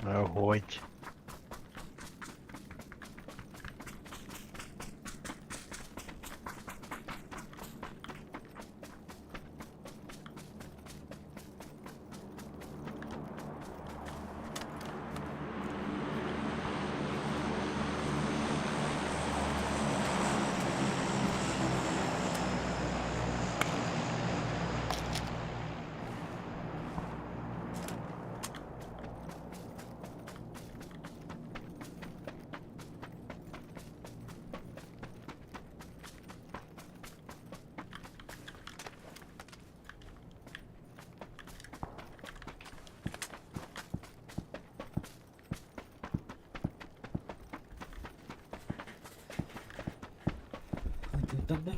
Огонь. Ты да?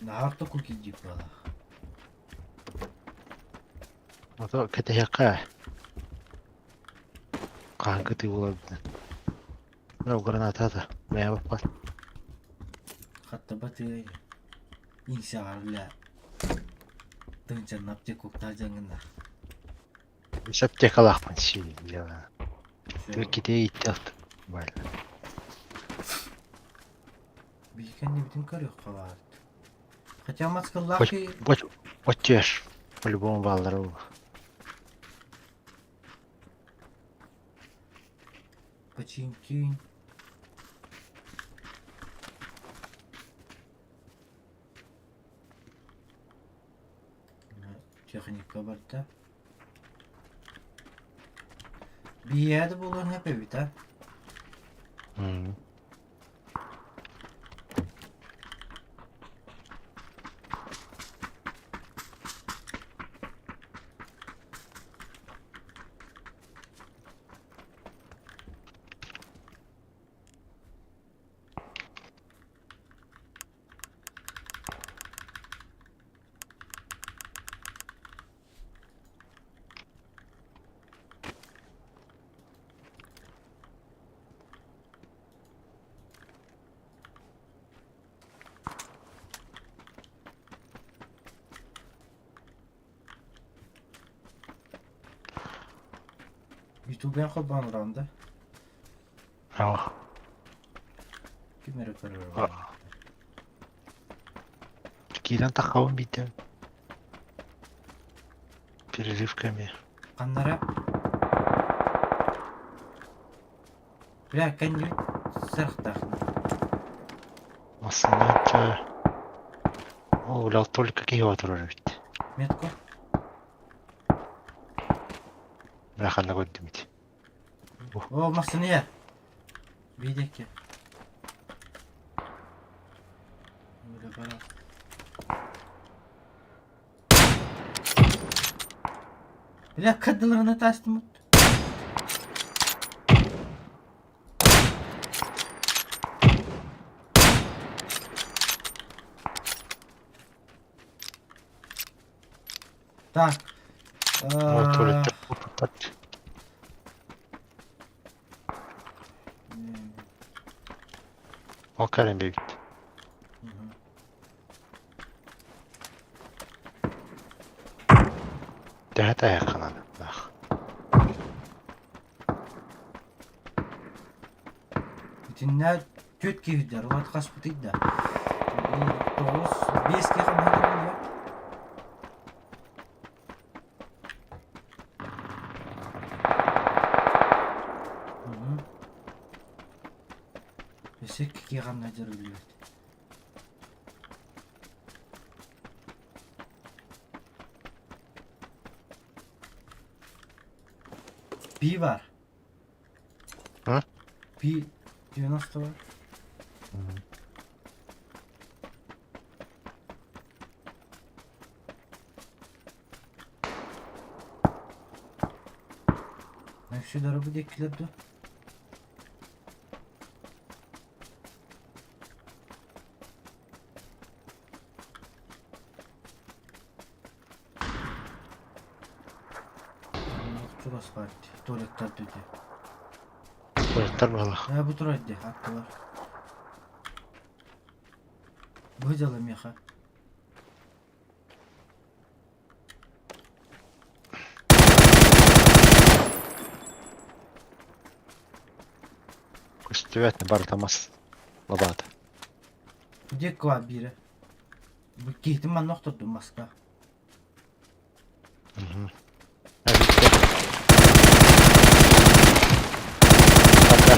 Наharto куки дипала. Ото кэтэһиэххэ. Хаһан кытыы буолар Ну, граната да. Бэйэ баппат. Хатта баты инсаарля. Тынчан аптека тажаңына. Бис аптекалаахпын сиилла. Китee иттиахт. Байла. Бийкенни бүтүн көрүөх калаат. Хотя мацкаллахи Вот вот По-любому баллар ол. Чинкин. Техника барда. Биһиэхэ да буолуон сөп эбит а? Ютубен холбоон ураҕын да? Ах. Ким эрэ көрөр буолла. Киирэн таххабын биирдэ. Перерывками. Ханнара? Бля, кэннибит сарахтаах. Массыына О, бля, только киһи отурар эбит. Метко? Бля, ханна көрдүм ити. О, массыына Биидэкки. Бля, бара. Бля, кадыларына таастым. Так. Вот, Э, Ол кэлэн биэрбит. Төһө тайаххынан ах. Итиннэ түөрт киһи улаат хаспытый да. Тоҕус, биэс киһи хамнаһа буолла. Өссө икки ханна дьарыллыбыт. Пи бар. А? Пи 90 бар. Өссө дорогу диэккилэр дуо? Чугас баар туалеттар дии. Туалеттар баҕалаах. Ээ бу турар дии аттылар. Выдала меха. Көстүбэт барыта мас лабаата. Где ква биирэ? Бу киһитин манна охтордум маска. Мгм. Эбиттэ. Пока.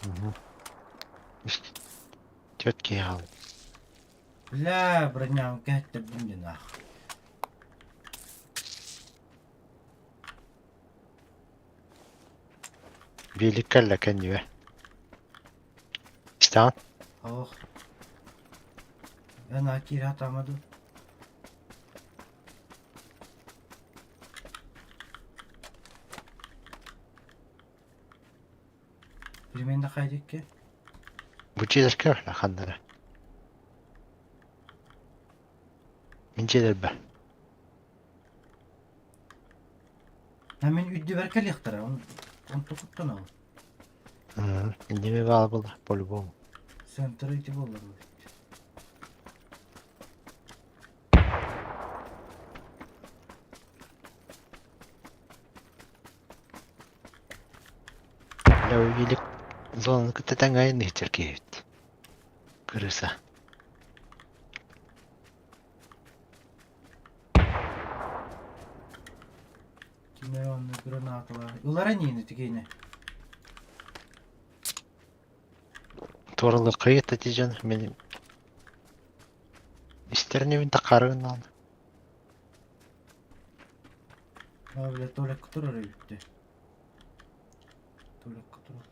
Мгм. Түөрт киһи хаалбыт. Бля, броням кэһэттэрдим диэн аах. Биэлик кэллэ кэннибэ. Истэҕин? Ох. Эн аа киирэ сатаама дуу? Примерно хайдикки? Бу дьиэлэргэ ханна эрэ. Мин дьиэлэрбэр. А мин үрдүбэр кэлиэхтэрэ, он онто куттанабын. Инними баал буолла, по-любому. Центр ити буолар эбит. Бля, илик зонаны кытта тэҥҥэ иһитэр киһибит. Крыса. Кимэ онно гранаталаах. Ылара ньиини тигиэнэ. Туоралыаххайыт ити дьон мин истэринэбин таххаары гыннаҕына. Аа, бля, туалекка турар эбит Туалекка турар.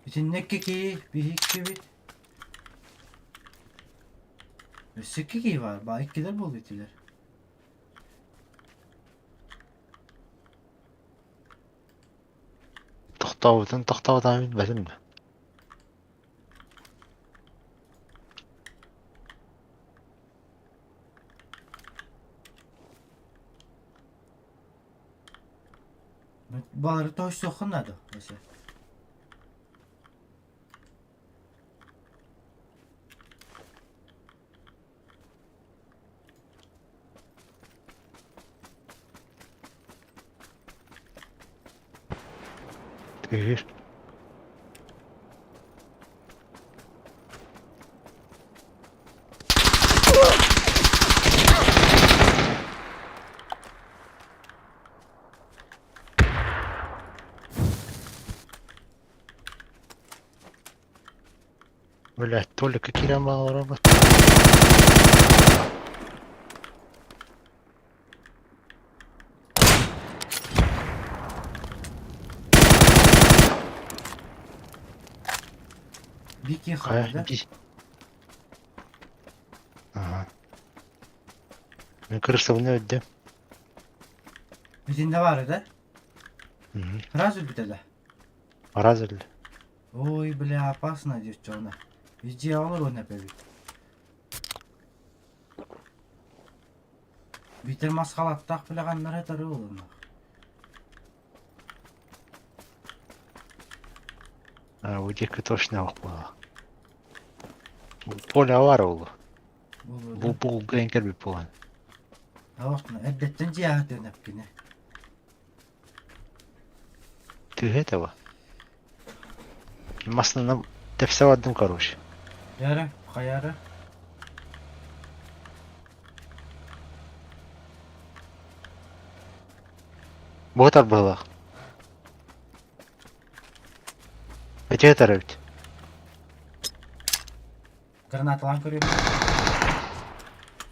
Итиннэ икки киһи, биһи иккибит. Өссө икки киһи баар, баа иккилэр буолуо этилэр. Тохтообутун тохтообутаҕын билбэтим да. Балары тоһуйсуоххун наада, Вася. Тыыр. Блядь, Толика киирэн олоробут. Вики Хайа, хаалла. би- Ага. Мин кырсабын өлдүм. Итиннэ баар да? Мгм. Сразу бүтэлэ. Раз өлдү. Ой, бля, опасно девчона. Везде олорон эпэбит. Битер масхалаттаах билэҕэннэрэ тары олунна. А, у диэки точно ох буолла. Поле авар ол. Бу бу гэнкер би буолан. Алахтына эрдэттэн дьиэҕэ эпкине. Тыһы этого. Маслынан тэпсэ бардым короче. Яра, хайара. Бу тарбыһылаах. Эти этэр эбит. Гранаталаан көрүөм.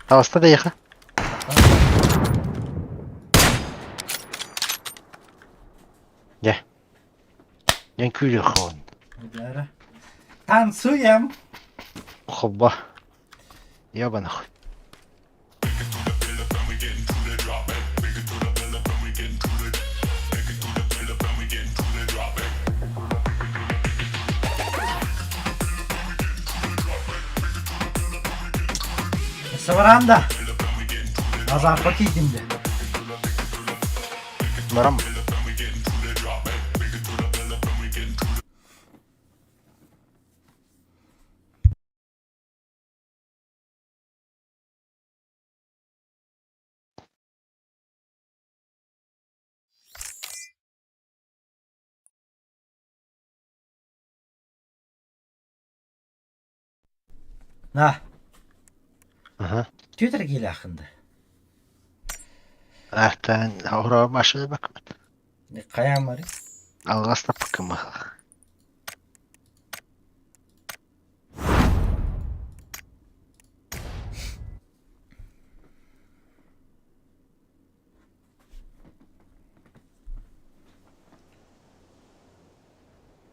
Таҕыста да эйиэхэ. Дьэ. Дьэн күүрүөххэ Яра. Танцуем! Хобба. Ёба нахуй. Саваранда! Азарка тиийдим де. Барам. На, Аха. Twitter киилээххин да. Ахтан ура машина бак. Хайаан барый? Алҕас таппыккын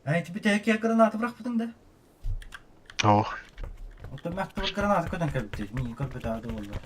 Ай, бүтэһик граната бырахпытыҥ да? Ох. Оттон махтыбыт граната көтөн кэлбит. Миигин көрбөтө аады буолла.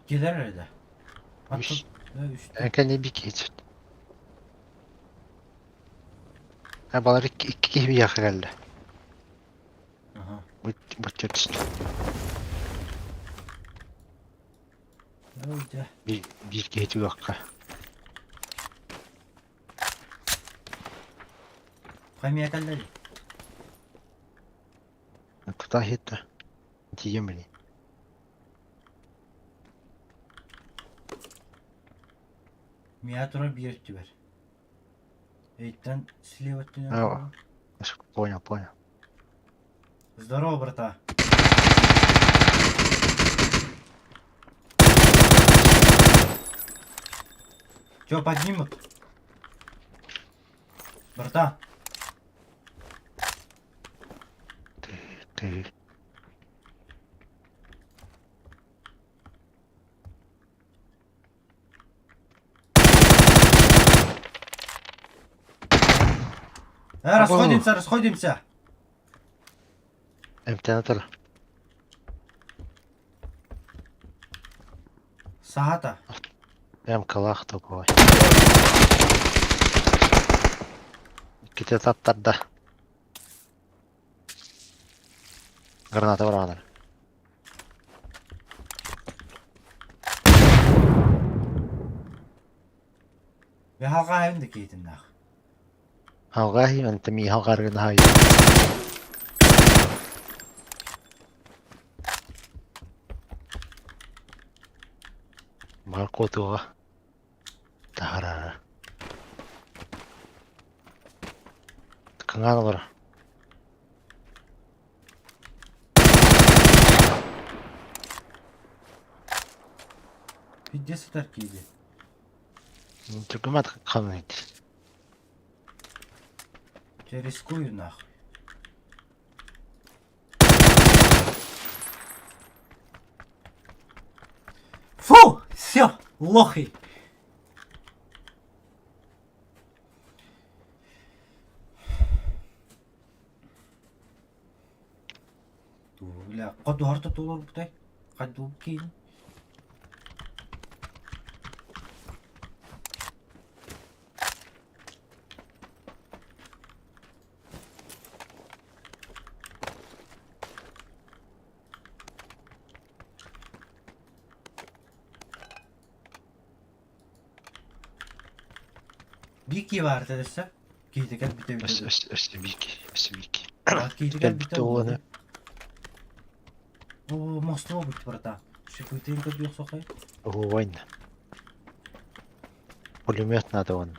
Иккилэр эрэ да. Үс. Аттан үстэ. Кэнни bir киһи. Ha балар икки, икки киһи биһиэхэ кэллэ. Аха. Бу бу түстэ. Ой, дьэ. Биир, биир киһи түгэххэ. Хаймия кэллэ дии. Куда хитта? Тиийэн билин. Миа турар биир өттүбэр. Эйтэн слева өттүнэн А, турар. Понял, понял. Здорово, брата. Чё, поднимут? Брата, Ты, ты. Расходимся, расходимся. Эмтенатор. Саата. Эм калах такой. Ките таттарда. Граната бараҕалар. Бэһалҕаһын да киһитиннээх. Алҕаһи онто миэхэ алҕааргын Бар куотуоҕа. Таһарара. Кыҥаан олоро. Пиздец сытар киһи. Түргүмэт ханныйт. Чэ рискую нахуй. Фу! Все, лохи! Бля, ходуһарта туоларбытай? Хайдуу киин? Бики баар өссө. Киһитэ кэлбитэ Өс бүтэ. өс өс бики, өс бики. Киһитэ Кэлбитэ кэлбитэ уолана. О, мостуо бүт братан. Шипытын көрдүөх сохай. Война. Пулемет надо он.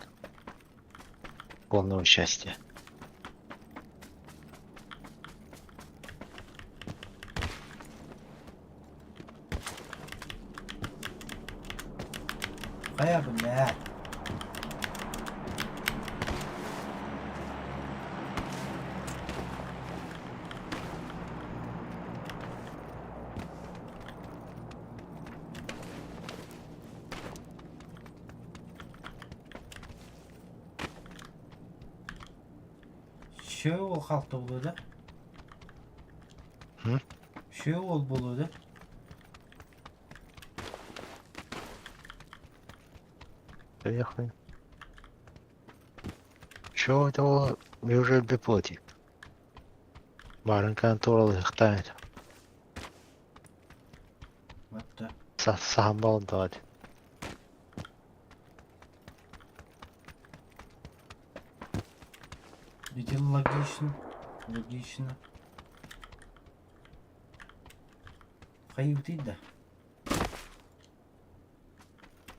Полного счастья. Хайа бля. Шөй ол халта болу да? Hı? Шөй ол болу да? Поехали. Чё это было? Уже беплоти. Барын контора хтает. Батта. Сам был давать. Иди логично. Логично. Хайы да.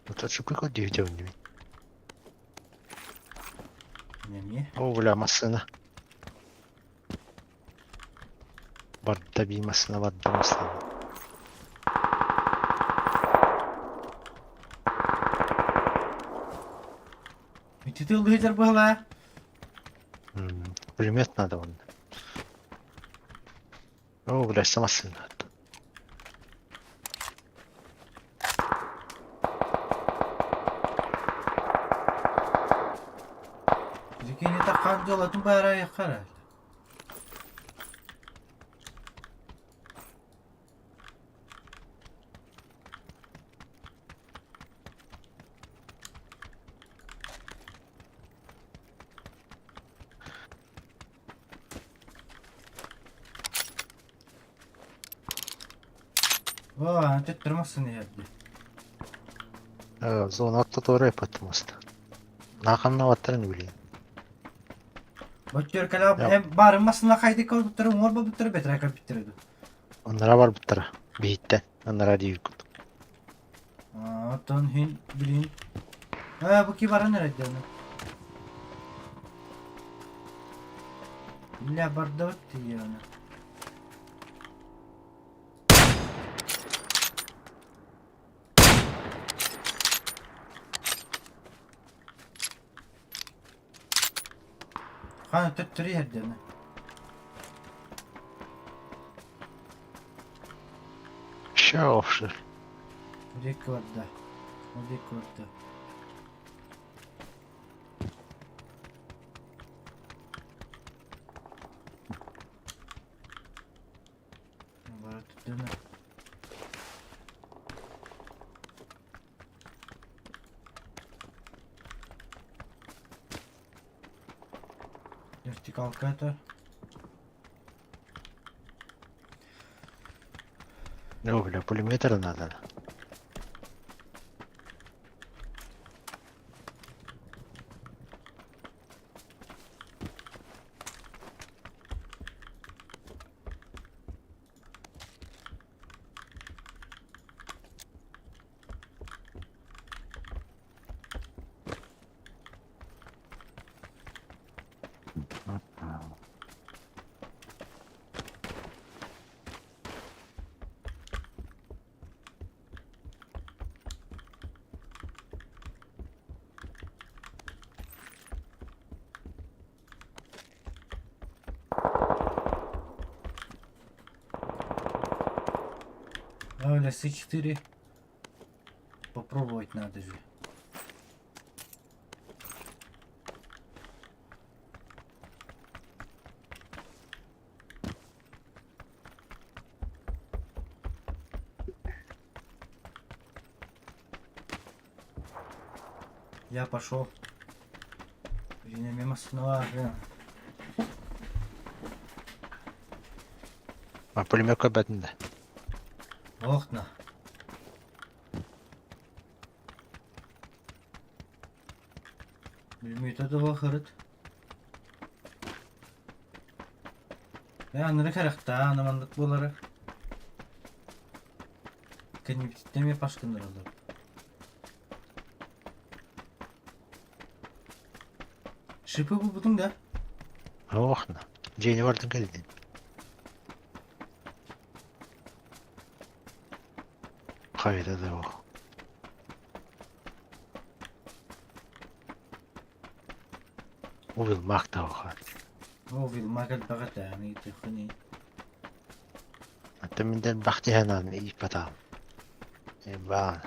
Вот это что девять Неме. О, бля, машина. Барда би машина, барда машина. Ити тылгыйдар была. Пулемет надо он. О, бля, сама машина. Дикени таккан жолатын бара яккар. Оо, төттөрү массыына иһэрди. Зона ортотугар ыппыттым уста. Нааханна баттарын билин. Боччуоркалаах баарын массыына хайдык көрбүттэрэ, уҥуор барбыттара, бэтэрээ көрбүттэрэ дуу. Оннара барбыттара. Биһиттэн. Аннара диир курдук. Оттон хин билин. Ээ, бу ки баран эрэ дьону. Бля, бардабыт тиийэ оны. Хаана төттөрү иһэрдэ аны. Ща офшор. Диэки барда. Ол диэки барда. Бара турдуна. Вертикалка это. Ну, бля, пулеметр надо. Оля, С4. Попробовать надо же. Я пошел. Блин, мимо снова. А пулемет көбәтінде. Ох на. Билмейт да хырыт. Я аныры каракта, анамандык болары. Кенниптеме пашкыныр олар. Шипы бу бутун да. Ох на. Дьиэни бардын кэлдин. Хайда да ох. Убил мак та оха. О, вилмагал багата, аны тихони. Ата минден бахтиһанан ипатам. Ибан.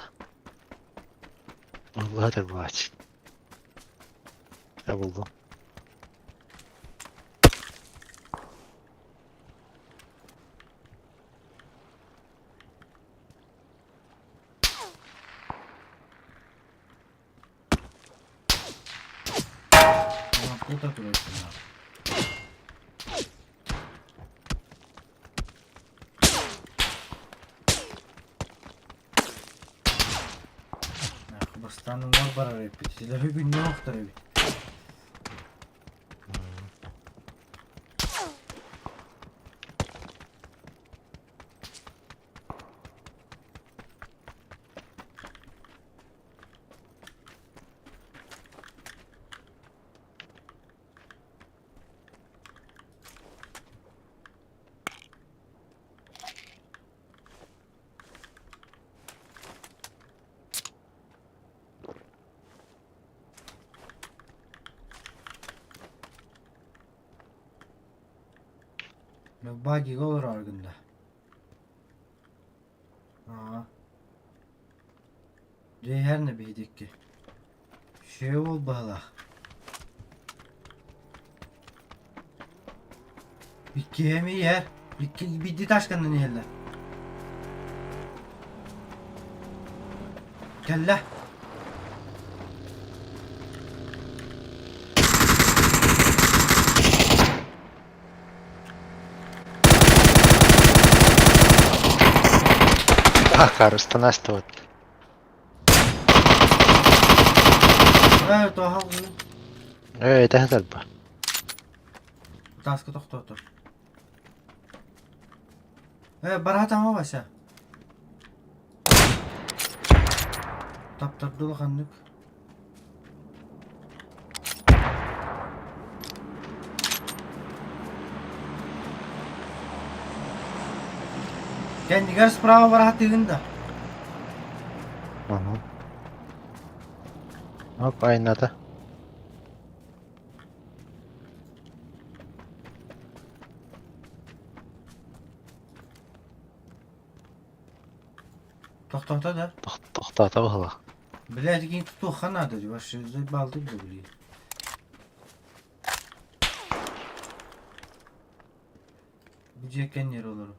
Уллатыр бач. Я булдum. Куда турат? Бастан уҥар барар эппит. Силэри күннэ охтор эбит. Багига олорор аргында. Аа. Дьиэһэрнэ биһидикки. Шүө буолбаһалаах. Иккиһэ иһэр. Икки биирдии ташканан иһэллэр. Кэллэ. Акарыстанастыбыт. Ээ, тоһал Ээ, этэ сытарба. Таска тохтоото. Э, бараатаҥа Вася. Таптарды улаханнык. Кэннигэр справа бараатыгын да. Ага. Оп, айната. Тохтоото да. Тохтоото быһыылаах. Блядь, кини тутуохха наада дии, вообще заебалдык да блин. Бу дьиэ кэннигэр олорор.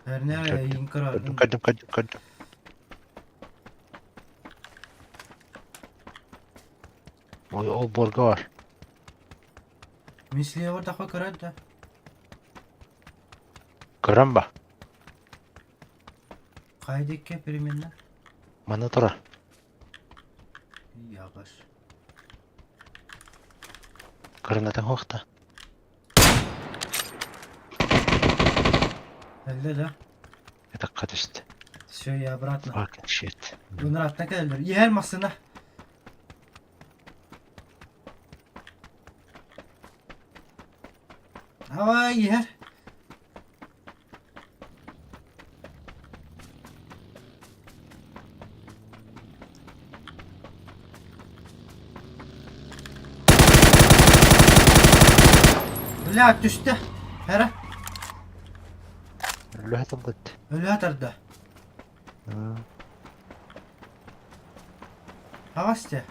Эрнэ эйигин Көрдүм, көрөөрүн. көрдүм, көрдүм, көрдүм. Ой, ол борга бар. Мин слева такой көрөр да. Көрөн ба. Хайа диэки переменна? Мана турар. Ягаш. Гранатаң хуохта. Эллэ да. Этакка түстэ. Все, я обратно. Fucking shit. Ынаратта кэлэллэр. Иһэр массыына. Давай, иһэр. Бля, түстэ. Эрэ. Өлүө тыллыт. Өлүө тарда. Авасте.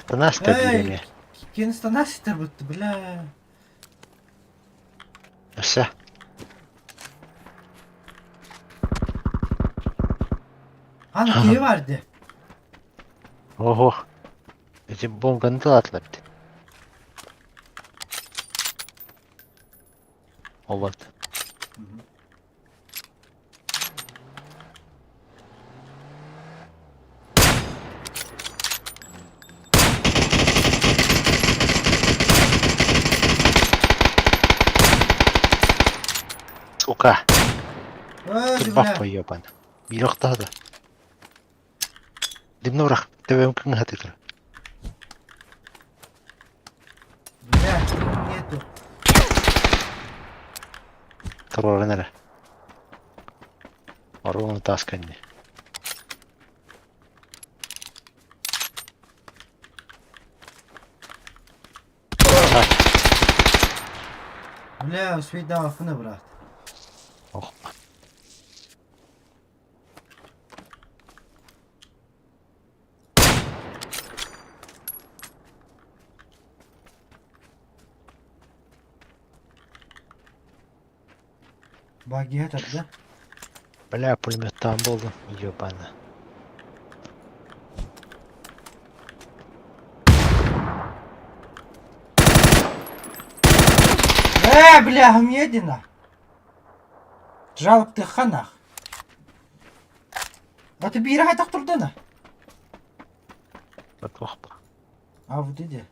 Танаста Эй, биир эмиэ. Кини станаситер бутты, бля. Өссө. Аны киһи бар дии. Ого. Эти бомбаны тылаатылар эбит. Олбат. Сука, Ой, ты бля. баффа ебана. Биир охтоото. Димна бырах, төбөм кыҥаһатыыр. Бля, нету. Туруоран эрэ. Оруону таас кэннэ. Бля, успейдаахпына, брат. Ох. Багиһа тарда. Бля, пулеметтаан буоллум. Ебана. Э, бля, медленно. Жалобтыхха нах. А ты биир хайдах турдана? Туох А вот иди.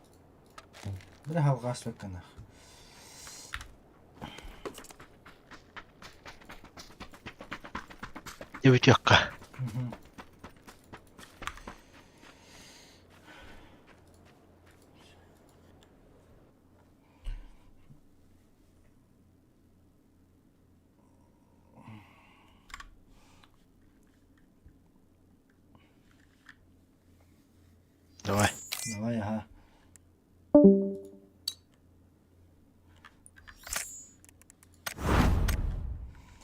Бля, халҕас бакканах. Дебүтүөххэ. Мгм.